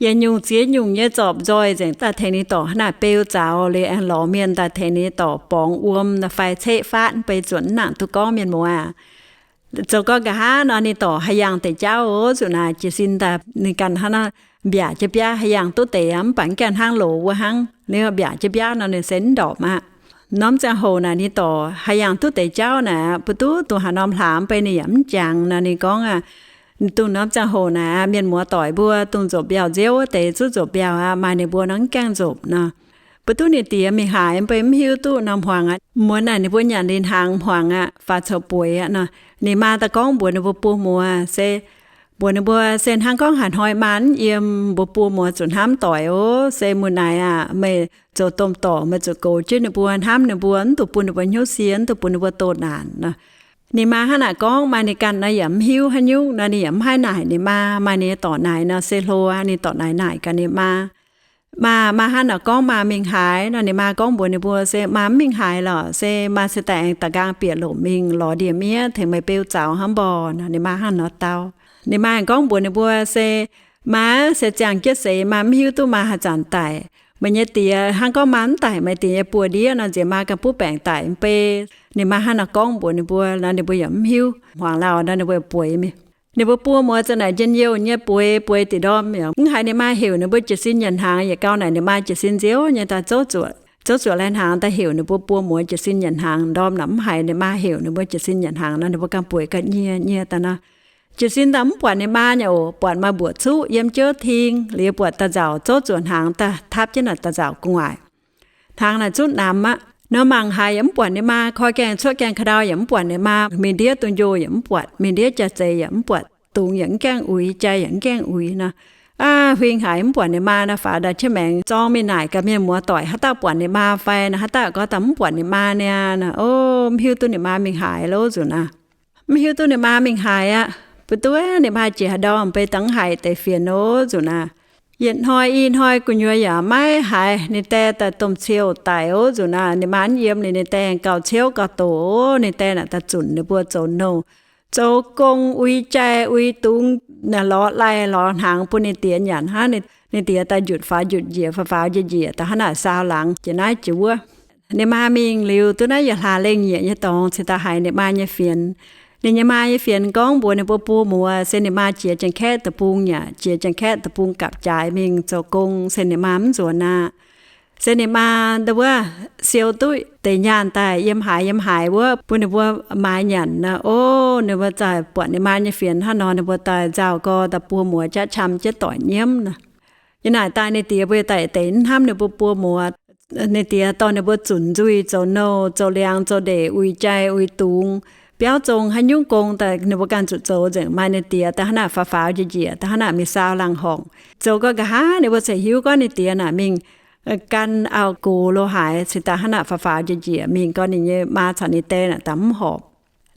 yietc nyungc ziex nyungc nyei zorpc nzoih nzengc daaih tengx ninh dorc hnangv naaic beu zaux liuz, aengx lorz mienh daaih tengx ninh dorc borngz wuom fai ceqv faatv mv bei zuotc mv nangc duqv gorngv mienh muoz aac. Zoux gau nqa'haav nor, ninh dorc haih yangh deix jauv oc. Zuqc naaic jiez sin daaih ninh ganh hnangv naaiv mbiaac jienv biaav haih yangh duqv deix aqv, mv baac mv gaengh hnangv loz wuov hnangv. Ninh mbiaac jienv biaav nor, ninh se mv ndorpc aqv. Norm ziangh hoc naaic ninh dorc haih yangh duqv deix jauv naaic, mv baac duqv dongh haaix norm hlaax mv bei ninh yaac mv jangx nor. Ninh gorngv aqv, dongh norm ziangh hoc naaic aqv, mienh muoz doic mbuo dongh nzopc mbiauh nziouv wuov deix zuqv nzopc mbiauh aqv, maaih ninh mbuo nor mv gaengh nzopc nor. Mv baac duqv ninh diex mingh haaix mv bei mv hiuv duqv nor, hmuangx aqv. Muonz naaic ninh mbuo nyanc liuz hnaangx hmuangx aqv, faaux coux bueix aqv nor. Ninh maa daaih gorngv mbuox ninh mbuo buo muoz se, mbuox ninh mbuo se, Hnangv gorngv haaix hnoi maa mv yiem, mbuo buo muoz zuqc hnamv doic oc. Se muonz naaic aqv, meih zoux domh dorc meih zuqc goux jienv ninh mbuo, hnamv ninh mbuo, mv dungx bun ninh mbuo hnyouv sie, mv dungx bun ninh mbuo doh naanc nor. Ninh maa hnangv naaic gorngv, maaih ninh ganh nor yaac mv hiuv haaix nyungc nor, ninh yaac mv haih naaic ninh maa. Maaih ninh dorc naaic nor se hlo aqv, ninh dorc naaic naaic gaax ninh maa. Maa, maa hnangv naaic gorngv maa mingh haaix nor, ninh maa gorngv mbuox ninh mbuo se, Maa mv mingh haaix lorqc, se maa se daaih aengx da'nqaang bieqc lomc mingh lorz ndie-miev tengx meih beu zaux hnangv mborqc nor. Ninh maa hnangv nor dau. Ninh maa aengx gorngv mbuox ninh mbuo se, Maa se ziangh jienv seix, maa mv hiuv duqv maa haaix zanc daic. Meih nyei diex hnangv gorngv maa mv daic, meih diex nyei buoz-ndiev nor, nziex maa ganh butv baengc daic mv bei. Ninh maa hnangv naaic gorngv mbuox ninh mbuo nor, ninh mbuo yaac mv hiuv. Hmuangx lauh nor, ninh mbuo bueix mingh. Ninh mbuo buo muoz za'naaic njien-youh nyei bueix, bueix diqc ndorm yaac mv haiz ninh maa heuc ninh mbuo jiez sin nyanc hnaangx. Yietc gau naaic ninh maa jiez sin nziouv nyei daaih zouv zuoqc, zouv zuoqc laih hnaangx daaih heuc ninh mbuo buo muoz jiez sin nyanc hnaangx. Ndorm naaic mv haiz ninh maa heuc ninh mbuo jiez sin nyanc hnaangx nor, ninh mbuo ganh bueix ganh nyie, nyie daaih nor. Jiez sin daaih mv buatc ninh maa nyei oc. Buatc maaih mbuoqc cuqv yiem jiouv ting, liuz buatc da'nzauc zouv zuoqc hnaangx daaih tapv jienv naaic da'nzauc gu'nguaaic. Hnaangx naaic zutv namx aqv. Nor mangc haaix yaac mv buatc ninh maa. Koi gaengh cuotv gaengh ka'ndau yaac mv buatc ninh maa. Mingh ndiev dungx njoh yaac mv buatc. Mingh ndiev jaax-zeix yaac mv buatc. Dungz yaac mv gaengh uix, jai yaac mv gaengh uix nor. Aav, huing haic mv buatc ninh maa naaic, faaux daaih qiex maengx zorng mingh naaic gaax mienh muoz doic, haaix dauh buatc ninh maa fai naaic, haaix dauh gorngv daaih mv buatc ninh maa niaa naaic. O, mv hiuv duqv ninh maa mingh haaix loh nzunc naaic. Mv hiuv duqv ninh maa mingh haaix aqv. Bun duqv ninh maa jiex haaix ndorm, beiv dangv haiz deix fienx loh nzunc naaic. Yietc hnoi i hnoi gu'nyuoz yaac maiv haiz ninh die daaih domh ciouv daic oc nzunc naaic. Ninh maa mv yiem liuz, ninh die gauh ciouv gauh doqc oc. Ninh die naaic daaih zunc ninh mbuo zoux nouh, zoux gong, uix jai uix dungz, lorz laih lorz hnaangx bun ninh die nyanc hnangv. Ninh die daaih njutc faaux njutc njiec, faaux faaux njiec njiec, daaih hnangv naaic saau laangz jiex naaiv jiex wuov. Ninh maa mingh liuz, duqv naaiv yietc hlaax lengh nyieqc nyei dorngx cingx daaih haiz ninh maa nyei fienx. Ninh nyei maa nyei fienx gorngv mbuox ninh mbuo buo muoz, se ninh maa jiex Janx-Kaeqv deic-bung yaac jiex Janx-Kaeqv deic-bung gapv-jaaix mingh zoux gong, se ninh maa mv nzuonx aqv. Se ninh maa ndau wuov siou duqv deix nyaanh daaih yiem haaix yiem haaix wuov bun ninh mbuo maaiz nyanc nor. O, ninh mbuo zaaih buatc ninh maa nyei fienx hnangv nor, ninh mbuo daaih nzauh gorx daaih buo muoz jaav qam jienv doic nyiemv nor. Yiem naaic daaih ninh die mbuo daaih deix mv hnamv ninh mbuo buo muoz. Ninh die dorh ninh mbuo zunc nzuih zoux nouh, zoux liangx zoux ndeic, uix jai uix dungz, biauv zong haaix nyungc gong daaih ninh mbuo ganh zuqc zoux nzengc. Maaih ninh die daaih hnangv naaic faaux faaux njiec njiec, daaih hnangv naaic mingh saau laangh horngc. Zoux gau nqa'haav ninh mbuo ziouc hiuv gorngv ninh die naaic mingh gan auv-gox lo haaix, cingx daaih hnangv naaic faaux faaux njiec njiec mingh gau, ninh nyei maa caux ninh die naaic daaih mv horpc.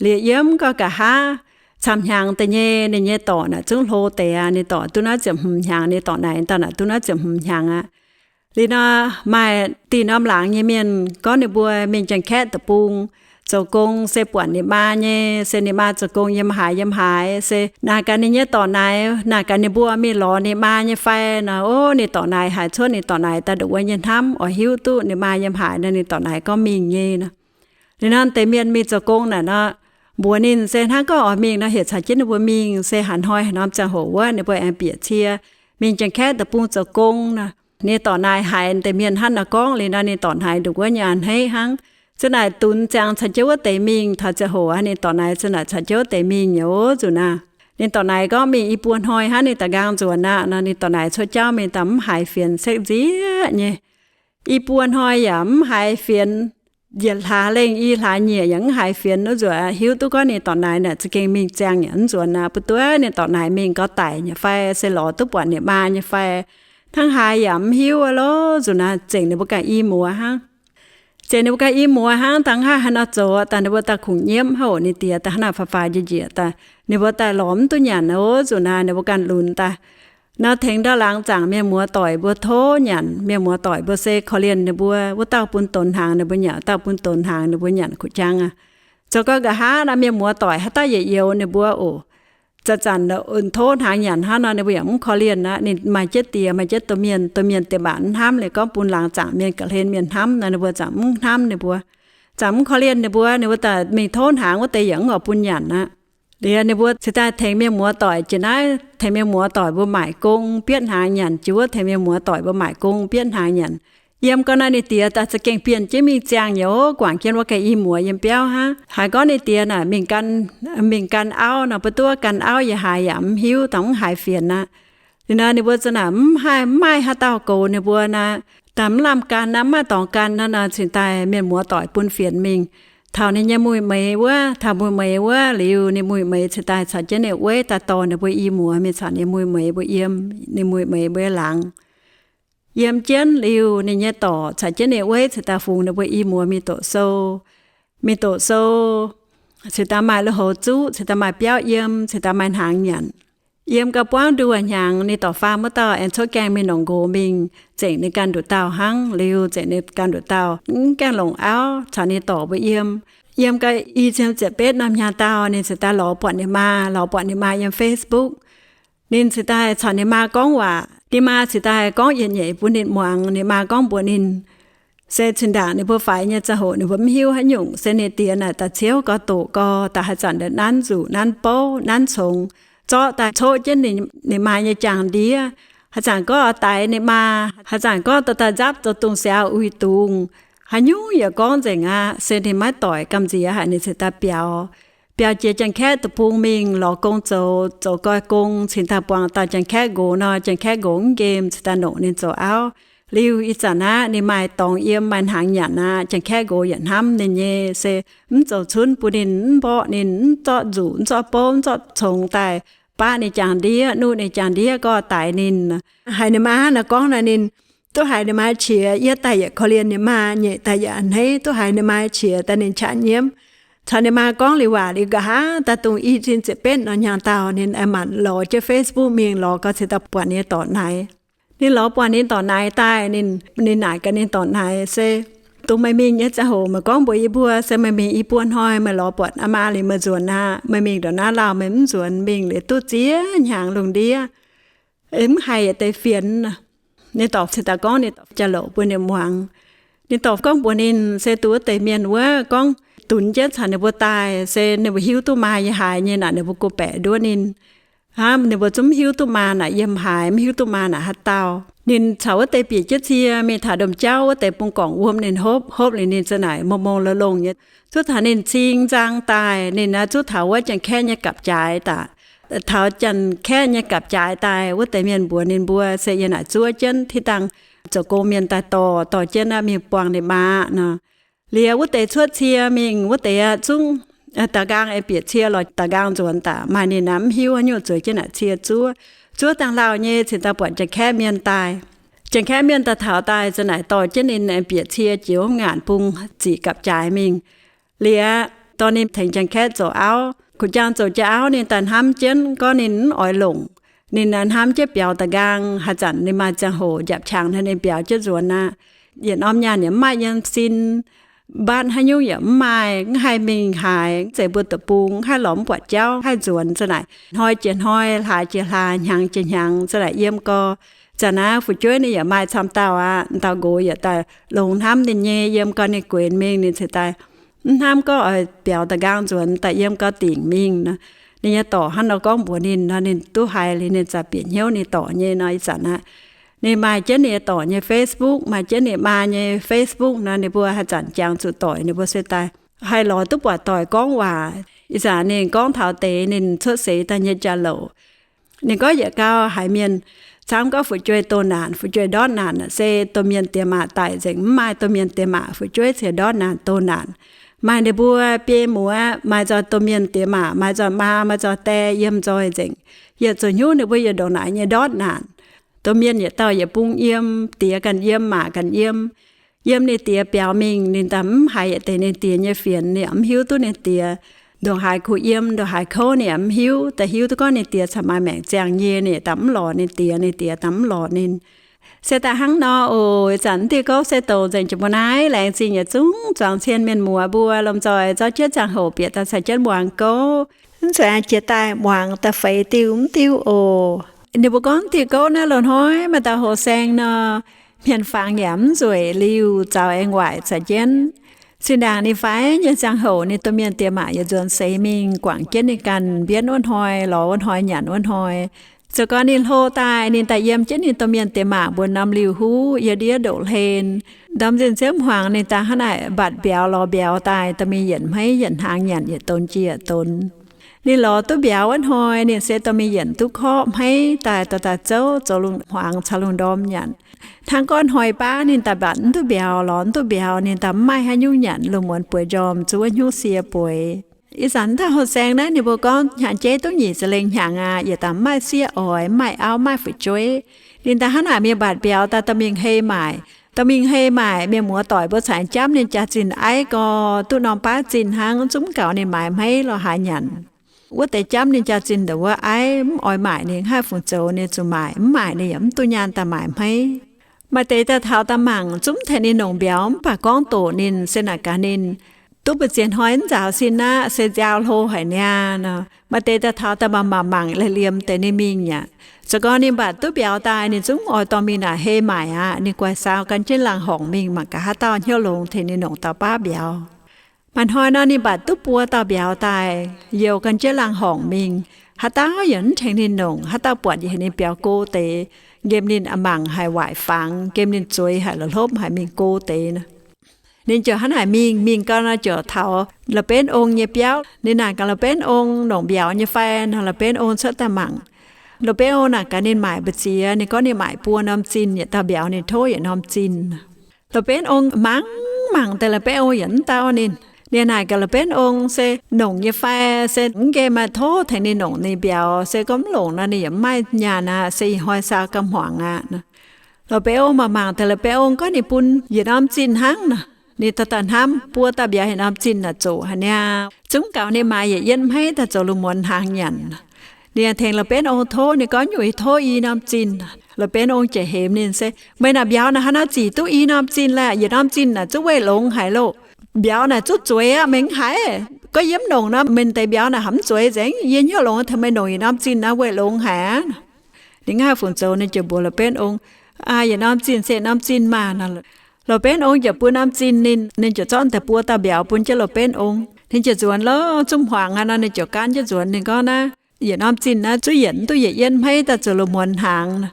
Liuz yiem gau nqa'haav camv hnyangx deix nyei, ninh nyei dorc naaic zungv hlo deix aqv. Ninh dorc duqv naaiv ziepc hmz hnyangx, ninh dorc naaic daaih naaic duqv naaiv ziepc hmz hnyangx aqv. Liuz nor, maaih dinh norm laangz nyei mienh gorngv ninh mbuo mingh Janx-Kaeqv deic-bung zoux gong se buatc ninh maa nyei, se ninh maa zoux gong yiem haaix yiem haaix, se naaic gaax ninh nyei dorc naaic, naaic gaax ninh mbuo mingh lorz ninh maa nyei fai nor. O, ninh dorc naaic haiz cuotv ninh dorc naaic daaih ndongc wuov nyei hnamv, oix hiuv duqv ninh maa yiem haaix nor, ninh dorc naaic gorngv mingh nyei nor. Liuz nor deix mienh mingh zoux gong naaic nor, mbuox ninh se hnangv gorngv oix mingh nor, heuc caux jienv ninh mbuo mingh, se haaix hnoi haaix norm ziangh hoc wuov ninh mbuo aengx bieqc cie mingh Janx-Kaeqv deic-bung zoux gong nor. Ninh dorc naaic haiz deix mienh hnangv naaic gorngv liuz nor, ninh dorc naaic ndongc wuov nyei a'hneiv hnangv. Zinh naaic dunx ziangx caux jienv wuov deix mingh, taux ziangh hoc ninh dorc naaic zinh naaic caux jienv wuov deix mingh nyei oc nzunc naaic. Ninh dorc naaic gorngv mingh i buo hnoi hnangv ninh daaih nqaang nzuonx aqv nor, ninh dorc naaic cuotv jauv mingh daaih mv haiz fienx, sekv nzieqv nyei. I buo hnoi yaac mv haiz fienx. Yietc hlaax lengh i hlaax nyieqc yaac mv haiz fienx wuov nzunc, hiuv duqv gorngv ninh dorc naaic naaic za'gengh mingh ziangh yaac mv nzuonx aqv. Bun duqv ninh dorc naaic mingh gau daic nyei fai se lorz duqv buatc ninh maa nyei fai, hnangv haaix yaac mv hiuv loh nzunc naaic. Zengc ninh mbuo ganh i muoz hnangv. Zengc ninh mbuo ganh i muoz hnangv, dangh haav haaix nor zoux daaih ninh mbuo daaih kungx nyiemv hnangv oc. Ninh die daaih hnangv naaic faaux faaux njiec njiec daaih, ninh mbuo daaih lorz mv duqv nyanc oc nzunc naaic, ninh mbuo ganh lunx daaih. Nor tengx ndau laangz zaangc mienh muoz doic mbuo tov nyanc. Mienh muoz doic mbuo se korv-lienh ninh mbuo, wuov dauh bun donx hnaangx ninh mbuo nyanc, wuov dauh bun donx hnaangx ninh mbuo nyanc kuv jangv aqv. Zoux gau nqa'haav nor mienh muoz doic haaix dauh yietc youz ninh mbuo oc. Zanc-zanc tov hnaangx nyanc hnangv nor ninh mbuo yaac mv korv-lienh aqv. Ninh maaih jienv die, maaih jienv domh mienh, domh mienh diex maac mv hnamv liuz gorngv bun laangz zaangc mienh ga'hlen mienh hnamv nor, ninh mbuo zanc mv hnamv ninh mbuo, zanc mv korv-lienh ninh mbuo. Ninh mbuo daaih mingh tov hnaangx wuov deix yaac mv oix bun nyanc aqv. Liuz ninh mbuo cingx daaih tengx mienh muoz doic jiex naaiv, tengx mienh muoz doic mbuo maaic gong bietv hnaangx nyanc. Jiex wuov tengx mienh muoz doic mbuo maaic gong bietv hnaangx nyanc. Yiem gau naaiv ninh die daaih za'gengh bienh jienv mingh ziangh nyei oc. Guangc jienv wuov ganh i muoz yiem biauv hnangv. Haiz gorngv ninh die naaic mingh gan, mingh gan auv nor, mbuo duqv gan auv yaac haaix yaac mv hiuv, dangh mv haiz fienx aqv. Liuz nor ninh mbuo za'naaic mv haih, mv maaih haaix dauh goux ninh mbuo nor, daaih mv lamh gan aqv, mv maaih dorngx gan nor, nor cingx daaih mienh muoz doic bun fienx mingh taux ninh nyei muic-meix wuov. Taux muic-meix wuov liuz, ninh muic-meix cingx daaih caux jienv ninh weiv daaih dorh ninh mbuo i muoz mingh caux ninh muic-meix mbuo yiem, ninh muic-meix mbuo laangz. Yiem jienv liuz, ninh nyei dorc caux jienv ninh weiv cingx daaih fungx ninh mbuo i muoz mingh doqc sou. Mingh doqc sou, cingx daaih maaih lui-houx zuqv, cingx daaih maaih biauv yiem, cingx daaih maaih hnaangx nyanc. Yiem gau buangv nduoh hnyangx, ninh dorc faam wuov dauh aengx cuotv gaengh mingh longc nqox mingh, zengc ninh ganh nduqc dauh hnangv. Liuz zengc ninh ganh nduqc dauh mv gaengh longc auv caux ninh dorc mbuo yiem. Yiem gau i cin ziepc betv norm hnyangx dauh, ninh cingx daaih lorz buatc ninh maa, lorz buatc ninh maa yiem Facebook. Ninh cingx daaih caux ninh maa gorngv waac. Ninh maa cingx daaih gorngv yietc nyeic bun ninh muangx. Ninh maa gorngv mbuox ninh, se zinh ndaangc ninh mbuo faix nyei ziangh hoc ninh mbuo mv hiuv haaix nyungc, se ninh die naaic daaih ciouv gau, doqc gau, daaih haaix zanc nanv nzuqc, nanv bouv, nanv congx, zorqv daaih coqv jienv ninh, ninh maa nyei jaang ndiev. Haaix zanc gorngv oix daix ninh maa, haaix zanc gorngv dorh daaih nzapv zoux dungz siaaux uix dungz, haaix nyungc yaac gorngv nzengc aqv. Se ninh maiv doic, gamh nziex haic, ninh cingx daaih biaux. Biaux jiex Janx-Kaeqv deic-bung mingh lorz gong zoux, zoux goi gong, cingx daaih buangh dauh Janx-Kaeqv nqox nor, Janx-Kaeqv nqox mv nqemh, cingx daaih longc ninh zoux auv. Liuz ih zanc aqv, ninh maaih dorngx yiem, maaih hnaangx nyanc aqv. Janx-Kaeqv nqox yaac hnamv ninh nyei, se mv zoux cunv bun ninh, mv mborqv ninh, mv zorqv nzuqc, mv zorqv bouv, mv zorqv congx daaih baqv ninh jangx ndiev, nuqv ninh jangx ndiev, gorngv daix ninh. Haiz ninh maa hnangv naaiv gorngv nor, ninh duqv haiz ninh maa qiex, yie daaih yietc korv-lienh ninh maa, nyeic daaih yietc a'hneiv, duqv haiz ninh maa qiex daaih ninh qaqv nyiemv. Caux ninh maa gorngv liuz waac liuz, nqa'haav daaih dongh i cin ziepc betv nor hnyangx-daauh, ninh aengx manc lorz jienv Facebook mingh, lorz gau cingx daaih buatc ninh nyei dorc naaic. Ninh lorz buatc ninh dorc naaic daaih, ninh, ninh naaic gaax ninh dorc naaic, Se dongh meih mingh nyei ziangh hoc meih gorngv mbuox yie mbuo, se meih mingh i buo hnoi meih lorz buatc aa maa liuz meih nzuonx aqv. Meih mingh ndongc naaiv lauh meih mv nzuonx, mingh liuz duqv ziex hnyangx lungh ndiev, mv haih yietc deix fienx. Ninh dorc cingx daaih gorngv ninh dorc jauv-louc bun ninh muangx. Ninh dorc gorngv mbuox ninh, Se dongh wuov deix mienh wuov gorngv dunx jienv caux ninh mbuo daaih, se ninh mbuo hiuv duqv maa yiem haaix nyei naaic, ninh mbuo go baeqc nduov ninh. Aav, ninh mbuo zungv mv hiuv duqv maa naaic yiem haaix, mv hiuv duqv maa naaic haaix dauh. Ninh caux wuov deix bieqc jienv cie mingh taux domh jauv, wuov deix bungx gorngv wuom ninh hopv, hopv liuz ninh za'naaic mongh mongh longh longh nyei. Zuov taux ninh cing nzang daaih, ninh naaiv zuov taux wuov Janx-Kaeqv nyei gapv-jaaix daaih, taux Janx-Kaeqv nyei gapv-jaaix daaih, wuov deix mienh mbuox ninh mbuo, Se yie naaic zuov jienv, tiv dangh zoux gong mienh daaih dorh, dorh jienv aqv, mingh buangh ninh maa nor. Liuz wuov deix cuotv cie mingh, wuov deix aqv zungv da'nqaang aengx bieqc cie lorz da'nqaang nzuonx daaih, maaih ninh naaic mv hiuv haaix nyungc zueiz jienv naaic cie zuov. Zuov dangh lauh nyei cingx daaih buatc Janx-Kaeqv mienh daaih. Janx-Kaeqv mienh daaih taux daaih za'naaic dorh jienv ninh aengx bieqc cie jiex wuov ngaanc bung ziqc gapv-jaaix mingh. Liuz dorh ninh tengx Janx-Kaeqv zoux auv. Gu'jang zoux jiex auv ninh daaih hnamv jienv gorngv ninh mv oix longc. Ninh hnamv jienv biaux da'nqaang, haaix zanc ninh maaih ziangh hoc njapc qangx nor ninh biaux jienv nzuonx aqv. Yietc norm nyaanh yaac mv maaih yiem sin, mbaatv haaix nyungc yaac mv maaih, mv haih mingh haaix, mv zeiz mbuo deic-bung, mv haih lorz mv buatc jauv, haih nzuonx za'naaic hnoi jiex hnoi, hlaax jiex hlaax, hnyangx jiex hnyangx za'naaic yiem gau. Zanc naaiv fu'jueiv ninh yaac maaih camv dauh aqv. Dauh nqox yaac daaih longx hnamv ninh nyei, yiem gau ninh guenx mingh, ninh cingx daaih mv hnamv gorngv oix biaux da'nqaang nzuonx, daaih yiem gau dingc mingh nor. Ninh nyei dorc hnangv nor gorngv mbuox ninh nor, ninh duqv haiz liuz ninh za'gengh bieqc hnyouv ninh dorc nyei nor. Ih zanc aqv, ninh maaih jienv ninh nyei dorc nyei Facebook, maaih jienv ninh maa nyei Facebook nor, ninh mbuo haaix zanc jangx zuqc doic ninh mbuo se daaih haih lorz duqv buatc doic gorngv waac. Ih zanc ninh gorngv taux deix ninh cuotv seix daaih nyei jauv-louc. Ninh gorngv yietc gau haiz mienh camv gorngv fu'jueiv doh naanc, fu'jueiv ndortv naanc, se domh mienh diex maac daic nzengc, mv maaih domh mienh diex maac, fu'jueiv cingx ndortv naanc doh naanc. Maaih ninh mbuo biei muoz maaih nzoih domh mienh diex maac, maaih nzoih maa, maaih nzoih die yiem nzoih nzengc. Yietc zuqc hnyouv ninh mbuo yietc ndongc naaic nyei ndortv naanc. Domh mienh yietc dauh yietc bung yiem, diex ganh yiem, maac ganh yiem. Yiem ninh diex biaux mingh, ninh daaih mv haiz yietc deix ninh diex nyei fienx, ninh yaac mv hiuv duqv ninh diex ndongc haaix kuh yiem, ndongc haaix kouv ninh yaac mv hiuv. Daaih hiuv duqv gorngv ninh diex cingx maaih maengc ziangh nyei, ninh daaih mv lorz ninh diex, ninh diex daaih mv lorz ninh. Se daaih hnangv nor oc. Ih zanc diuh gouv se douc nzengc jiex mbuo naaiv. Laengz zingh yietc zungv zuangx cien mienh muoz mbuo lomh nzoih zorqv jienv ziangh hoc bieqc daaih caux jienv muangx gouv. Mv zeiz jiex daaih muangx daaih feix diuh mv diuh oc. Ninh mbuo gorngv diuh gouv naaiv loz-hnoi maaih dauh hoh saeng nor, hmien-fangx yaac mv nzueic, liuh zaux aengx waaic caux jienv. Zinh ndaangc ninh fai nyei ziangh hoc ninh domh mienh diex maac yietc nzuonx seix mingh guangc jienv ninh ganh mbienv wuov hnoi, lorz wuov hnoi, nyanc wuov hnoi. Zoux gau ninh hlo daaih, ninh daaih yiem jienv ninh domh mienh diex maac mbuo norm liuh huv, yiem ndiev ndoqv hlen. Ndorm nzin ziepv hmuangx ninh daaih hnangv naaic mbatc mbiauz lorz mbiauz daaih, dorh mingh yietc hmeiv yietc hnaangx nyanc, yietc donx jiex yietc donx. Ninh lorz duqv mbiauz wuov hnoi, ninh se dorh mingh yienc duqv korqv hmeiv daaih, dorh daaih zouv zoux lungh hmuangx caux lungh ndorm nyanc. Hnangv gorngv hnoi baav ninh daaih mbatc mv duqv mbiauz, lorz mv duqv mbiauz, ninh daaih mv maaih haaix nyungc nyanc, lungh muonz bueix njormh zuov hnyouv sie bueix. Ih zanc dauh hoh saeng naaiv ninh mbuo gorngv hnyangx-jeiv duqv nyic ziepc lengh hnyangx aqv, yietc daaih mv maaih sieqv oix, mv maaih auv, mv maaih fu'jueiv. Ninh daaih hnangv naaic mingh mbatc mbiauz daaih, dorh mingh hei maaic. Dorh mingh hei maaic, mienh muoz doic mbuo caux jamv ninh jaax-zinh aiv gau, duqv norm baav zinh hnangv, zungv gaux ninh maaiz hmeiv lorz haaix nyanc. Wuov deix jamv ninh jaax-zinh ndongc wuov aiv, mv oix maaic ninh haih fungc zoux ninh zuqc maaic, mv maaic ninh yaac mv duqv nyaanh daaih maaic hmeiv. Maaih deix daaih taux daaih mangc, zungv tengx ninh longc mbiauz, mv baac gorngv doqc ninh, se naaic gaax ninh, duqv mbu'ziex hnoi mv nzaaux sin aqv, se nziaaux hlo haic niaa nor. Maaih deix daaih taux daaih mangc mangc mangc, liemh liemh deix ninh mingh aqv. Zoux gau ninh mbatc duqv mbiauz daaih, ninh zungv oix dorh mingh naaic hei maaic aqv. Ninh guaix saau gan jienv laangz horngc mingh mangc gaax haaix dauh hnyouv longx tengx ninh longc dauh baav mbiauz. Maaih hnoi nor ninh mbatc duqv buo dauh mbiauz daaih, youh gan jienv laangz horngc mingh. Haaix dauh yaac mv tengx ninh longc, haaix dauh buatc yaac heuc ninh biaux go deix, nqemh ninh a'mangc haic, waaic fangx, nqemh ninh zueiz haic, la'hlopv haic, mingh go deix nor. Ninh ziouc hnangv naaic mingh, mingh gau nor ziouc taux La'benv Ong nyei biauv. Ninh naaic gaax La'benv Ong longc mbiauz nyei fai nor. La'benv Ong cuotv daaih mangc. La'benv Ong naaic gaax ninh maaic mbu'ziex, ninh gorngv ninh maaic buo norm zinh, yietc dauh mbiauz ninh tov yietc norm zinh. La'benv Ong mangc mangc deix, La'benv Ong yaac mv dau ninh. Ninh naaic gaax La'benv Ong se nongc nyei fai, se mv gaengh maaih tov tengx ninh nongc ninh mbiauz, se gorngv mv longc nor ninh yaac mv maaih nyaanh aqv, se ih hnoi saa gauh hmuangx aqv. La'benv Ong mangc mangc deix La'benv Ong gorngv ninh bun yietc norm zinh hnangv nor. Ninh daaih daaih hnamv buo dauh mbiauz yietc norm zinh naaic zoqc haic niaa. Zungv gaux ninh maaiz yietc yienv hmeiv daaih zoux lungh muonz hnaangx nyanc. Ninh tengx La'benv Ong tov, ninh gorngv nyungc tov i norm zinh. La'benv Ong ziouc hemx ninh se, meih naaic mbiauz naaic haaix nor zic duqv i norm zinh laeh? Yietc norm zinh naaic zungv weih longx haic loh. Mbiauz naaic zungv zueiz aqv, meih mv haiz. Gorngv yie mv nongc nor, meih deix mbiauz naaic haaix mv zueiz nzengc. Yie hnyouv longx tengx meih nongc yietc norm zinh naaiv weih longx haic aqv. Ninh nqa'haav fungc zoux ninh ziouc mbuox La'benv Ong, yietc norm zinh se norm zinh maah. La'benv Ong ziouc bun norm zinh ninh, ninh ziouc zorqv deix buo dauh mbiauz bun jienv La'benv Ong. Ninh ziouc nzuonx lorqc, zungv hmuangx aqv nor ninh ziouc gaanv jienv nzuonx. Ninh gorngv naaiv, yietc norm zinh naaiv zungv yietc mv duqv yietc yienv hmeiv daaih zoux lungh muonz hnaangx.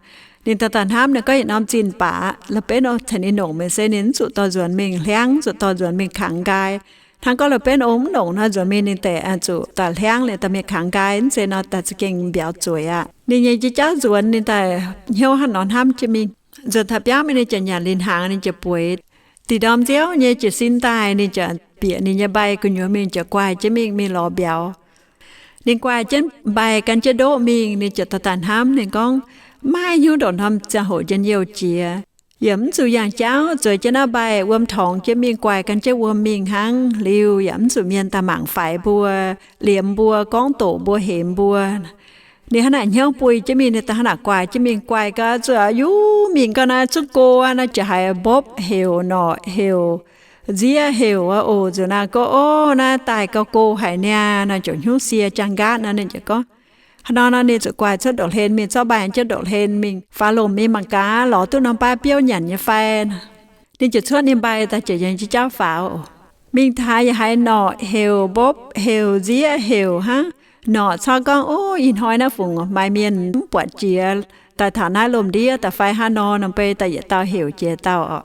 Ninh daaih daaih hnamv, ninh gorngv yietc norm zinh baac La'benv Ong tengx ninh nongc mingh se ninh mv zuqc dorh nzuonx mingh hliangv, zuqc dorh nzuonx mingh kangx nqaai. Hnangv gorngv La'benv Ong mv nongc nor, nzuonx mingh ninh deix zuqc daaih hliangv liuz daaih mingh kangx nqaai, mv zeiz nor daaih za'gengh mbiauz zueiz aqv. Ninh nyei jiex jauv nzuonx ninh daaih hnyouv hnangv nor hnamv jienv mingh. Nzuonx taux biauv mingh ninh ziouc nyanc lingh hnaangx, ninh ziouc bueix. Da'nyeic ndorm nziouv nyei jiez sin daaih ninh ziouc bieqc ninh nyei mbai gu'nyuoz mingh ziouc guaih jienv mingh, mingh lorz mbiauz. Ninh guaih jienv mbai gan jienv ndoqv mingh, ninh ziouc daaih daaih hnamv, ninh gorngv, maiv hiuv ndongc norm ziangh hoc njien-youh jiex, yaac mv zuqc yangh jauv, zueiz jienv naaiv mbai wuom torngx jienv mingh, guaih gan jienv wuom mingh hnangv. Liuz yaac mv zuqc mienh daaih mangc faix mbuo, liemx mbuo, gorngv doqc mbuo, hemx mbuo. Ninh hnangv naaic hnyouv buih jienv mingh, ninh daaih hnangv naaic guaih jienv mingh, guaih gau zuqc yuv mingh gau naaiv zungv go aqv. Naaiv ziouc haiz mbopv heuc, norqc heuc, nziev heuc aqv. Oc, nzuqc naaiv gorngv, ov, naaiv daaih gauh go haic niaa. Naaiv ziouc hnyouv sie jaang nqaatv nor, ninh ziouc gorngv, haaix nor nor ninh zuqc guaih cuotv ndoqv hlen mingh, zorqv mbai jienv ndoqv hlen mingh faaux lomc mingh mangc gaax lorz duqv norm baav biouv nyanc nyei fai. Ninh ziouc cuotv ninh mbai daaih ziouc yangh jienv jauv faaux. Mingh taux yaac haiz norqc heuc, mbopv heuc, nziev heuc hnangv. Norqc corc gorngv, ov, ih hnoi naaiv fungc maaih mienh mv buatc jiex daaih taux naaiv lomc ndiev daaih fai hnangv nor, norm bei daaih yietc dauh heuc jiex dauh oc.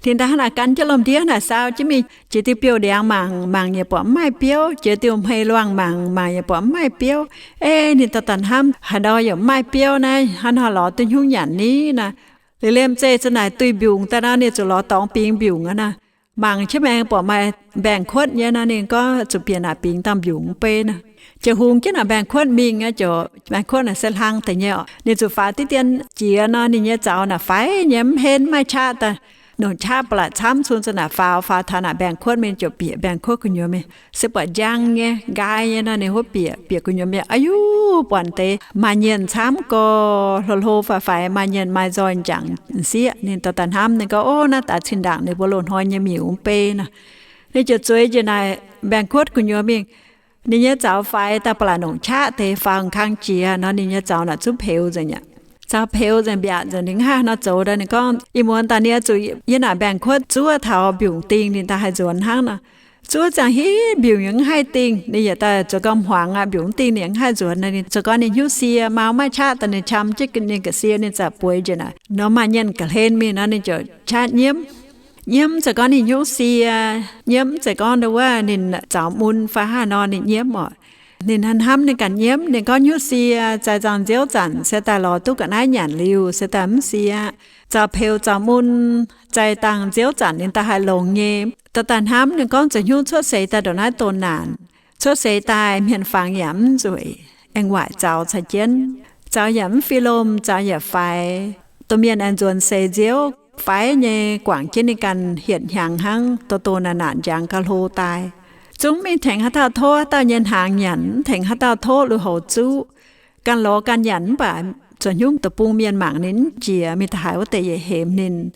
Ninh daaih hnangv naaic gan jienv lomc ndiev naaic saau jienv mingh, jiex diuh biouv ndiangx mangc, mangc yaac buatc mv maaih biouv, jiex diuh hmei luangh mangc, mangc yaac buatc mv maaih biouv. Ei, ninh daaih daaih hnamv, haaix nor yaac mv maaih biouv naaiv, hnangv haaix lorz duqv hnyouv nyanc ni naaic. Liuz liemh zeih za'naaic duih mbiungc daaih nor, ninh zuqc lorz dorngx bingx mbiungc aqv naaic. Mangc jienv maengx buatc maaih mbaengx-kuotv nyei nor, ninh gorngv zuqc bieqc naaic bingx dangh mbiungc mv bei naaic. Ziouc hungx jienv naaic mbaengx-kuotv mingh aqv. Ziouc mbaengx-kuotv naaic se hlang deix nyei oc. Ninh zuqc faaux diqv dien jiex nor, ninh nyei zaux naaic faix nyei, mv henv, mv maaih qaqv daaih. Nongc qaqv ba'laqc camv, cun za'naaic faaux, faaux taux naaic mbaengx-kuotv mingh, ziouc bieqc mbaengx-kuotv gu'nyuoz mingh. Se buatc njang nyei, nqaai nyei nor, ninh huov bieqc, bieqc gu'nyuoz mingh, aa yuv, buatc deix maaih nyienh camv gorx, hlo hlo faix faix, maaih nyienh maaih nzoih njangc sieqv. Ninh daaih daaih hnamv, ninh gorngv, ov, naaiv daaih zinh ndaangc ninh mbuo loz-hnoi nyei miuc mv bei naaic. Ninh ziouc zueiz njiec naaic mbaengx-kuotv gu'nyuoz mingh. Ninh nyei zaux faix daaih ba'laqc nongc qaqv deix, faaux kang jiex nor, ninh nyei zaux naaic zungv peux nzengc aqv. Zaux peux nzengc, mbiaatc nzengc. Ninh hnangv haaix nor zoux daaih? Ninh gorngv ih muonz daaih ninh oix zuqc yiem naaic mbaengx-kuotv zuov taux mbiungc dingh ninh daaih haih nzuonx hnangv nor. Zuov ziangh hitv mbiungc yaac mv haih dingh, ninh yaac daaih zoux gau hmuangx aqv. Mbiungc mv dingh ninh yaac mv haih nzuonx. Ninh zoux gorngv ninh hnyouv sie, maa mv maaih qaqv daaih ninh qam jienv ninh ga'sie, ninh ziouc bueix njiec naaic. Nor maaih nyienh ga'hlen mingh nor, ninh ziouc qaqv nyiemv. Nyiemv zoux gorngv ninh hnyouv sie, nyiemv zoux gorngv wuov ninh zaux mun fai haaix nor ninh nyiemv oc. Ninh hnamv ninh ganh nyiemv, ninh gorngv hnyouv sie, zaaix zaangh nziouv zanc se daaih lorz duqv ga'naaiv nyanc liuz se daaih mv sie. Zaux peux zaux mun, zaaix zaangh nziouv zanc ninh daaih haih longx nyei. Daaih daaih hnamv, ninh gorngv zoux hnyouv cuotv seix daaih ndongc naaiv donx naanc. Cuotv seix daaih hmien fangx yaac mv nzueic, aengx waaic zaux caux jienv. Zaux yaac mv fih lomh, zaux yaac faix. Domh mienh aengx nzuonx seix nziouv faix nyei, guangc jienv ninh ganh hietc hnyangx hnangv, doh doh naanc naanc njang ga'hlo daaih. Zungv mingh tengx haaix dauh tov haaix dauh nyei hnaangx nyanc, mv tengx haaix dauh tov lui-houx zuqv. Ganh lorz ganh nyanc mv baac zoux hnyouv deic-bung mienh mangc ninh mv jiex, mingh da'haiz wuov deix yietc hemx ninh.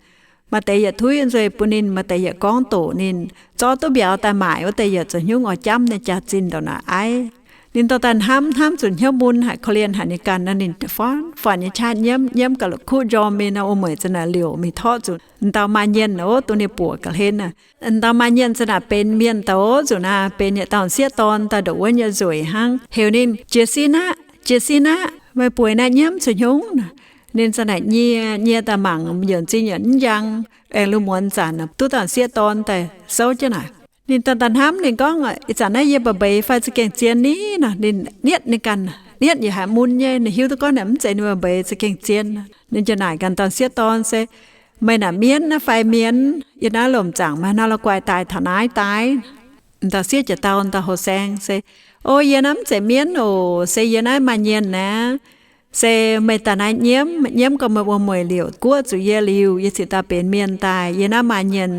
Maaih deix yietc tuiv nzueih bun ninh, maaih deix yietc gorngv doqc ninh. Zorqv duqv mbiauz daaih maaic wuov deix yietc zoux hnyouv oix jamv ninh jaax-zinh ndongc naaic aiv. Ninh dorh daaih hnamv, hnamv zuqc hnyouv mun haic, korv-lienh haic ninh ganh nor, ninh faanv-faanv nyei qaqv nyiemv, nyiemv ga'la'kuqv njormh mingh nor, wuov mueic za'naaic liouc mingh torqv zuqc m'ndau maaih nyienh ov, dongh ninh buoqc ga'hlen aqv. M'ndau maaih nyienh za'naaic benx mienh daaih ov, zuqc naaic benx yietc dauh sieqv dorn daaih ndongc wuov nyei nzueic hnangv, heuc ninh, Jiez sin aqv, jiez sin aqv, meih bueix naaiv nyiemv zoux hnyouv? Ninh za'naaic nyie, nyie daaih mangc yienc zinh yienc mv njang, aengx lungh muonz zanc duqv dauh sieqv dorn daaih souv jienv naaic. Ninh daaih daaih hnamv, ninh gorngv, Ih zanc naaiv yie mba'mbeix fai za'gengh zien ni? Nor ninh nietv ninh ganh, nietv yaac haiz mun nyei, ninh hiuv duqv gorngv naaic mv zeiz ninh mba'mbeix, za'gengh zien. Ninh ziouc naaic ganh dauh sieqv dorn se, Meih naaic mienv naaiv fai mienh? Yie naaiv lomc zaangc maaih hnangv la'guaih daaih taux naaiv daaih. Dauh sieqv ziouc dau dauh hoh saeng se, O, yie naaiv mv zeiz mienv oc. Se yie naaiv maaih nyienh naaiv. Se meih daaih naaiv nyiemv, nyiemv gau meih wuom-mueic liouc guoqv zuqc yie liuz, yie cingx daaih benx mienh daaih. Yie naaiv maaih nyienh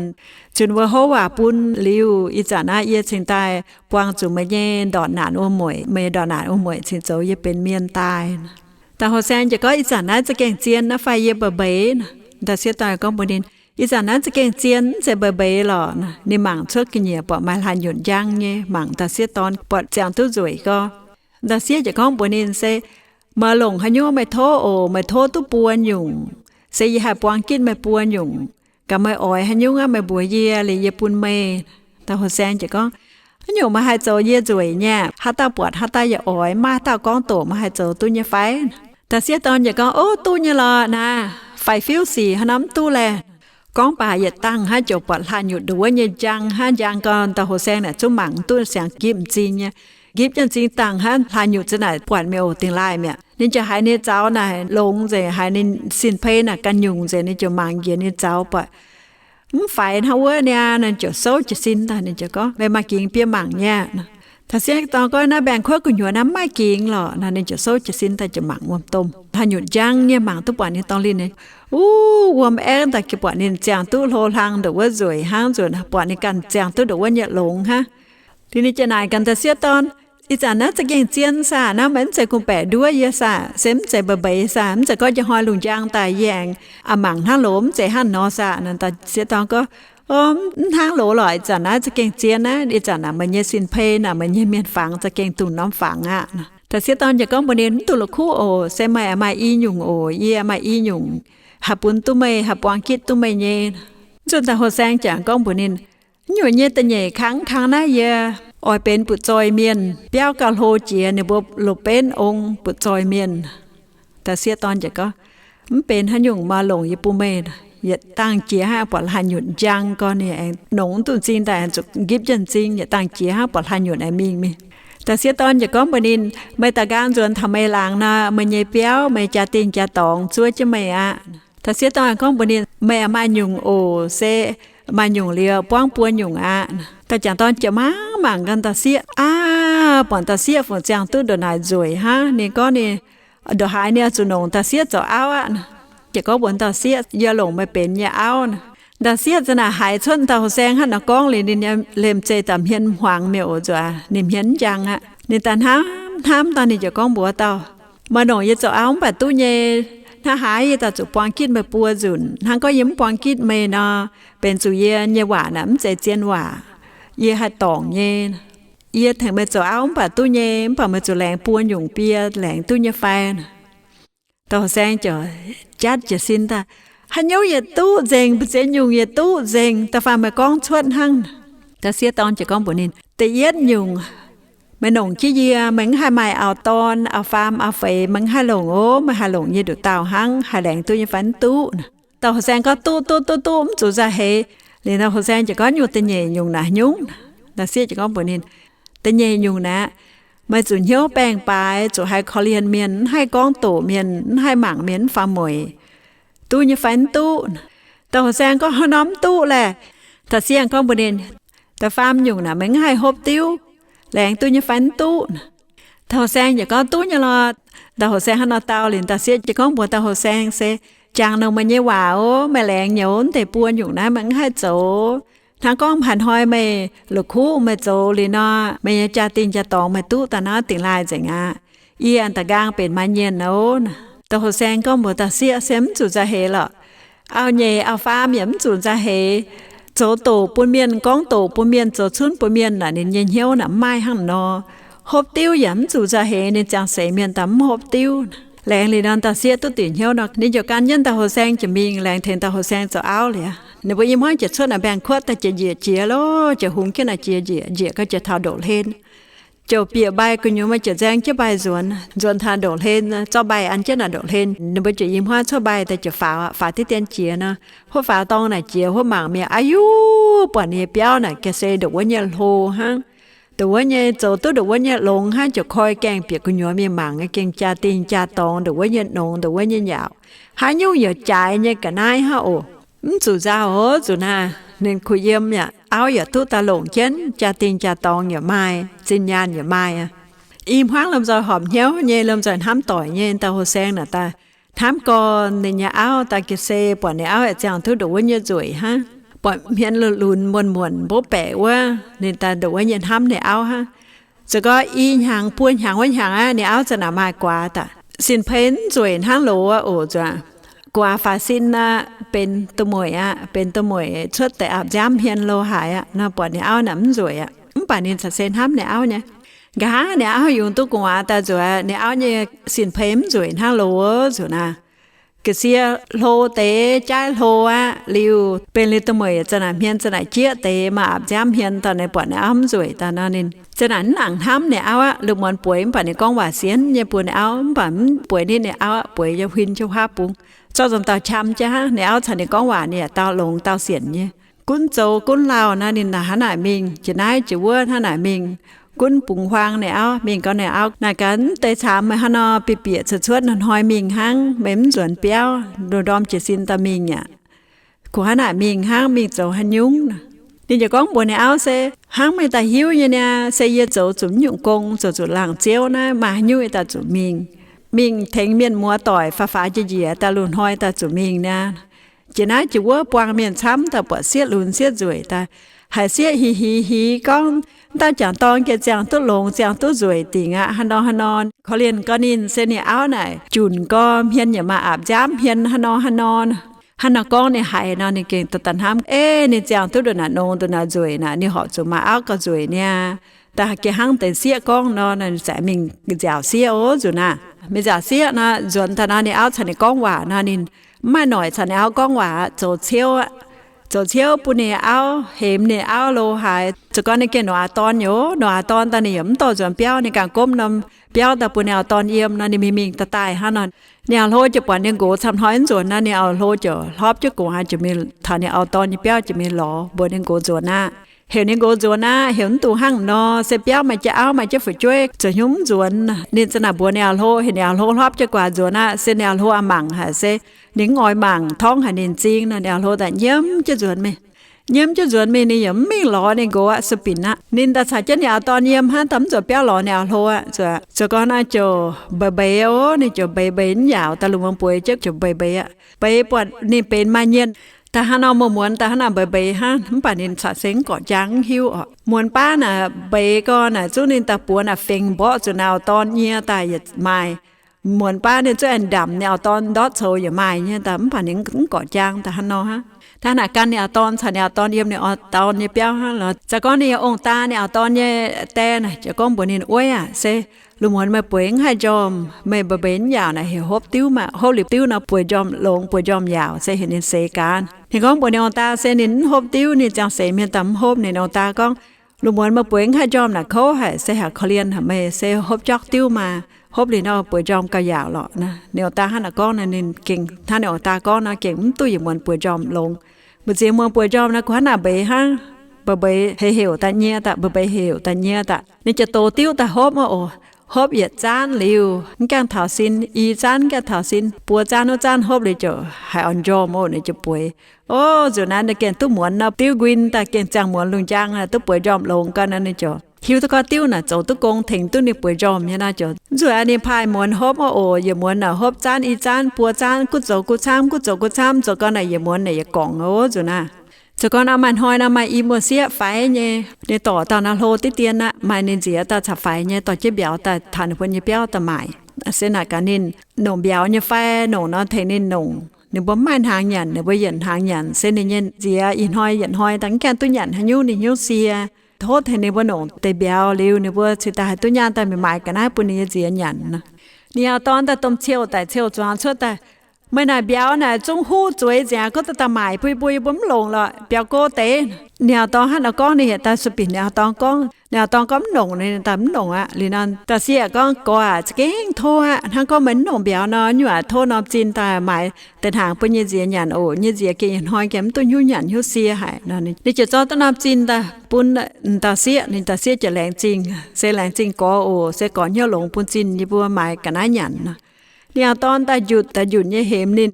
zunc wuov houv waac bun liuz, ih zanc naaiv yie cingx daaih buangh zuqc meih nyei ndortv naanc wuom-mueic, meih ndortv naanc wuom-mueic cingx zoux yie benx mienh daaih. Dauh hoh saeng ziouc gorngv, Ih zanc naaiv za'gengh zien naaiv fai yie mbeix mbeix? Dauh sieqv dorn gorngv mbuox ninh, Ih zanc naaiv za'gengh zien, mv zeiz mbeix mbeix lorqc. Ninh mangc cuotv ga'nyiec buatc maaih hlaax nyutc njang nyei, mangc dauh sieqv dorn buatc ziangh duqv nzueic gau. Dauh sieqv ziouc gorngv mbuox ninh se, Meih longc haaix nyungc meih tov oc. Meih tov duqv buo nyungc, se yie haih buang gitv meih buo nyungc. Gaax meih oix haaix nyungc aqv, meih mbuox yie liuz yie bun meih. Dauh hoh saeng ziouc gorngv, Haaix nyungc meih haih zoux yie nzueic nyei, haaix dauh buatc haaix dauh yaac oix, maaih haaix dauh gorngv doqc meih haih zoux duqv nyei fai? Dauh sieqv dorn ziouc gorngv, O, duqv nyei lorqc naaic, faix-fiuv sic haaix norm duqv laeh. Gorngv baac yietc dangh hnangv ziouc buatc hlaax nyutc ndongc wuov nyei njang hnangv, njang gau. Dauh hoh saeng naaic zungv mangc duqv siangx nqipv m'zing nyei. Nqipv jienv m'zing dangh hnangv, hlaax nyutc za'naaic buatc mi'aqv oc, dingh laaih mi'aqv. Ninh ziouc haiz ninh zaux naaic longx nzengc, haiz ninh sin-pei naaic ganh nyungc nzengc, ninh ziouc mangc njiec ninh zaux buatc mv faix hnangv wuov niaa. Ninh ziouc souv jiez sin daaih, ninh ziouc gorngv, Meih maaih gingx bun yie mangc nyei aqv. Dauh sieqv dorn gorngv, Naaiv mbaengx-kuotv gu'nyuoz naaiv mv maaih gingx lorqc. Naaic ninh ziouc souv jiez sin daaih ziouc mangc wuom-domh, hlaax nyutc njang nyei, mangc duqv buatc ninh dorngx linh nyei. Uv, wuom aengv daaih buatc ninh ziangh duqv hlo hlang ndongc wuov nzueic hnangv, nzuonx buatc ninh ganh ziangh duqv ndongc wuov nyei longx hnangv. Liuz ninh ziouc naaic gaax dauh sieqv dorn, Ih zanc naaiv za'gengh zien saah? Naaiv maiv zeiz gong-baeqc nduov yie saah? Se mv zeiz mbeix mbeix saah? Mv zeiz gorngv njang hnoi lungh njang daaih yie aengx mangc hnangv loz, mv zeiz hnangv nor saah? Dauh sieqv dorn gorngv, O, mv hnangv loz lorqc. Ih zanc naaiv za'gengh zien naaiv. Ih zanc naaic meih nyei sin-pei naaic, meih nyei mienh fangx za'gengh dungh norm fangx aqv. Dauh sieqv dorn ziouc gorngv mbuox ninh, Mv duqv la'kuqv oc. Se meih maaih i nyungc oc. Yie maaih i nyungc haih bun duqv meih, haih buang gitv duqv meih nyei. Zunh dauh hoh saeng ziouc gorngv mbuox ninh, Nyungc nyei da'nyeic kangv kangv naaiv yie oix benx butv-zoih mienh, biauv gauh hlo jiex, ninh mbuo loz-benv ong butv-zoih mienh. Dauh sieqv dorn ziouc gorngv, Mv benx haaix nyungc, meih longc yie bun meih. Yietc dangh jiex hnangv buatc hlaax nyutc njang gau, ninh aengx nongx duqv m'zing daaih aengx zuqc nqipv jienv m'zing. Yietc dangh jiex hnangv buatc hlaax nyutc aengx mingh mingh. Dauh sieqv dorn ziouc gorngv mbuox ninh, Meih daaih nqaang nzuonx taux meih laangz nor, meih nyei biauv, meih jaa-dingh jaa-dorngx zuov jienv meih aqv. Dauh sieqv dorn gorngv mbuox ninh, Meih maaih nyungc oc. Se maaih nyungc liuz buangv buo nyungc aqv. Dauh jangc dorn ziouc mangc mangc gaax dauh sieqv, aav, buatc dauh sieqv fungc ziangh duqv ndongc naaic nzueic hnangv. Ninh gorngv ninh ndongc haaix ninh oix zuqc longc dauh sieqv zoux auv aqv. Ziouc gorngv mbuox dauh sieqv, Yie longc meih benx yie nyei auv. Dauh sieqv za'naaic haiz cuotv dauh hoh saeng hnangv nor gorngv liuz, ninh nyei liemh zeih daaih hmien hmuangx mi'aqv oc, nzuonx ninh hmien mv njang aqv. Ninh daaih hnamv hnamv daaih, ninh ziouc gorngv mbuox dauh, Meih longc yie zoux auv mv baac duqv nyei. Hnangv haaix yie daaih zuqc buang gitv meih buo nzunc? Hnangv gorngv yie mv buang gitv meih nor, benx zuqc yie nyei waac naaic mv zeiz zien waac. Yie haih dorngc nyei. Yie tengx meih zoux auv mv baac duqv nyei, mv baac meih zuqc laengz buo nyungc bie, laengz duqv nyei fai? Dauh hoh saeng ziouc jatv jiez sin daaih, Haaix nyungc yaac duqv nzengc, mbu'ziex nyungc yaac duqv nzengc, da'faanh meih gorngv cuotv hnangv. Dauh sieqv dorn ziouc gorngv mbuox ninh, Da'yietv nyungc, meih longc jienv yie, meih mv haih maaih auv-dorn, auv-faam, auv-feix, meih mv haih longc ov. Meih haih longc yie nduqc dauh hnangv, haih laengz duqv nyei fai mv duqv? Dauh hoh saeng gorngv, Duqv, duqv, duqv, duqv, mv zuqc nzauh heix. Liuz dauh hoh saeng ziouc gorngv, Nyungc da'nyeic nyungc naaic nyungc? Dauh sieqv ziouc gorngv mbuox ninh, Da'nyeic nyungc naaic, meih zuqc hnyouv baengh-baaix, zuqc haih korv-lienh mienh, mv haih gorngv doqc mienh, mv haih mangc mienh mv faaux mueic, duqv nyei fai mv duqv? Dauh hoh saeng gorngv, Hnangv nor mv duqv laeh. Dauh sieqv gorngv mbuox ninh, Da'faam nyungc naaic, meih mv haih hopv diuv, laengz duqv nyei fai mv duqv? Dauh hoh saeng ziouc gorngv, Duqv nyei lorqc. Dauh hoh saeng hnangv nor dau liuz, dauh sieqv ziouc gorngv mbuox dauh hoh saeng se, Jangx longx meih nyei waac ov. Meih laengz nyouz deix buo nyungc naaiv meih mv haih zoux. Hnangv gorngv haaix hnoi meih la'kuqv meih zoux liuz nor, meih nyei jaa-dingh jaa-dorngx meih duqv daaih naaiv dingx laaih nzengc aqv. Yie da'nqaang benx maaih nyienh ov. Dauh hoh saeng gorngv mbuox dauh sieqv se, Mv zuqc nzauh heix lorqc. Auv-nyeic auv-faam yaac mv zuqc nzauh heix. Zoux doqc bun mienh, gorngv doqc bun mienh, zoux cunv bun mienh naaic, ninh nyei hnyouv naaic mv maaih hnangv nor. Hopv diuv yaac mv zuqc nzauh heix, ninh ziangh seix mienh daaih mv hopv diuv. Laengz liuz nor, dauh sieqv duqv dingc hnyouv nor, ninh ziouc gan jienv dauh hoh saeng ziouc mingh laengz tengx dauh hoh saeng zoux auv liuz, ninh mbuo i hmuangv ziouc cuotv naaic mbaengx-kuotv daaih jiex njiec jiex lorqc, ziouc hungx jienv naaic jiex njiec, njiec gau ziouc taux ndoqv-hlen. Ziouc bieqc mbaih gu'nyuoz, meih ziouc nzaeng jienv mbaih nzuonx, nzuonx taux ndoqv-hlen, zorqv mbaih an jienv naaic ndoqv-hlen. Ninh mbuo ziouc i hmuangv cuotv mbaih daaih ziouc faaux, faaux diqv dien jiex nor, huotv faaux dorngh naaic jiex, huotv mangc mingh, aa yuv, buatc ninh nyei biauv naaic ga'sie ndoqc wuov nyei hlo hnangv. Ndoqc wuov nyei, zoux duqv ndoqc wuov nyei longx hnangv, ziouc koi gaengh bieqc gu'nyuoz mingh mangc, gengh jaa-dingh jaa-dorngx ndoqc wuov nyei nongx, ndoqc wuov nyei nyaauc, haaix nyungc yaac jaaix nyei ga'naaiv hnangv oc. Mv zuqc nzauh oc, zuqc naaiv Ninh kuh yiem yaac auv yaac duqv daaih longc jienv, jaa-dingh jaa-dorngx yaac maaih, zinh nyaanh yaac maaih aqv. I hmuangv lomh nzoih horpc hnyouv nyei, lomh nzoih hnamv doic nyei, dauh houh saeng naaic daaih hnamv gorn ninh nyei auv daaih ga'sie, buatc ninh auv yaac ziangh duqv ndongc wuov nyei nzueic hnangv, buatc hmien lunx-lunx muonc-muonc mbopv baeqc wuov, ninh daaih ndongc wuov nyei hnamv ninh auv hnangv. Ziouc gorngv i hnyangx buo hnyangx wuov hnyangx aqv, ninh auv za'naaic maaih guaax daaih, sin-peix mv nzueic hnangv loz aqv oc. Zuqc guaax faaux sin aqv, benx du'mueic aqv, benx du'mueic cuotv deix aapv nziaamv hmien lo haaix aqv nor, buatc ninh auv naaic mv nzueic aqv, mv baac ninh caux se hnamv ninh auv nyei. Nqa'haav ninh auv yungz duqv gu'nguaaz daaih nzueic, ninh auv nyei sin-peix mv nzueic hnangv loz nzuqc naaic. Ga'sie hlo deix, jaaiv hlo aqv liuz, benx liuz du'mueic za'naaic hmien za'naaic jieqv deix, maaih aapv nziaamv hmien daaih, ninh buatc ninh auv mv nzueic daaih nor, ninh za'naaic mv nangc hnamv ninh auv aqv. Lungh muonz bueix mv baac ninh gorngv waac sienx nyei bun ninh auv, mv baac mv bueix nitv ninh auv aqv, bueix yiem huin jienv huaav bung. Zorqv nzunc dauh qam jienv hnangv, ninh auv caux ninh gorngv waac ninh yaac dau longx dau sienc nyei. Gunv zoux gunv lauh naaiv ninh naaic hnangv naaic mingh, jiex naaiv jiex wuov hnangv naaic mingh. Gunv bungx huaang ninh auv, mingh gorngv ninh auv, naaic gaax mv deix caamx meih hnangv nor bieqc bieqc cuotv cuotv hnoi-hnoi mingh hnangv, meih mv nzuonx biauv, ndorm-ndorm jiez sin daaih mingh aqv. Kungx hnangv naaic mingh hnangv, mingh zoux haaix nyungc? Ninh ziouc gorngv mbuox ninh auv se, hnangv meih daaih hiuv nyei niaa, se yie zoux zuqc mv nyungc gong, zoux zuqc laangz ziouv naaiv, maaih haaix nyungc yie daaih zuqc mingh. Mingh tengx mienh muoz doic faaux faaux njiec njiec daaih, lungh hnoi daaih zuqc mingh niaa. Jiex naaiv jiex wuov buang mienh camv daaih, buatc sieqv lunx sieqv nzueic daaih, haiz sieqv hiv hiv hiv gorngv, mv dauh jangc dorn gengh ziangh duqv longx, ziangh duqv nzueic dingc aqv, haaix nor haaix nor. Korv-lienh gorx ninh se ninh auv naaic junc gorx, hmien yaac maaih aapv nziaamv hmien, haaix nor haaix nor. Hnangv naaic gorngv ninh haiz nor, ninh gengh daaih hnamv, ei, ninh ziangh duqv ndongc naaic nongx, ndongc naaic nzueic naaic, ninh horpc zuqc maaih auv gauh nzueic niaa. Daaih gengh hnangv deix sieqv gorngv nor, ninh ziouc mingh nziaauc sieqv oc nzunc naaic. Mingh nziaauc sieqv nor, nzuonx daaih nor, ninh auv caux ninh gorngv waac nor, ninh mv maaih noic caux ninh auv gorngv waac, zoux ciouv aqv. Zoux ciouv bun ninh auv, hemx ninh auv lo haaix. Zoux gau ninh gengh longc auv-dorn nyei oc. Longc auv-dorn daaih ninh yaac mv dorh nzuonx biauv, ninh ganh gomv norm biauv daaih bun ninh auv-dorn yiem nor, ninh mingh mingh daaih daaih hnangv nor. Ninh auv-hlo ziouc buatc ninh nqox camv hnoi mv nzuonx nor, ninh auv-hlo ziouc hlorpv jienv gu'nguaaz ziouc mingh taux ninh auv-dorn nyei biauv ziouc mingh lorz, mbuox ninh nqox nzuonx aqv. Heuc ninh nqox nzuonx aqv, heuc mv dungx hnangv nor, se biauv maaih jienv auv, maaih jienv fu'jueiv, zoux haaix nyungc mv nzuonx. Ninh za'naaic mbuox ninh auv-hlo, heuc ninh auv-hlo hlorpv jienv gu'nguaaz nzuonx aqv, se ninh auv-hlo a'mangc haic se ninh mv oix mangc, torngv haic ninh m'zing nor, ninh auv-hlo daaih nyiemv jienv nzuonx mingh. Nyiemv jienv nzuonx mingh, ninh yaac mv mingh lorz ninh nqox aqv, sueih binc aqv. Ninh daaih caux jienv ninh auv-dorn yiem hnangv, daaih mv nzuonx biauv lorz ninh auv-hlo aqv. Zoux gau naaiv ziouc mbeix mbeix oc, ninh ziouc mbeix mbeix mv yaauc daaih, lungh muonz bueix jienv ziouc mbeix mbeix aqv. Mbeix buatc ninh benx maaih nyienh daaih hnangv nor, muonz-muonz daaih hnangv naaic mbeix mbeix hnangv, mv baac ninh caux se mv gorqv-jaang mv hiuv oc. Muonz baav naaic mbeix gau naaic zungv ninh daaih buoz naaic fengx mborqv zuqc naaiv auv-dorn nyei daaih yaac maaih. Muonz baav ninh zungv aengx ndamc ninh auv-dorn ndortv coux yaac maaih nyei daaih, mv baac ninh mv gorqv-jaang daaih hnangv nor hnangv. Hnangv naaic gan ninh auv-dorn caux ninh auv-dorn yiem ninh auv-dorn nyei biauv hnangv lorqc. Za'gengh ninh yaac ong-daa ninh auv-dorn nyei die naaic ziouc gorngv mbuox ninh, Weiv aac, se lungh muonz meih bueix mv haih njormh, meih mbeix mbeix mv yaauc naaic heuc hopv diuv maah, hopv liuz diuv nor bueix njormh longx, bueix njormh yaauc, se heuc ninh seix gaax. Ninh gorngv mbuox ninh ong-daa se ninh mv hopv diuv, ninh ziangh seix mienh daaih mv hopv. Ninh ong-daa gorngv, Lungh muonz meih bueix mv haih njormh naaic kouv haic, se heuc korv-lienh haic meih, se hopv jorqv diuv maah, hopv liuz nor bueix njormh gauh yaauc lorqc. Ninh ong-daa hnangv naaic gorngv nor, ninh gengh hnangv ninh ong-daa gorngv nor, gengh mv duqv yietc muonz bueix njormh longx. Mbu'ziex muonz bueix njormh nor, gu'nguaaz naaic mbeix hnangv, mbeix mbeix heuc heuc daaih nyei daaih, mbeix mbeix heuc daaih nyei daaih. Ninh ziouc dox diuv daaih hopv oc. Hopv yietc zaanv liuz, mv gaengh taux sin, i zaanv mv gaengh taux sin, buo zaanv wuov zaanv hopv liuz ziouc haiz oix njormh oc, ninh ziouc bueix. Ov, nzunc naaiv ninh gengh duqv muonz nor, diuv nquin daaih gengh ziangh muonz lungh njang, duqv bueix njormh longx gau nor, ninh ziouc hiuv duqv gorngv diuv naaic zoux duqv gong tengx duqv ninh bueix njormh nyei nor, ziouc nzunc naaiv ninh paaih muonz hopv oc. Yietc muonz naaic hopv zaanv i zaanv, buo zaanv, guv zoux guv camv, guv zoux guv camv, zoux gau naaic yietc muonz naaic yietc gorngc oc nzunc naaiv. Zoux gau nor maaih hnoi nor maaih i muoz-sieqv faix nyei, ninh dorc dauh nor hlo diqv dien aqv, maaih ninh nziez dauh caux faix nyei, dorh jienv mbiauz daaih taux ninh mbuo nyei biauv daaih maaic. Se naaic gaax ninh nongc mbiauz nyei fai, nongc nor tengx ninh nongc. Ninh mbuo mv maaih hnaangx nyanc, ninh mbuo yietc hnaangx nyanc, se ninh nyei nziez ih hnoi yietc hnoi daaih mv gaengh duqv nyanc haaix nyungc ninh hnyouv sie. Tov tengx ninh mbuo nongc deix mbiauz liuz, ninh mbuo cingx daaih haih duqv nyaanh daaih mingh maaiz ga'naaiv bun ninh nyei nziez nyanc nor. Ninh auv-dorn daaih domh ciouh daic ciouh zuangx cuotv daaih, Meih naaic mbiauz naaic zungv huv zueiz nzengc, gorngv daaih daaih maaic bun yie, mbuo mv longc lorqc, mbiauz go deix. Ninh auv-dorn hnangv nor gorngv, ninh yietc daaih sueih binc ninh auv-dorn gorngv. Ninh auv-dorn gorngv mv longc, ninh daaih mv longc aqv. Liuz nor dauh sieqv gorngv, Gorx aac, za'gengh tov aqv. Hnangv gorngv meih mv longc mbiauz nor, nyuoqc aac, tov norm zinh daaih maaiz deix hnaangx bun nyei nziez nyanc oc. Nyei nziez gengh ih hnoi gengh mv duqv hnyouv nyanc hnyouv sie haic. Ninh ziouc zorqv duqv norm zinh daaih bun dauh sieqv. Ninh dauh sieqv ziouc laengz zingh, se laengz zingh gorx oc, se gorx hnyouv longx bun zinh yie mbuo maaiz ga'naaiv nyanc nor. Ninh auv-dorn daaih njunc daaih njunc nyei hemx ninh.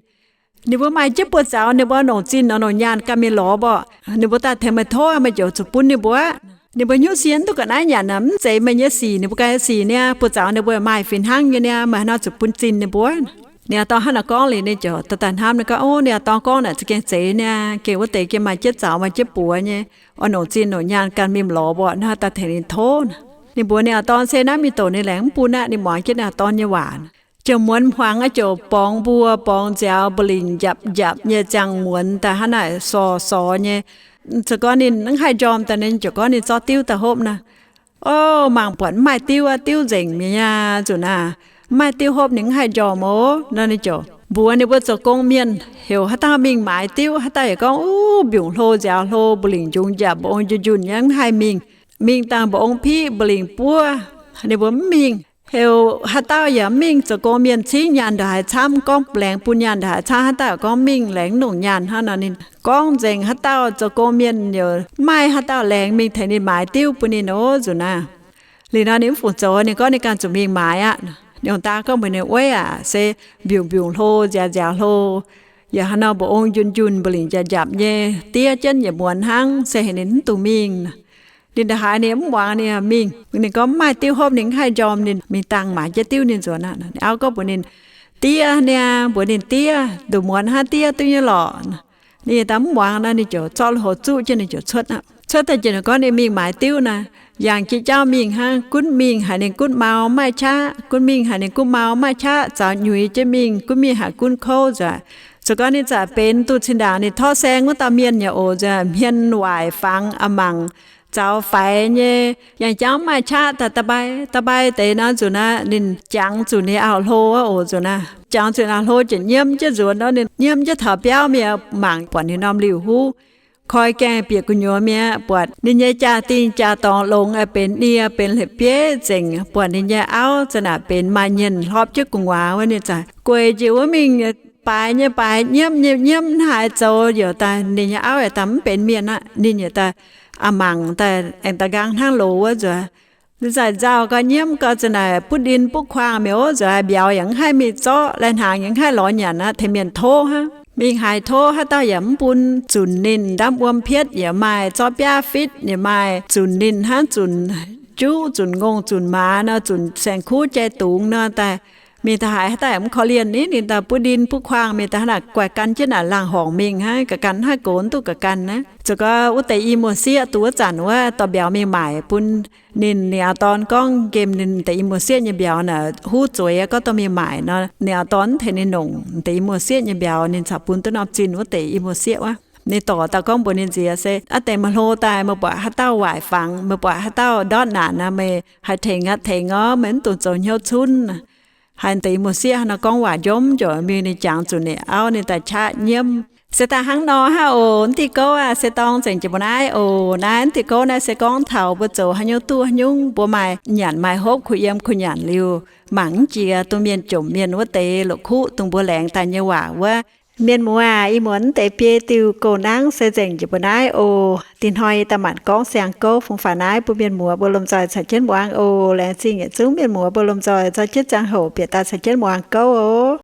Ninh mbuo maaih jienv buoz-zaux, ninh mbuo longc zinh longc nyaanh ganh mingh lorz mbuo. Ninh mbuo daaih tengx meih tov, meih ziouc zuqc bun ninh mbuo. Ninh mbuo hnyouv sienx duqv ga'naaiv nyanc, mv zeiz meih nyei sic. Ninh mbuo ganh nyei sic niaa, buoz-zaux ninh mbuo maaih fih hnangv nyei niaa, meih haaix nor zuqc bun zinh ninh mbuo? Ninh auv-dorn hnangv naaiv gorngv liuz, ninh ziouc daaih hnamv, ninh gorngv, Ov, ninh auv-dorn gorngv naaic za'gengh zeiz niaa. Gengh wuov deix gengh maaih jienv zaux maaih jienv buoz nyei, oix longc zinh longc nyaanh ganh mingh lorz mbuo, hnangv daaih tengx ninh tov. Ninh mbuox ninh auv-dorn se naaiv mingh douc ninh laengz mv bun aqv. Ninh muangx jienv ninh auv-dorn nyei waac, ziouc muonz hmuangx aqv, ziouc borngz mbuo, borngz nziaaux, mbu'lingc njapc njapc nyei ziangh muonz daaih hnangv naaic sorx sorx nyei. Zoux gorngv ninh mv haih njormh daaih, ninh ziouc gorngv ninh zorqv diuv daaih hopv naaic. Ov, mangc buatc mv maaih diuv aqv, diuv nzengc mi'aqv nzunc naaic. Mv maaih diuv hopv ninh mv haih njormh oc. Nor ninh ziouc mbuox ninh mbuo zoux gong mienh heuc haaix dauh mingh maaiz diuv. Haaix dauh yaac gorngv, Uv, mbiungc hlo, nziaaux hlo, mbu'lingc njungx njapc, mba'ong njunh njunh nyei, mv haih mingh. Mingh dangh mba'ong piqv, mbu'lingc buov. Ninh mbuo mv mingh. Heuc haaix dauh yaac mv mingh. Zoux gong mienh cingv nyaanh ndongc haaix camv, gorngv laengz bun nyaanh ndongc haaix camv, haaix dauh gorngv mingh laengz mv longc nyaanh hnangv nor. Ninh gorngv nzengc haaix dauh zoux gong mienh yaac mv maaih haaix dauh laengz mingh tengx ninh maaiz diuv bun ninh oc nzunc naaic. Liuz nor ninh mv fungc zoux, ninh gorngv ninh ganh zuqc mingh maaiz aqv. Ninh ong-daa gorngv mbuox ninh, Weiv aac, se mbiungc mbiungc hlo, nziaaux nziaaux hlo, yaac haaix nor mba'ong njunh njunh, mbu'lingc njapc njapc nyei, diev jienv yietc muonz hnangv, se heuc ninh mv dungx mingh. Ninh ndongc haaix ninh mv muangx, ninh mingh. Ninh gorngv mv maaih diuv hopv ninh mv haih njormh, ninh mingh dangh maaiz jienv diuv ninh nzuonx aqv. Ninh auv gorngv mbuox ninh, Diev niaa, mbuox ninh, Diev, nduqc muonz hnangv diev duqv nyei lorqc. Ninh daaih mv muangx nor, ninh ziouc zorqv lui-houx zuqv jienv, ninh ziouc cuotv aqv. Cuotv daaih ziouc ninh gorngv ninh mingh maaiz diuv naaic, yangh jiex jauv mingh hnangv, gunv mingh haic, ninh gunv mau mv maaih qaqv, gunv mingh haic, ninh gunv mau mv maaih qaqv, zaux nyuiz jienv mingh, gunv mingh haic gunv kouv nzuonx. Zoux gorngv ninh zaqc benx duqv cin-ndaangc ninh torqv saeng wuov dauh mienh nyei oc nzuonx, hmien waaic fangx a'mangc, zaux faix nyei, yangh jauv mv maaih qaqv daaih da'bai da'bai deix nor nzunc naaic, ninh jangx zuqc ninh auv-hlo oc nzunc naaic. Jangx zuqc ninh auv-hlo ziouc nyiemv jienv nzuonx nor, ninh nyiemv jienv taux biauv mingh mangc buatc ninh norm liuh huv. Koi gaengh bieqc gu'nyuoz mingh aqv, buatc ninh nyei jaa-dingh jaa-dorngx longx aqv, benx nie benx la'bieiv nzengc. Buatc ninh nyei auv za'naaic benx maaih nyienh hlorpv jienv gu'nguaaz wuov, ninh zaqc gueic njiec wuov mingh, baaix nyei baaix, nyiemv nyei nyiemv, haaix zoux yaac daaih ninh nyei auv yaac daaih mv benx mienh aqv. Ninh yaac daaih a'mangc daaih aengx da'nqaang hnangv loz wuov nzuonx. Ninh zaqc nzauh gau, nyiemv gau, za'naaic butv ndin butv kuaang mingh oc nzuonx, mbiauz yaac mv haih mingh zorqv, lai-hnaangx yaac mv haih lorz nyanc aqv, tengx mienh tov hnangv. Mingh haaix tov haaix dauh yaac mv bun. Zunc ninh ndamv wuom pietv yaac maaih, zorqv biaav fitv yaac maaih, zunc ninh hnangv zunc juv, zunc ngongh, zunc maaz nor, zunc saeng-kuv jai dungz nor daaih. Mingh daaih haaix, haaix dauh yaac mv korv-lienh ninh. Ninh daaih butv ndin butv kuaang mingh daaih hnangv naaic, guaix gan jienv naaic laangh horngc mingh hnangv, ga'gan mv haih gox, mv duqv ga'gan aqv. Zoux gau wuov deix i muoz sieqv duqv wuov zanc wuov, dorh mbiauz mingh maaic bun ninh. Ninh auv-dorn gorngv nqemh ninh deix i muoz sieqv nyei mbiauz naaic huv zueiz, gorngv dorh mingh maaic nor, ninh auv-dorn mv tengx ninh longc deix i muoz sieqv nyei mbiauz, ninh caux bun duqv norm zinh wuov deix i muoz sieqv wuov. Ninh dorc daaih gorngv mbuox ninh nziex se, Aav deix meih hlo daaih, meih buatc haaix dauh waaic fangx, meih buatc haaix dauh ndortv naanc nor, meih haih tengx aqv, tengx orv, meih mv dungx zoux hnyouv cunv. Haiz deix i muoz sieqv hnangv nor gorngv waac njomv, ziouc mingh ninh jangx zuqc ninh auv, ninh daaih qaqv nyiemv. Se daaih hnangv nor hnangv oc, mv diuh gouv aah, se dorng nzengc jiex mbuo naaiv oc. Naaiv mv diuh gouv naaiv se gorngv taux mbuo zoux haaix nyungc duqv haaix nyungc, mbuo maaih nyanc maaih hopv, kuh yiem kuh nyanc liuz, mangc mv jiex dongh mienh jomc mienh wuov deix loqc kuqv dongh mbuo laengz daaih nyei waac wuov. Mienh muoz aac, ih muonz mv deix biei diuh gouv nangv se nzengc jiex mbuo naaiv oc. Dinh hnoi daaih manc gorngv siang-gouv fungx faaux naaiv bun mienh muoz mbuo lomh nzoih caux jienv muangx oc. Laengz zingh yietc zungv mienh muoz mbuo lomh nzoih zorqv jienv ziangh hoc bieqc daaih caux jienv muangx gouv oc.